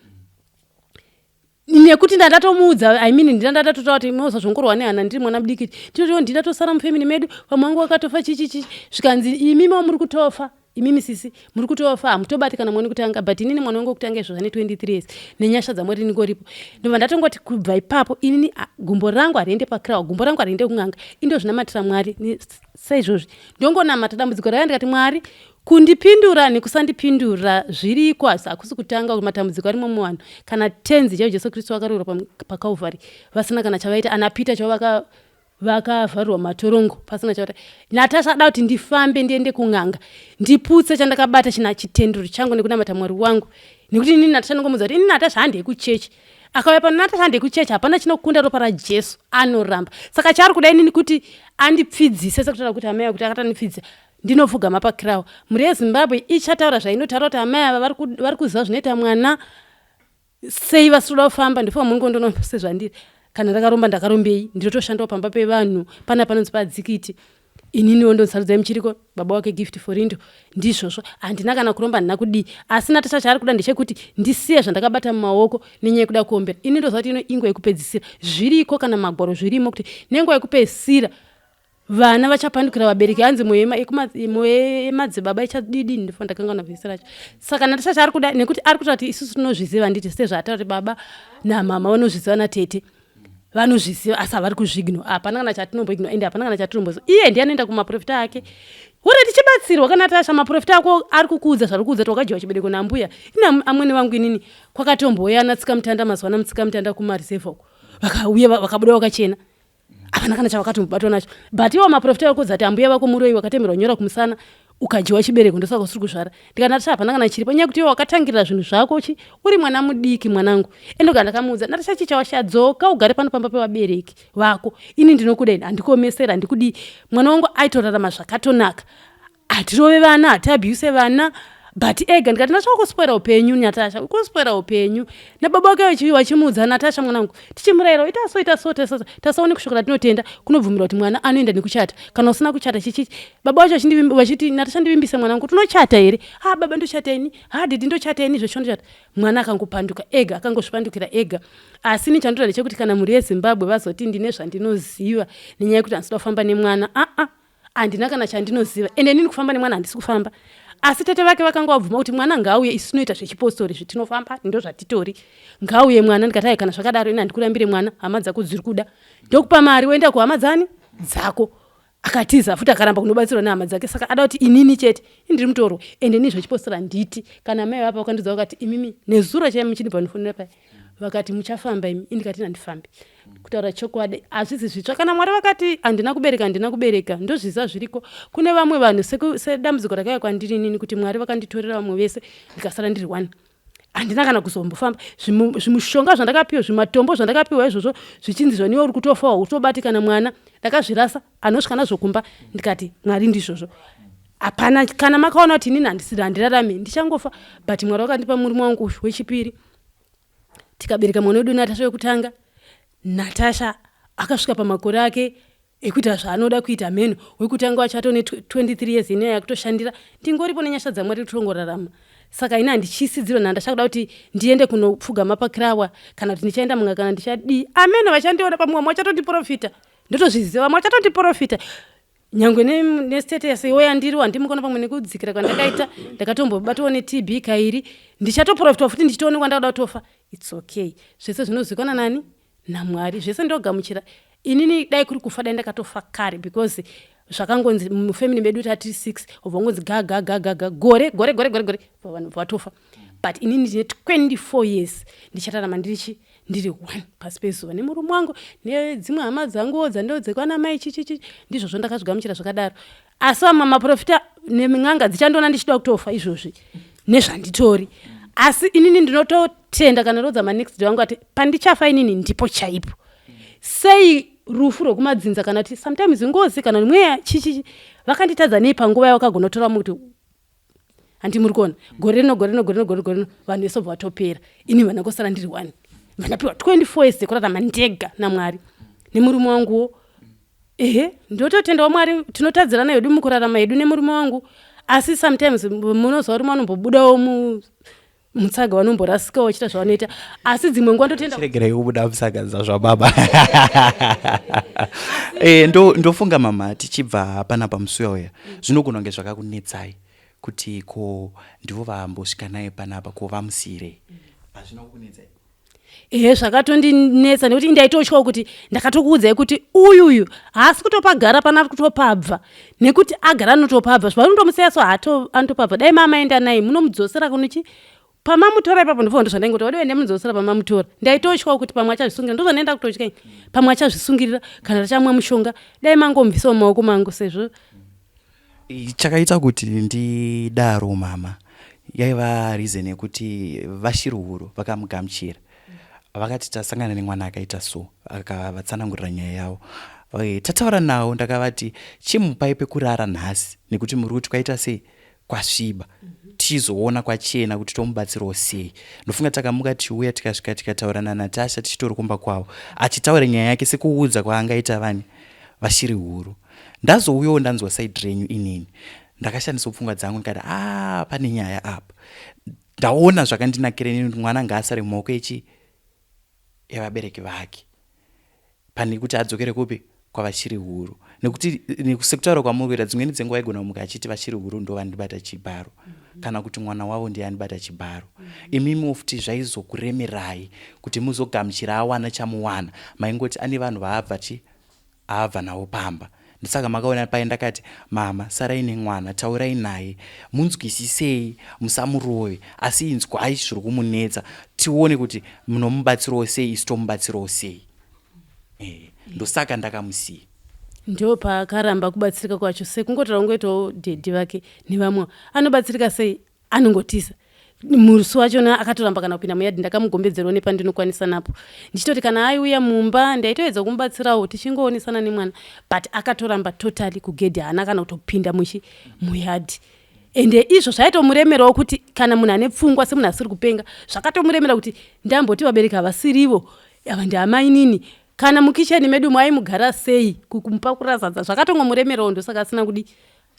nekuti ndandatomuudza i mean ndandatotaura kuti mozozvongorwa nehana ndiri mwana mudiki tinotiwo ndindatosara mufamily medu vamwe vangu vakatofa chichichi zvikanzi imimi wamuri kutofa imimi sisi muri kutofa hamutobati kana mwana wekutanga but inini mwana wangu wekutanga izvozvo ane 23 years nenyasha dzamwari ndingoripo ndobva ndatongoti kubva ipapo inini gumbo rangu hariende pakirawa gumbo rangu hariende kun'anga indozvinamatira mwari saizvozvi ndongonamata dambudziko raya ndikati mwari kundipindura nekusandipindura zviriko asi hakusi kutanga kuti matambudziko arimo muvanhu kana tenzi chaivo jesu kristu vakarurwa pacalvary vasina kana chavaita ana peter chavo vaka vakavharirwa matorongo pasina chavaita natasha ada kuti ndifambe ndiende kun'anga ndiputse chandakabata china chitendero changu nekunamata mwari wangu nekuti inini natasha ndongomudza kuti inini natasha handei kuchechi akauya pano natasha handei kuchechi hapana chinokunda ropa rajesu anoramba saka chaari kuda inini kuti andipfidzise sekutaura kuti amai kuti akatandipfidzisa ndinopfugama pakirawa mhuri yezimbabwe ichataura zvainotaura kuti amai ava vari kuziva zvinoita mwana sei vasiri kuda kufamba ndofunga mungondoona sezvandiri kana ndakaromba ndakarombei ndinotoshandawo pamba pevanhu pana panonzi padzikiti ininiwo ndonsarudzai muchiriko baba wake gift forindo ndizvozvo handina kana kuromba handina kudii asi natasha chaari kuda ndechekuti ndisiye zvandakabata mumaoko nenyaya yekuda kuombera ini ndoziva kuti ino inguva yekupedzisira zviriko kana magwaro zvirimo kuti nenguva yekupedzisira. Vana vachapandukira vabereki hanzi mwoyo yemadzibaba ichadidini ndifo ndakanganwa vhesi racho. Saka Natasha chaari kuda nekuti ari kutaura kuti isusu tinozviziva handiti sezvaataura kuti baba namama vanozviziva natete vanozviziva asi havari kuzvigno hapana kana chatinomboigno ende hapana kana chatinomboziva iye ndiye anoenda kumaprofita ake hure tichibatsirwa kana tasha maprofita ako ari kukuudza zvari kuudza kuti wakadyiwa chibereko nambuya ini amwene vangu inini kwakatombouya ana tsikamutanda mazuva ana mutsikamutanda kumareserve uko vakauya vakabuda vakachena havana kana chavakatombobatwa nacho but iwo maprofita vakuudza kuti ambuya vako muroyi wakatemerwa nyora kumusana ukadyiwa chibereko ndosaka usiri kuzvara ndikati natasha hapana kana chiripo nyaya yekuti iwe wakatangirira zvinhu zvako chi uri mwana mudiki mwanangu ende uka ndakamuudza natasha chii chawashadzoka ugare pano pamba pevabereki vako ini ndinokuda ini handikuomesera handikudii mwana wangu aitorarama zvakatonaka hatirove vana hatiabuse vana but ega ndikati natasha wakuspoira upenyu natasha ukuspoira upenyu nababa wake vachimuudza natasha mwanangu tichimurayira ita so ita so taso tasaone kushoko ratinotenda kunobvumirwa kuti mwana anoenda nekuchata kana usina kuchata chichi baba vacho vachiti natasha ndivimbise mwanangu tinochata here ha baba ndochata ini ha didi ndochata ini zvesho ndochata mwana akangopanduka ega akangozvipandukira ega asi ini chandoda ndechekuti kana mhuri yezimbabwe vazoti ndine zvandinoziva nenyaya yekuti handisida kufamba nemwana aa ah, ah handina kana chandinoziva ende inini kufamba nemwana handisi kufamba asi tete vake vakanga vabvuma kuti mwana ngauye isu tinoita zvechipostori izvi tinofamba ndo zvatitori ngauye mwana ndikati ai kana zvakadaro ini handikurambire mwana hama dzako dziri kuda ndokupa mari woenda kuhama dzani dzako akatiza futi akaramba kunobatsirwa nehama dzake saka ada kuti inini chete indiri mutoro ende ini zvechipostori handiti kana mai vapa vakandiudza vakati imimi nezuro chaiye muchindibva ndifonera pai vakati muchafamba imi indikati handifambi kutaura chokwadi hazvisi zvitsva kana mwari vakati handina kubereka handina kubereka ndozviziva zviriko kune vamwe vanhu sedambudziko rakauya kwandiri inini kuti mwari vakanditorera vamwe vese ndikasara ndiri one handina kana kuzombofamba zvimushonga zvandakapiwa zvimatombo zvandakapiwa izvozvo zvichinzi zvaniwe uri kutofawo utobatikana mwana ndakazvirasa anosvika nazvo kumba ndikati mwari ndizvozvo hapana kana makaona kuti inini handisiri handirarami ndichangofa but mwari wakandipa murume wangu wechipiri tikabereka mwana wedu natasha wekutanga natasha akasvika pamakore ake ekuita zvaanoda kuita mheno wekutanga wacho atone 23 years ine yakutoshandira ndingoripo nenyasha dzamwari tongorarama saka ini handichisidziro nhanda kuda kuti ndiende kunopfugama pakirawa kana kuti ndichaenda munga kana ndichadii ameno vachandiona pamwe vamwe vachatondiprofita ndotozviziva vamwe vachatondiprofita nyangwe nestatus iwo yandiri wandimukona pamwe nekudzikira kwandakaita ndakatombobatwawo netb kairi ndichatoprofitwa futi ndichitoonekwa ndakuda kutofa its okay zvese zvinozivikanwa nani namwari zvese ndogamuchira inini dai kuri kufa dai ndakatofa kare because zvakangonzi mufamily medu tati six obva wangonzi ga ga ga ga ga gore gore gore gore gore vanhu vatofa but inini ndine 24 years ndichararama ndirichi ndiri one pasi pezuva nemurume wangu nedzimwe hama dzanguwo dzandodzekwana mai chichichi ndizvozvo ndakazvigamuchira zvakadaro asi vamwe maprofita nen'anga dzichandiona ndichida kutofa izvozvi nezvanditori asi inini ndinototenda kana rodza manext day wangu ati pandichafa inini ndipo chaipo sei rufu rwekumadzinza kana kuti sometimes ngozi kana mweya chichichi vakanditadza nei panguva yavakagona kutora muti handi muri kuona gore rino gore rino gore rino gore rino vanhu vese vobva vatopera ini vana kosara ndiri one vandapiwa 24 years dzekurarama ndega namwari nemurume wanguwo ehe ndototendawo mwari tinotadzirana hedu mukurarama hedu nemurume wangu asi sometimes munoziva kuti vanombobudawo mutsaga vanomborasikawo vachiita zvavanoita asi dzimwe nguva ndotenda chiregerai kubuda mutsaga zvababa eh, ndofunga mama tichibva panapa musi uya zvinogona kunge zvakakunetsai kuti ko ndivo vambosvika naye panapa ko vamusiyirei hazvina kukunetsai ehe zvakatondinetsa nekuti ndaitotyawo kuti ndakatokuudzai kuti uyuyu haasi kutopagara pana ari kutopabva nekuti agara anotopabva zvaunondomusiya so anotopabva dai mamaenda naye munomudzosera kunochi pamamutora ipapo ndofo ndozvandaingoti wadiwe ndemudzosera pamamutora ndaitotyawo kuti pamwe achazvisungirira ndozvandaenda kutotya pamwe achazvisungirira kana tachamwa mushonga dai mangomubvisawo mumaoko mangu sezvo Chakaita kuti ndidaro mama yaiva reason yekuti vaShiruhuru vakamugamuchira vakati tasangana nemwana akaita so akavatsanangurira nyaya yavo eh, tataura nawo ndakavati chimupai pekurara nhasi nekuti muri kuti kwaita sei kwasviba tichizoona kwachena kuti tomubatsirawo sei ndofunga takamuka tichiuya tikasvika tikataura naNatasha tichitori kumba kwavo achitaura nyaya yake sekuudza kwaangaita vani vashiri huru Ndazouyawo ndanzwa side renyu inini ndakashandisawo pfungwa dzangu ndikati ah pane nyaya apa ndaona zvakandinakira inini kuti mwana ngaasare mumaoko echi evabereki vake pane kuti adzokere kupi kwavachiri huru. Nekuti sekutaura kwamuri kuita, dzimweni dzenguva aigona kumuka achiti vachiri huru ndo vandibata chibharo, kana kuti mwana wavo ndiye andibata chibharo. Imimiwo futi zvaizokuremerai kuti muzogamuchira awana chamuwana. Maingoti ane vanhu vaabva chi aabva navo pamba. Ndosaka makaona paye ndakati mama sarai nemwana, taurai naye, munzwisisei, musamurove, asi inzwai zviri kumunetsa tione kuti munomubatsirawo sei, isu tomubatsirawo sei. Eh, ndosaka ndakamusiya. Ndo paakaramba kubatsirika kwacho, sekungotaura kungoitawo dhedhi vake nevamwe. Anobatsirika sei? Anongotiza. Musi wachona akatoramba kana kupinda muyadhi. Ndakamugombedzerawo nepandinokwanisa napo, ndichitoti kana aiuya mumba ndaitoedza kumubatsirawo tichingoonesana nemwana, but akatoramba totally. Kugedhi haana kana kutopinda muchi muyadhi. Ende izvo zvaitomuremerawo kuti kana munhu ane pfungwa, semunhu asiri kupenga, zvakatomuremera kuti ndamboti vabereki havasirivo ava, ndiamainini, kana mukicheni medu maimugara sei kumupakura sadza, zvakatongomuremerawo. Ndosaka asina kudi.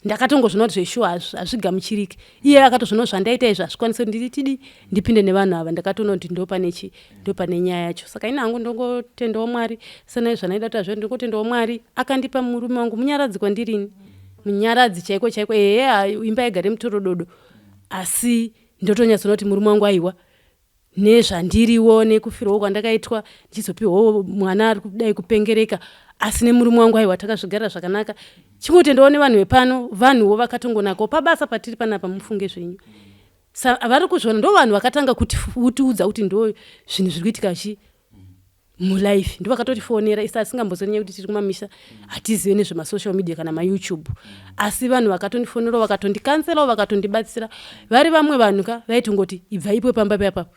Ndakatongozviona kuti zveshuwa hazvigamuchiriki. Iye akatozviona zvandaita izvi, hazvikwanisi kuti nditidi ndipinde nevanhu ava. Ndakatoona kuti ndopane chi ndopane nyaya yacho. Saka ini hangu ndongotendawo Mwari senai zvanaida kuti azvo. Ndingotendawo Mwari akandipa murume wangu, munyaradzi kwandirini, munyaradzi chaiko chaiko. Ehe, imba yegare mutorododo, asi ndotonyatsoona kuti murume wangu, aiwa, nezvandiriwo nekufirwawo kwandakaitwa, ndichizopiwawo mwana ari kudai kupengereka, asi nemurume wangu, aiwa, takazvigarira zvakanaka. Chingotendawo nevanhu vepano, vanhuwo vakatongonakawo pabasa patiri panapa. Mufunge zvenyu, sa vari kuzviona ndo vanhu vakatanga kutiudza kuti ndo zvinhu zviri kuitika chi mulife. Ndo vakatotifonera isu asingambozoni nyaya yekuti tiri kumamisha, hatizive nezvemasocial media kana maYouTube, asi vanhu vakatondifonerawo, vakatondikanselawo, vakatondibatsira. Vari vamwe vanhu ka, vaitongoti ibvai ipo pamba peapapo.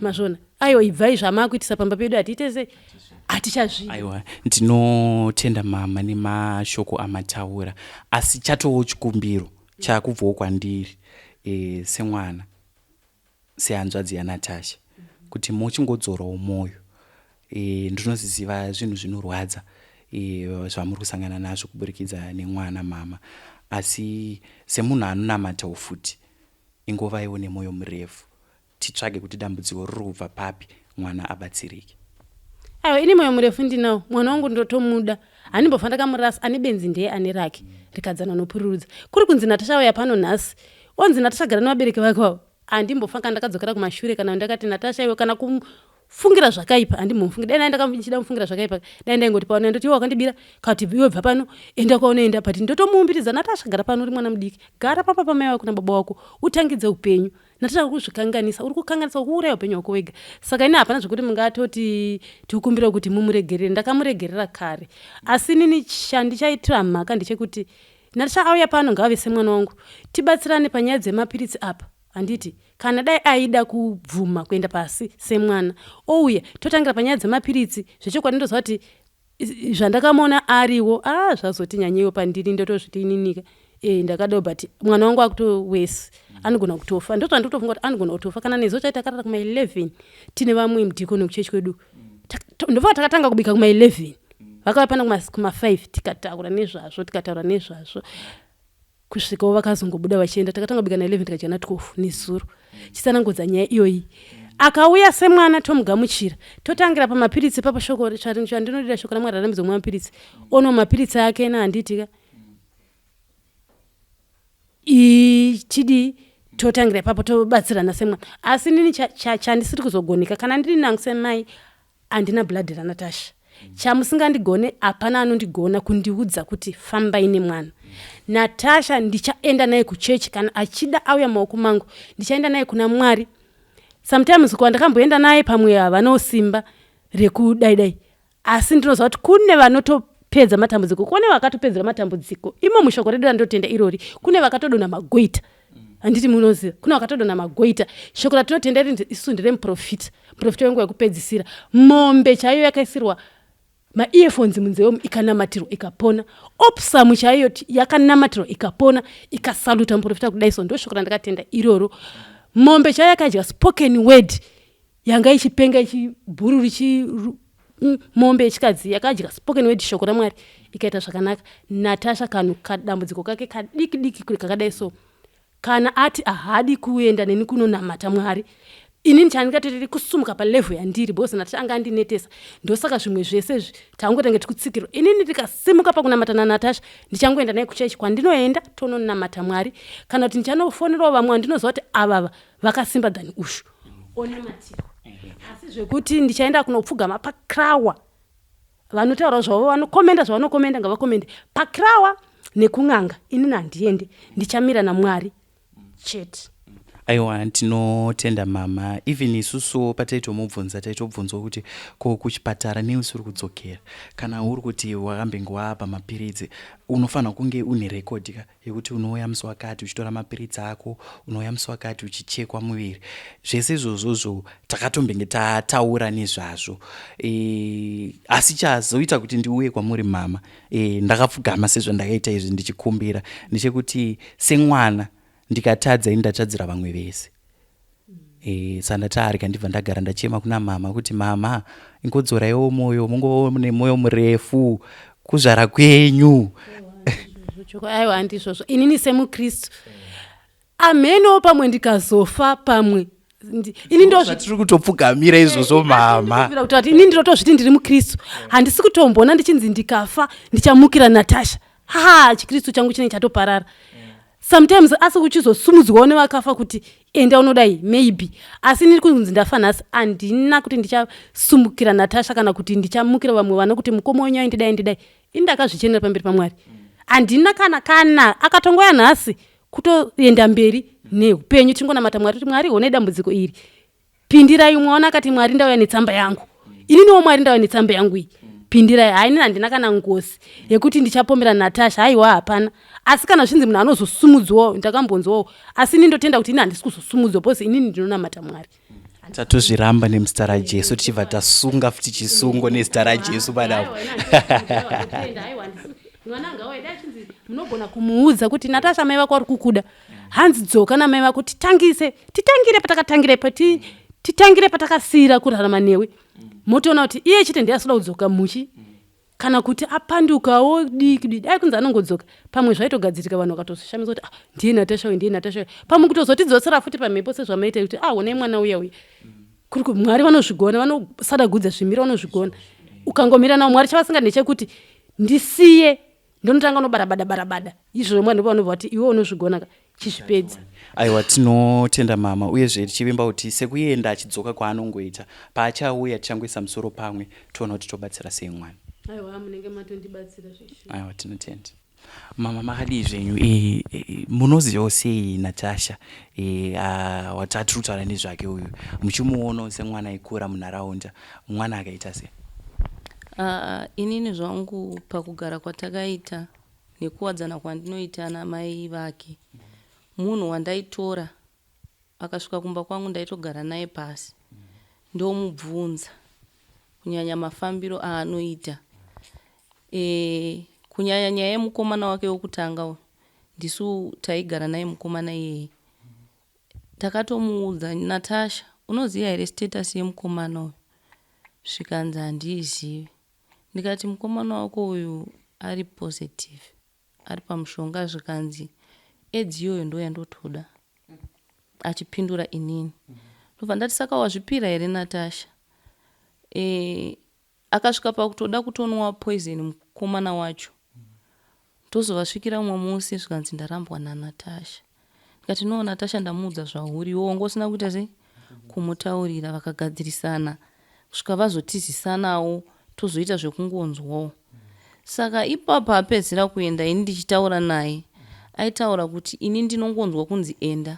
Mazvona? Aiwa, ibvai, zvamakuitisa pamba pedu hatiite sei, hatichazvidi. Aiwa, ndinotenda mama nemashoko amataura, asi chatowo chikumbiro chakubvawo kwandiri semwana, sehanzvadzi yaNatasha, kuti muchingodzorawo mwoyo. Ndinoziziva zvinhu zvinorwadza zvamuri kusangana nazvo kuburikidza nemwana, mama, asi semunhu anonamatawo futi, ingovaiwo nemwoyo murefu, titsvage kuti dambudziko riri kubva papi, mwana abatsirike. Aiwa, ini mwoyo murefu ndinawo. Mwana wangu ndotomuda, handimbofa ndakamurasa. Ane benzi ndeye ane rake rikadzana nopururudza. Kuri kunzi Natasha auya pano nhasi, onzi Natasha gara nevabereki vake vavo, handimbofa kana ndakadzokera kumashure kana ndakati Natasha iwe, kana kufungira zvakaipa handimbomufungira. Dai ndaichida kumufungira zvakaipa, dai ndaingoti paona ndoti iwe wakandibira, kana kuti iwe bva pano, enda kwaunoenda. But ndotomuumbiridza, Natasha, gara pano, uri mwana mudiki, gara pamba pamai vako nababa wako, utangidze upenyu. Natasha, uri kuzvikanganisa, uri kukanganisa, uri kuuraya upenyu hwako wega. Saka ini hapana zvekuti mungatoti tikukumbira kuti mumuregerere. Ndakamuregerera kare. Asi inini chandichaitira mhaka ndechekuti Natasha auya pano, ngave semwana wangu, tibatsirane panyaya dzemapiritsi apa. Handiti kana dai aida kubvuma kuenda pasi semwana, ouya totangira panyaya dzemapiritsi. Zvechokwadi ndoziva kuti zvandakamuona ariwo a zvazoti nyanyeiwo pandiri, ndotozviti ininika ndakadao, but mwana wangu akutowesi, anogona kutofa. Ndozvandikutofunga kuti anogona kutofa. Kana nezo chai takarara kuma11 tine vamwe mudhikoni kuchechi kwedu. Ndobva takatanga kubika kuma11, vakauya pano kuma5, tikataura nezvazvo, tikataura nezvazvo kusvikawo vakazongobuda vachienda. Takatanga kubika na11, tikadya na12 nezuro, chisanangudza nyaya iyoyi. Akauya semwana, tomugamuchira, totangira pamapiritsi ipapo. Shoko chandinodira, shoko raMwari rarambidzwa kumwa mapiritsi, onwa mapiritsi ake nahanditika chidii, totangira ipapo, tobatsirana semwana. Asi nini chandisiri kuzogoneka, kana ndiri nangu semai, handina blood raNatasha. Chamusingandigone, hapana anondigona kundiudza kuti fambai nemwana Natasha. Ndichaenda naye kuchechi kana achida auya maoko mangu, ndichaenda naye kuna Mwari. Sometimes kwandakamboenda naye pamwe havanawo simba rekudai dai, asi ndinoziva kuti kune vanotopedza matambudziko, kune vakatopedzera matambudziko imo mushoko redu randotenda irori. Kune vakatodonha magoita, handiti munoziva? Kune vakatodonha magoita. Shoko ratinotenda iri isu nderemuprofita, muprofita wenguva yekupedzisira. Mombe chaiyo yakaisirwa maearphones munzeve umu, ikanamatirwa, ikapona. Opossum chaiyo yakanamatirwa, ikapona, ikasaluta muprofita kudai. So ndo shoko randakatenda iroro. Mombe chaiyo yakadya spoken word, yanga ichipenga, ichibhuru richi mombe yechikadzi yakadya spoken word, shoko raMwari, ikaita zvakanaka. Natasha kanhu kadambudziko kake kadiki diki kakadai so, kana ati ahadi kuenda neni kunonamata Mwari. Inini chandingatoti kusumuka palevel yandiri because Natasha anga andinetesa, ndosaka zvimwe zvese izvi tangotange tikutsikirwa. Inini ndikasimuka pakunamata naNatasha, ndichangoenda naye kuchechi kwandinoenda tononamata Mwari, kana kuti ndichanofonerawo vamwe vandinoziva kuti avava vakasimba than ushu onamatirwa. Asi zvekuti ndichaenda kunopfugama pakrawa, vanotaura zvavo, vanokomenda zvavanokomenda, ngavakomende pakrawa nekun'anga, inini handiende, ndichamira naMwari chete. Aiwa, tinotenda mama. Even isusuwo pataitomubvunza taitobvunzwa kuti ko kuchipatara nei usiri kudzokera, kana uri kuti wakambenge waapa mapiritsi unofanira kunge une record ka yekuti unouya musi wakati uchitora mapiritsi ako, unouya musi wakati uchichekwa muviri. Zvese izvozvozvo takatombenge tataura nezvazvo e, asi chazoita kuti ndiuye kwamuri mama e, ndakapfugama sezvandakaita izvi ndichikumbira ndechekuti semwana ndikatadza ini ndatadzira vamwe vese e, sa ndatarya ndibva ndagara ndachema kuna mama kuti mama ingodzoraiwo moyo mungovawo nemwoyo murefu kuzvara kwenyu. Aiwa, handizvozvo. Inini semukristu, amhenowo pamwe ndikazofa pamwe ini ndozvatiri kutopfugamira izvozvo mama. Kuti ini ndinotozviti ndiri mukristu, handisi kutombona ndichinzi ndikafa ndichamukira Natasha. Ha, chikristu changu chinenge chatoparara sometimes, asi uchizosumudzwawo nevakafa kuti enda unodai maybe. Asi ndiri kunzi ndafa nhasi, handina kuti ndichasumukira Natasha kana kuti ndichamukira vamwe vana kuti mukoma wenyu aindidai ndidai. Ini ndakazvichenera pamberi paMwari, handina kana akatongoya nhasi kutoenda mberi neupenyu, tingonamata Mwari kuti Mwari, honai dambudziko iri, pindirai. Mwaona akati, "Mwari, ndauya netsamba yangu." Ininiwo, "Mwari, ndauya netsamba yangu iyi, pindirai." Hai, inini handina kana ngozi yekuti ndichapomera Natasha, haiwa, hapana. Asi kana zvinzi munhu anozosumudzwawo, ndakambonzwawo, asi ini ndotenda kuti ini handisi kuzosumudzwa because inini ndinonamata Mwari. Tatozviramba nemuzita raJesu, tichibva tasunga futi chisungo nezita raJesu padapo. Mwana ngauye, dai chinzi munogona kumuudza kuti Natasha, mai vako vari kukuda, hanzi dzoka namai vako, titangise, titangire patakatangira ipa, titangire patakasiyira kurarama newe. Motoona kuti iye chete ndiye asida kudzoka muchi kana kuti apandukawo diki diki. Dai kunzi anongodzoka pamwe zvaitogadzirika, vanhu vakatoshamisa kuti, "Ah, ndiye Natasha uyu, ndiye Natasha uyu." Pamwe kutozotidzosera futi pamhepo sezvamaita kuti, "Ah, onai mwana uya uya." Kuri Mwari vanozvigona, vanosadagudza zvimiro, vanozvigona. Ukangomira navo Mwari, chavasingadi ndechekuti ndisiye ndonotanga unobarabada barabada izvozvo. Mwari ndipo vanobva kuti, "Iwe unozvigona ka, chizvipedza." Aiwa, tinotenda mama, uyezve tichivimba kuti sekuenda achidzoka kwaanongoita, paachauya tichangoisa musoro pamwe toona kuti tobatsira sei mwana. Aiwa, munenge matondibatsira zveshe. Aiwa, tinotenda mama. Makadii zvenyu? E, munozivawo sei Natasha e, watatiri kutaura nezvake uyu? Muchimuonawo semwana aikura munharaunda, mwana akaita sei? Inini zvangu pakugara kwatakaita nekuwadzana kwandinoita namai vake, munhu wandaitora akasvika kumba kwangu ndaitogara naye pasi ndomubvunza, kunyanya mafambiro aanoita, kunyanya nyaya yemukomana wake wekutanga uyu. Ndisu taigara naye mukomana iyeye, takatomuudza, "Natasha, unoziva here status yemukomana uyu?" Zvikanzi, "Handiizivi." Ndikati, "Mukomana wako uyu ari positive, ari pamushonga." Zvikanzi, "Edzi iyoyo ndo yandotoda." Achipindura inini, ndobva ndati, "Saka wazvipira here, Natasha?" Akasvika pakutoda kutonwa poison mukomana wacho. Tozovasvikira umwe musi, zvikanzi, "Ndarambwa naNatasha." Ndikati, "No, Natasha ndamuudza zvauri, iwe wanga usina kuita sei kumutaurira?" Vakagadzirisana kusvika vazotizisanawo, tozoita zvekungonzwawo. Saka ipapo apedzera kuenda, ini ndichitaura naye aitaura kuti, "Ini ndinongonzwa kunzi enda,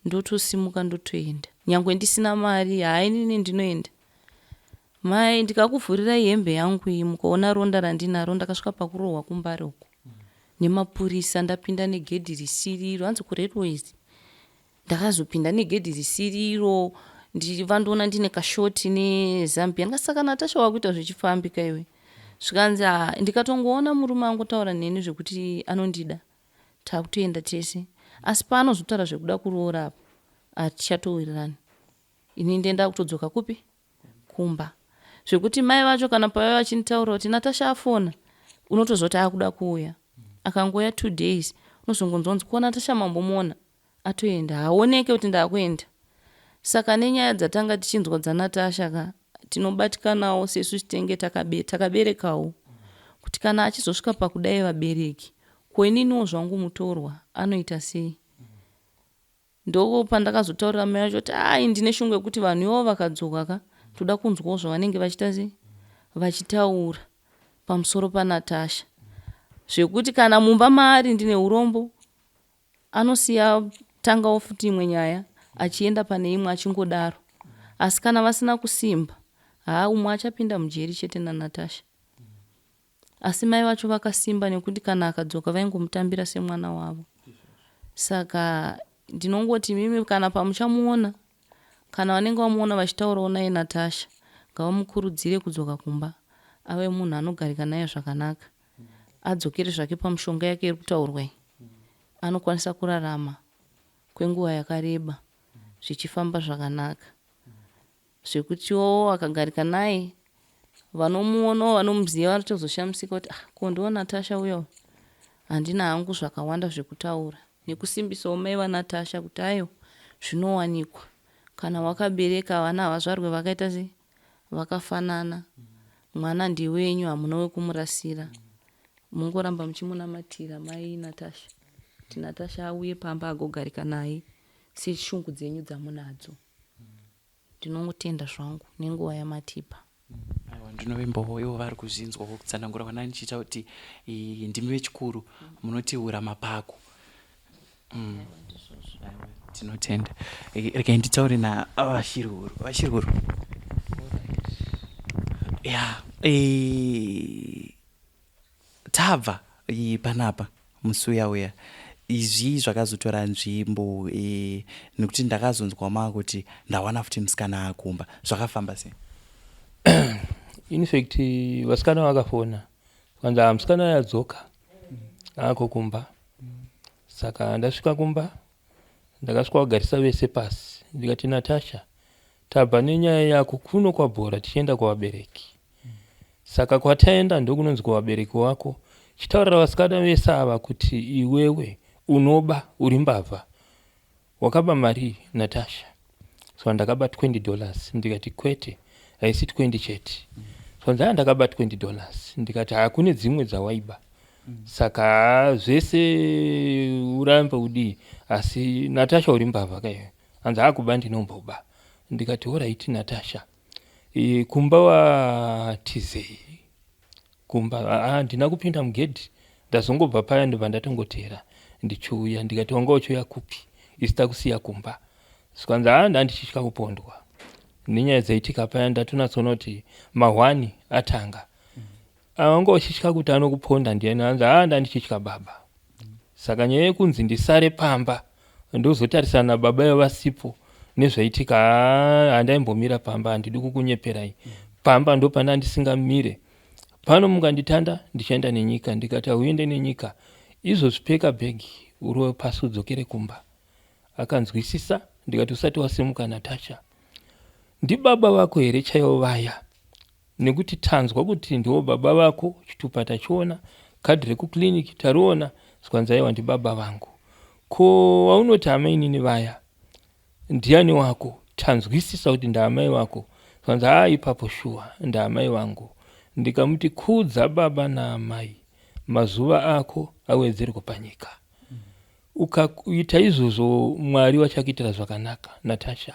ndotosimuka ndotoenda, nyange ndisina mari. Hai, inini ndinoenda. Mai, ndikakuvhurirai hembe yangu iyi mukaona ronda randinaro, ndakasvika pakurohwa kuMbare uko nemapurisa, ndapinda negedhi risiriro, hanzi kurailways ndakazopinda negedhi risiriro, vandoona ndine kashoti nezambia." Ndikati, "Saka Natasha wakuita zvichifambika iwe?" Zvikanzi, "Ha, ndikatongoona murume angotaura neni zvekuti anondida, takutoenda tese, asi paanozotaura zvekuda kuroora apo hatichatowirirani. Ini ndenda kutodzoka kupi? Kumba." Zvekuti mai vacho kana pavaiva vachinditaurira kuti Natasha afona, unotozoti akuda kuuya, akangouya 2 days unozongonzwa kunzi, "Ko Natasha mambomuona? Atoenda, haaoneke kuti ndaakuenda." Saka nenyaya dzatanga tichinzwa dzaNatasha ka tinobatikanawo sesu tenge takaberekawo kuti kana achizosvika pakudai vabereki ko ininiwo zvangu mutorwa anoita sei? Ndopandakazotaurira mai vacho kuti ai ndine shungu yekuti vanhu ivo vakadzoka ka toda kunzwawo zvavanenge vachiita sei vachitaura pamusoro paNatasha zvekuti kana mumba maari ndine urombo anosiya tangawo futi imwe nyaya achienda pane imwe achingodaro asi kana vasina kusimba haa umwe achapinda mujeri chete naNatasha Asi mai vacho vakasimba nekuti kana akadzoka vaingomutambira semwana wavo. Saka ndinongoti imimi kana pamuchamuona kana vanenge vamuona vachitaurawo naye Natasha ngavamukurudzire kudzoka kumba ave munhu anogarika naye zvakanaka adzokere zvake pamushonga yake iri kutaurwa iyi anokwanisa kurarama kwenguva yakareba zvichifamba zvakanaka. Zvekutiwo akagarika naye vanomuonawo vanomuziva vanotozoshamisika kuti ah ko ndiwo Natasha uya uyu. Handina hangu zvakawanda zvekutaura nekusimbisawo mai vaNatasha kuti aiwa zvinowanikwa kana wakabereka vana havazvarwe vakaita sei vakafanana mwana ndewenyu hamuna wekumurasira mongoramba muchimunamatira mai Natasha kuti Natasha auye pamba agogarika naye seshungu dzenyu dzamunadzo. Ndinongotenda zvangu nenguva yamatipa. Aiwa ndinovimbawo ivo vari kuzvinzwa kutsanangura kwana ndichiita kuti ndimi vechikuru munotiura mapako. Mm. Tinotenda. Regai nditaure na VaShirihuru. VaShirihuru. Ya, eh, Tabva panapa musi uya uya izvi zvakazotora nzvimbo e, nekuti ndakazonzwa maakuti ndawana futi musikana akumba zvakafamba sei? In fact vasikana vakafona kwanzi ah, musikana yadzoka ako kumba saka ndasvika kumba ndakasvika kugarisa vese pasi ndikati Natasha tabva nenyaya yako kuno kwabhora tichienda kuvabereki Saka kwataenda ndokunonzi kuvabereki wako chitaurira vasikana vese ava kuti iwewe unoba uri mbavha wakaba marii Natasha so ndakaba 20 dollars ndikati kwete haisi 20 chete so ndaa ndakaba 20 dollars ndikati hakune dzimwe dzawaiba saka zvese urambe udii asi Natasha uri mbavha kaiwe hanzi akuba ndinomboba ndikati horaiti Natasha E, kumba watizei kumba handina kupinda mugedhi ndazongobva paya ndobva ndatongoteera ndichiuya ndikati wanga uchiuya kupi isi takusiya kumba zvikanzi haa ndandichitya kupondwa nenyaya dzaitika paya ndatonatsoona kuti mahwani atanga Wanga uchitya kuti anokuponda ndiani? Hanzi haa ndandichitya baba. Saka nyaya yekunzi ndisare pamba ndozotarisana nababa ivo vasipo nezvaitika haa handaimbomira pamba handidi kukunyeperai. Pamba ndopanda ndisingamire. Pano mukanditanda ndichaenda nenyika ndikati hauende nenyika. Izvozvi peka bhegi urove pasi udzokere kumba. Akanzwisisa ndikati usati wasimuka Natasha. Ndibaba vako here chaivo vaya? Nekuti tanzwa kuti ndivo baba vako chitupa tachiona card rekuclinic tariona zvikanzi aiwa ndibaba vangu ko waunoti amainini vaya ndiani wako tanzwisisa kuti ndaamai vako zvikanzi haa ipapo shuwa ndaamai vangu ndikamuti kudza baba naamai mazuva ako awedzerwe panyika ukaita izvozvo mwari vachakuitira zvakanaka Natasha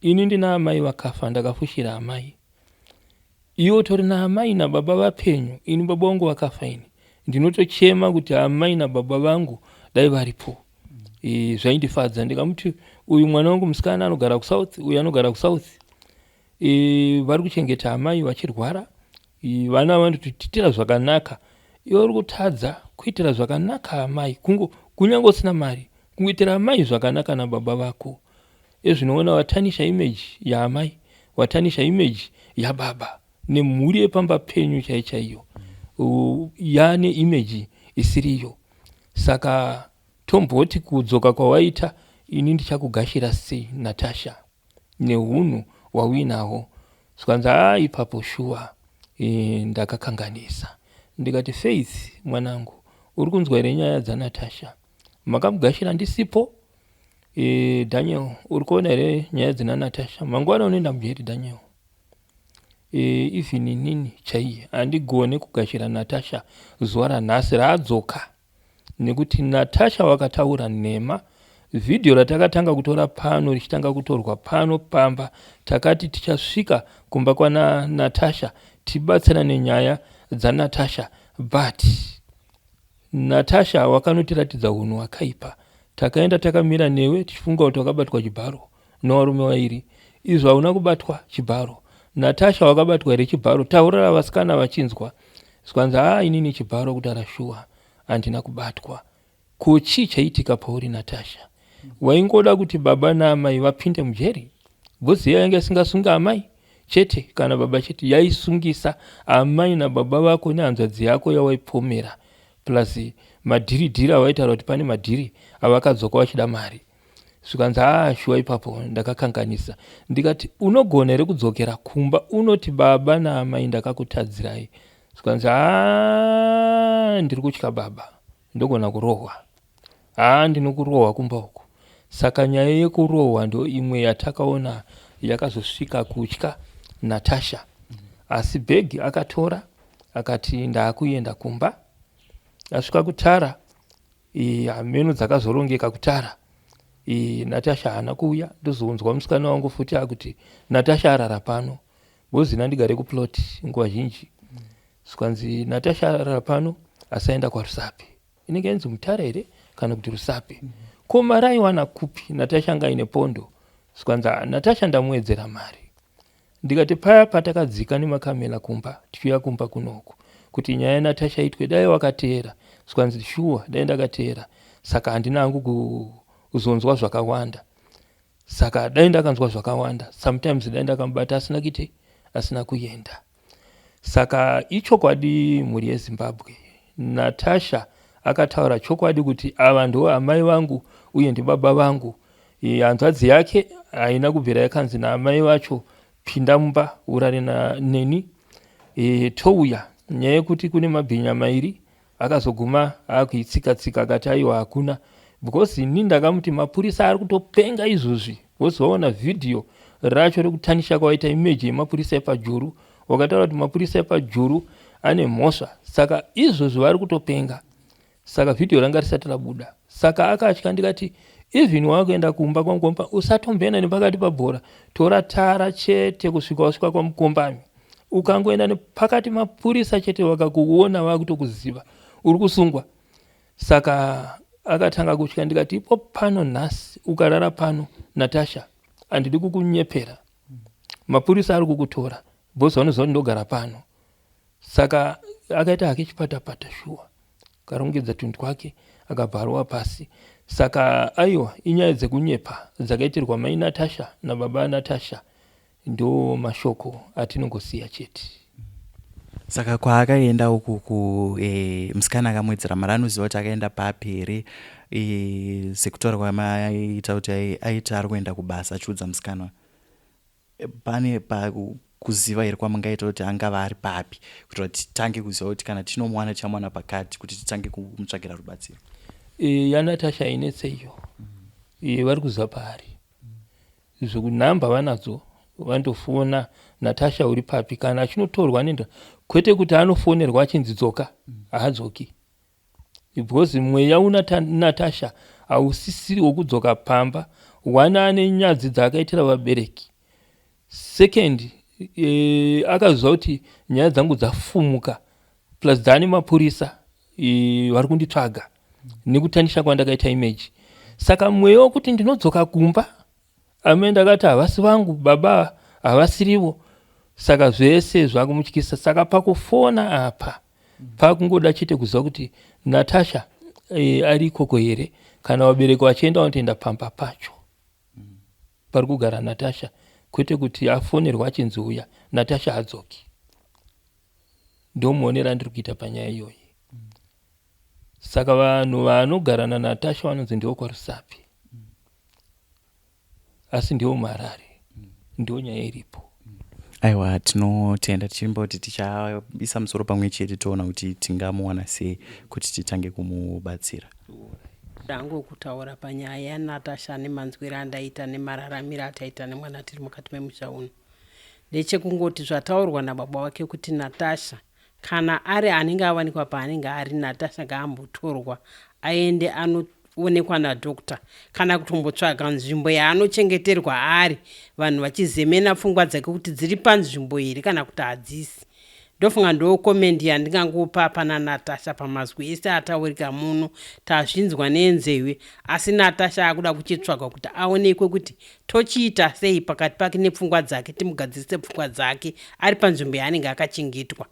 Ini ndina amai vakafa ndakafushira amai. Iwe utori naamai nababa vapenyu ini baba vangu vakafa ini. Ndinotochema kuti amai nababa vangu dai varipo. E, zvaindifadza ndikamuti uyu mwana wangu musikana anogara kusouth uyu anogara kusouth e, vari kuchengeta amai vachirwara e, vana vanotititira zvakanaka iwe uri kutadza kuitira zvakanaka amai kungo kunyange usina mari kungoitira amai zvakanaka nababa vako Ezvino watanisha image yaamai, watanisha image yababa nemhuri yepamba penyu chai chaiyo yane image isiriyo. Saka tomboti kudzoka kwawaita ini ndichakugashira sei Natasha nehunhu hwauinahwo. Zvikanzi haa ipapo shuwa e, ndakakanganisa. Ndikati Faith mwanangu uri kunzwa here nyaya dzaNatasha? Makamugashira ndisipo? E, Daniel uri kuona here nyaya dzina Natasha mangwana unoenda mujeri Daniel e, even inini chaiye handigone kugashira Natasha zuva ranhasi raadzoka nekuti Natasha wakataura nhema vhidhiyo ratakatanga kutora pano richitanga kutorwa pano pamba takati tichasvika kumba kwana Natasha tibatsirane nyaya dzaNatasha but Natasha wakanotiratidza hunhu hwakaipa. Takaenda takamira newe tichifunga kuti wakabatwa chibharo nevarume vairi. Izvo hauna kubatwa chibharo. Natasha wakabatwa here chibharo? Taurira vasikana vachinzwa. Zvikanzi haa inini chibharo kutaura shuwa handina kubatwa. Ko chii chaiitika pauri Natasha? Waingoda kuti baba naamai vapinde mujeri? Bhozi iya yanga isingasungi amai chete kana baba chete, yaisungisa amai nababa vako nehanzvadzi yako yawaipomera plus madhiridhiri awaitaura kuti pane madhiri avakadzoka vachida mari. Zvikanzi haa shuwa ipapo ndakakanganisa. Ndikati unogona here kudzokera kumba unoti baba naamai ndakakutadzirai? Zvikanzi haa ndiri kutya baba ndogona kurohwa. Haa ndinokurohwa kumba uku. Saka nyaya yekurohwa ndo imwe yatakaona yakazosvika kutya Natasha. Asi bhegi akatora akati ndaakuenda kumba. Asvika kutara hameno dzakazorongeka kutara. Natasha haana kuuya ndozonzwa musikana wangu futi akuti Natasha arara pano. Because ini handigare kuplot nguva zhinji. Zvikanzi Natasha arara pano asaenda kwaRusape. Inenge yainzi Mutare here kana kuti Rusape? Ko mari aiwana kupi? Natasha anga aine pondo. Zvikanzi ah, Natasha ndamuwedzera mari. Ndikati paya patakadzika nemakamela kumba tichiuya kumba kunoku kuti nyaya yaNatasha itwe dai wakateera. Zvikanzi shuwa dai ndakateera. Saka handina hangu kuzonzwa zvakawanda. Saka dai ndakanzwa zvakawanda sometimes dai ndakamubata asina kuite asina kuenda. Saka ichokwadi mhuri yeZimbabwe Natasha akataura chokwadi kuti ava ndo amai vangu uye ndibaba vangu. Hanzvadzi yake haina kubvira yakanzi naamai vacho pinda mumba urare neni e, touya. Nyaya yekuti kune mabhinya mairi Akazoguma akuitsika tsika akati aiwa hakuna because ini ndakamuti mapurisa ari kutopenga izvozvi because waona video racho rekutanisha kwawaita image yemapurisa epajuru wakataura kuti mapurisa epajuru ane mhosva saka izvozvi vari kutopenga saka video ranga risati rabuda saka akatya ndikati even wakuenda kumba kwamukomba usatomboenda nepakati pabhora tora tara chete kusvika wasvika kwamukombami Ukangoenda nepakati mapurisa chete vakakuona vakutokuziva uri kusungwa. Saka akatanga kutya ndikati ipo pano nhasi ukarara pano Natasha handidi kukunyepera. Mapurisa ari kukutora because vanoziva kuti ndogara pano. Saka akaita hake chipatapata shuwa akarongedza tunhu twake akabva arova pasi. Saka aiwa inyaya dzekunyepa dzakaitirwa mai Natasha nababa Natasha Ndo mashoko atinongosiya chete. Saka kwaakaenda uku ku e, musikana akamuwedzera mari anoziva kuti akaenda papi here e, sekutaura kwamaita kuti aiti ari kuenda kubasa achiudza musikana e, pane pa kuziva here kwamungaita kuti angava ari papi kuitira kuti titange kuziva kuti kana tinomuwana tichamuwana pakati kuti titange kumutsvagira rubatsiro. E, yaNatasha inetse iyo mm. E, vari kuziva paari Zvekunumber vanadzo vandofona Natasha uri papi kana achinotorwa anoenda kwete kuti anofonerwa achinzi dzoka haadzoki because mweya una Natasha hausisiri wokudzoka pamba one ane nyadzi dzaakaitira vabereki second e, akaziva kuti nyaya dzangu dzafumuka plus dzaane mapurisa e, vari kunditsvaga nekutanisha kwandakaita image saka mweya wekuti ndinodzoka kumba ame ndakati havasi vangu baba havasirivo saka zvese zvakumutyisa saka pakufona apa pakungoda chete kuziva kuti natasha e, ari ikoko here kana vabereki vachienda vanotoenda pamba pacho pari kugara natasha kwete kuti afonerwa achinzi uya natasha adzoki ndomuonera andiri kuita panyaya iyoyi Saka vanhu vanogara naNatasha vanonzi ndivo kwaRusape asi ndivo muHarare ndiyo nyaya iripo. Aiwa tinotenda tichivimba kuti tichaisa musoro pamwe chete toona kuti tingamuwana sei kuti titange kumubatsira. Hangu kutaura panyaya yaNatasha nemanzwiro andaita nemararamiro ataita nemwana tiri mukati memusha uno ndechekungoti zvataurwa nababa wake kuti Natasha kana ari anenge awanikwa paanenge ari Natasha ngaambotorwa aende anoonekwa nadoctor kana kutombotsvaga nzvimbo yaanochengeterwa ari vanhu vachizemena pfungwa dzake kuti dziri panzvimbo here kana kuti hadzisi. Ndofunga ndo comment yandingangopa pana Natasha pamazwi ese ataurika muno tazvinzwa nenzeve asi Natasha akuda kuchitsvagwa kuti aonekwe kuti tochiita sei pakati pake nepfungwa dzake timugadzirise pfungwa dzake ari panzvimbo yaanenge akachengetwa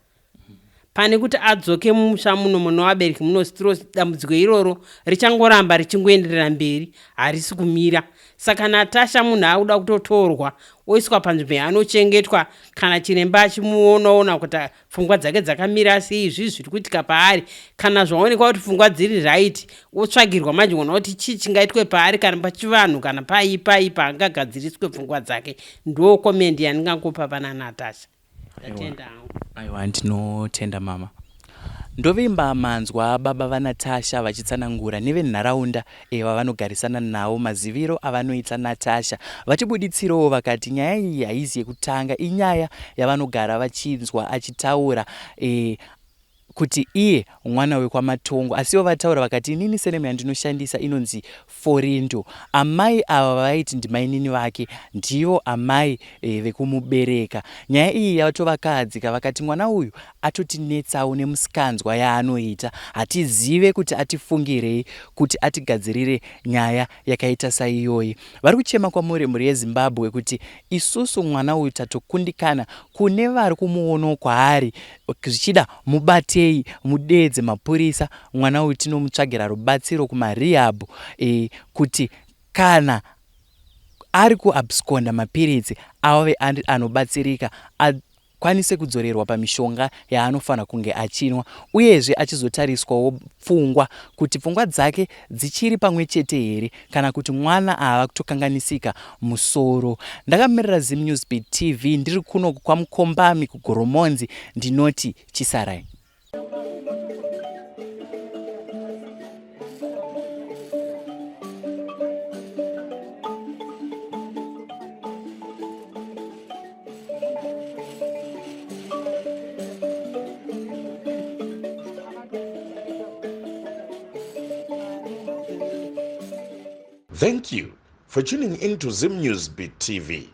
pane kuti adzoke mumusha muno mune vabereki muno stro dambudziko iroro richangoramba richingoenderera mberi harisi kumira saka Natasha munhu akuda kutotorwa oiswa panzvimbo yaanochengetwa kana chiremba achimuonaona kuti pfungwa dzake dzakamira sei zvii zviri kuitika paari kana zvaonekwa kuti pfungwa dziri right otsvagirwa manje ona kuti chii chingaitwe paari kana pachivanhu kana pai pai paangagadziriswe pfungwa dzake ndo komendi yandingangopa pana Natasha ndatenda hangu. Aiwa ndinotenda mama. Ndovimba manzwa baba vaNatasha vachitsanangura nevenharaunda eh, vavanogarisana navo maziviro avanoita Natasha. Vatibuditsirowo vakati nyaya iyi haizi yekutanga inyaya yavanogara vachinzwa achitaura eh, kuti iye mwana wekwaMatongo asi ivo vataura vakati inini surname yandinoshandisa inonzi Forindo. Amai ava vavaiti ndimainini vake ndivo amai e, vekumubereka. Nyaya iyi yatovakahadzika vakati mwana uyu atotinetsawo nemusikanzwa yaanoita hatizive kuti atifungirei kuti atigadzirire nyaya yakaita saiyoyi. Vari kuchema kwamuri mhuri yeZimbabwe kuti isusu mwana uyu tatokundikana kune vari kumuonawo kwaari zvichida mubatei mudeedze mapurisa mwana uyu tinomutsvagira rubatsiro kumarehab e, kuti kana ari kuabsconda mapiritsi ave anobatsirika akwanise kudzorerwa pamishonga yaanofanira kunge achinwa uyezve achizotariswawo pfungwa kuti pfungwa dzake dzichiri pamwe chete here kana kuti mwana ava kutokanganisika musoro. Ndakamirira Zim News Beat TV ndiri kuno kwaMukombami kuGoromonzi ndinoti chisarai. Thank you for tuning in to Zim News Beat TV.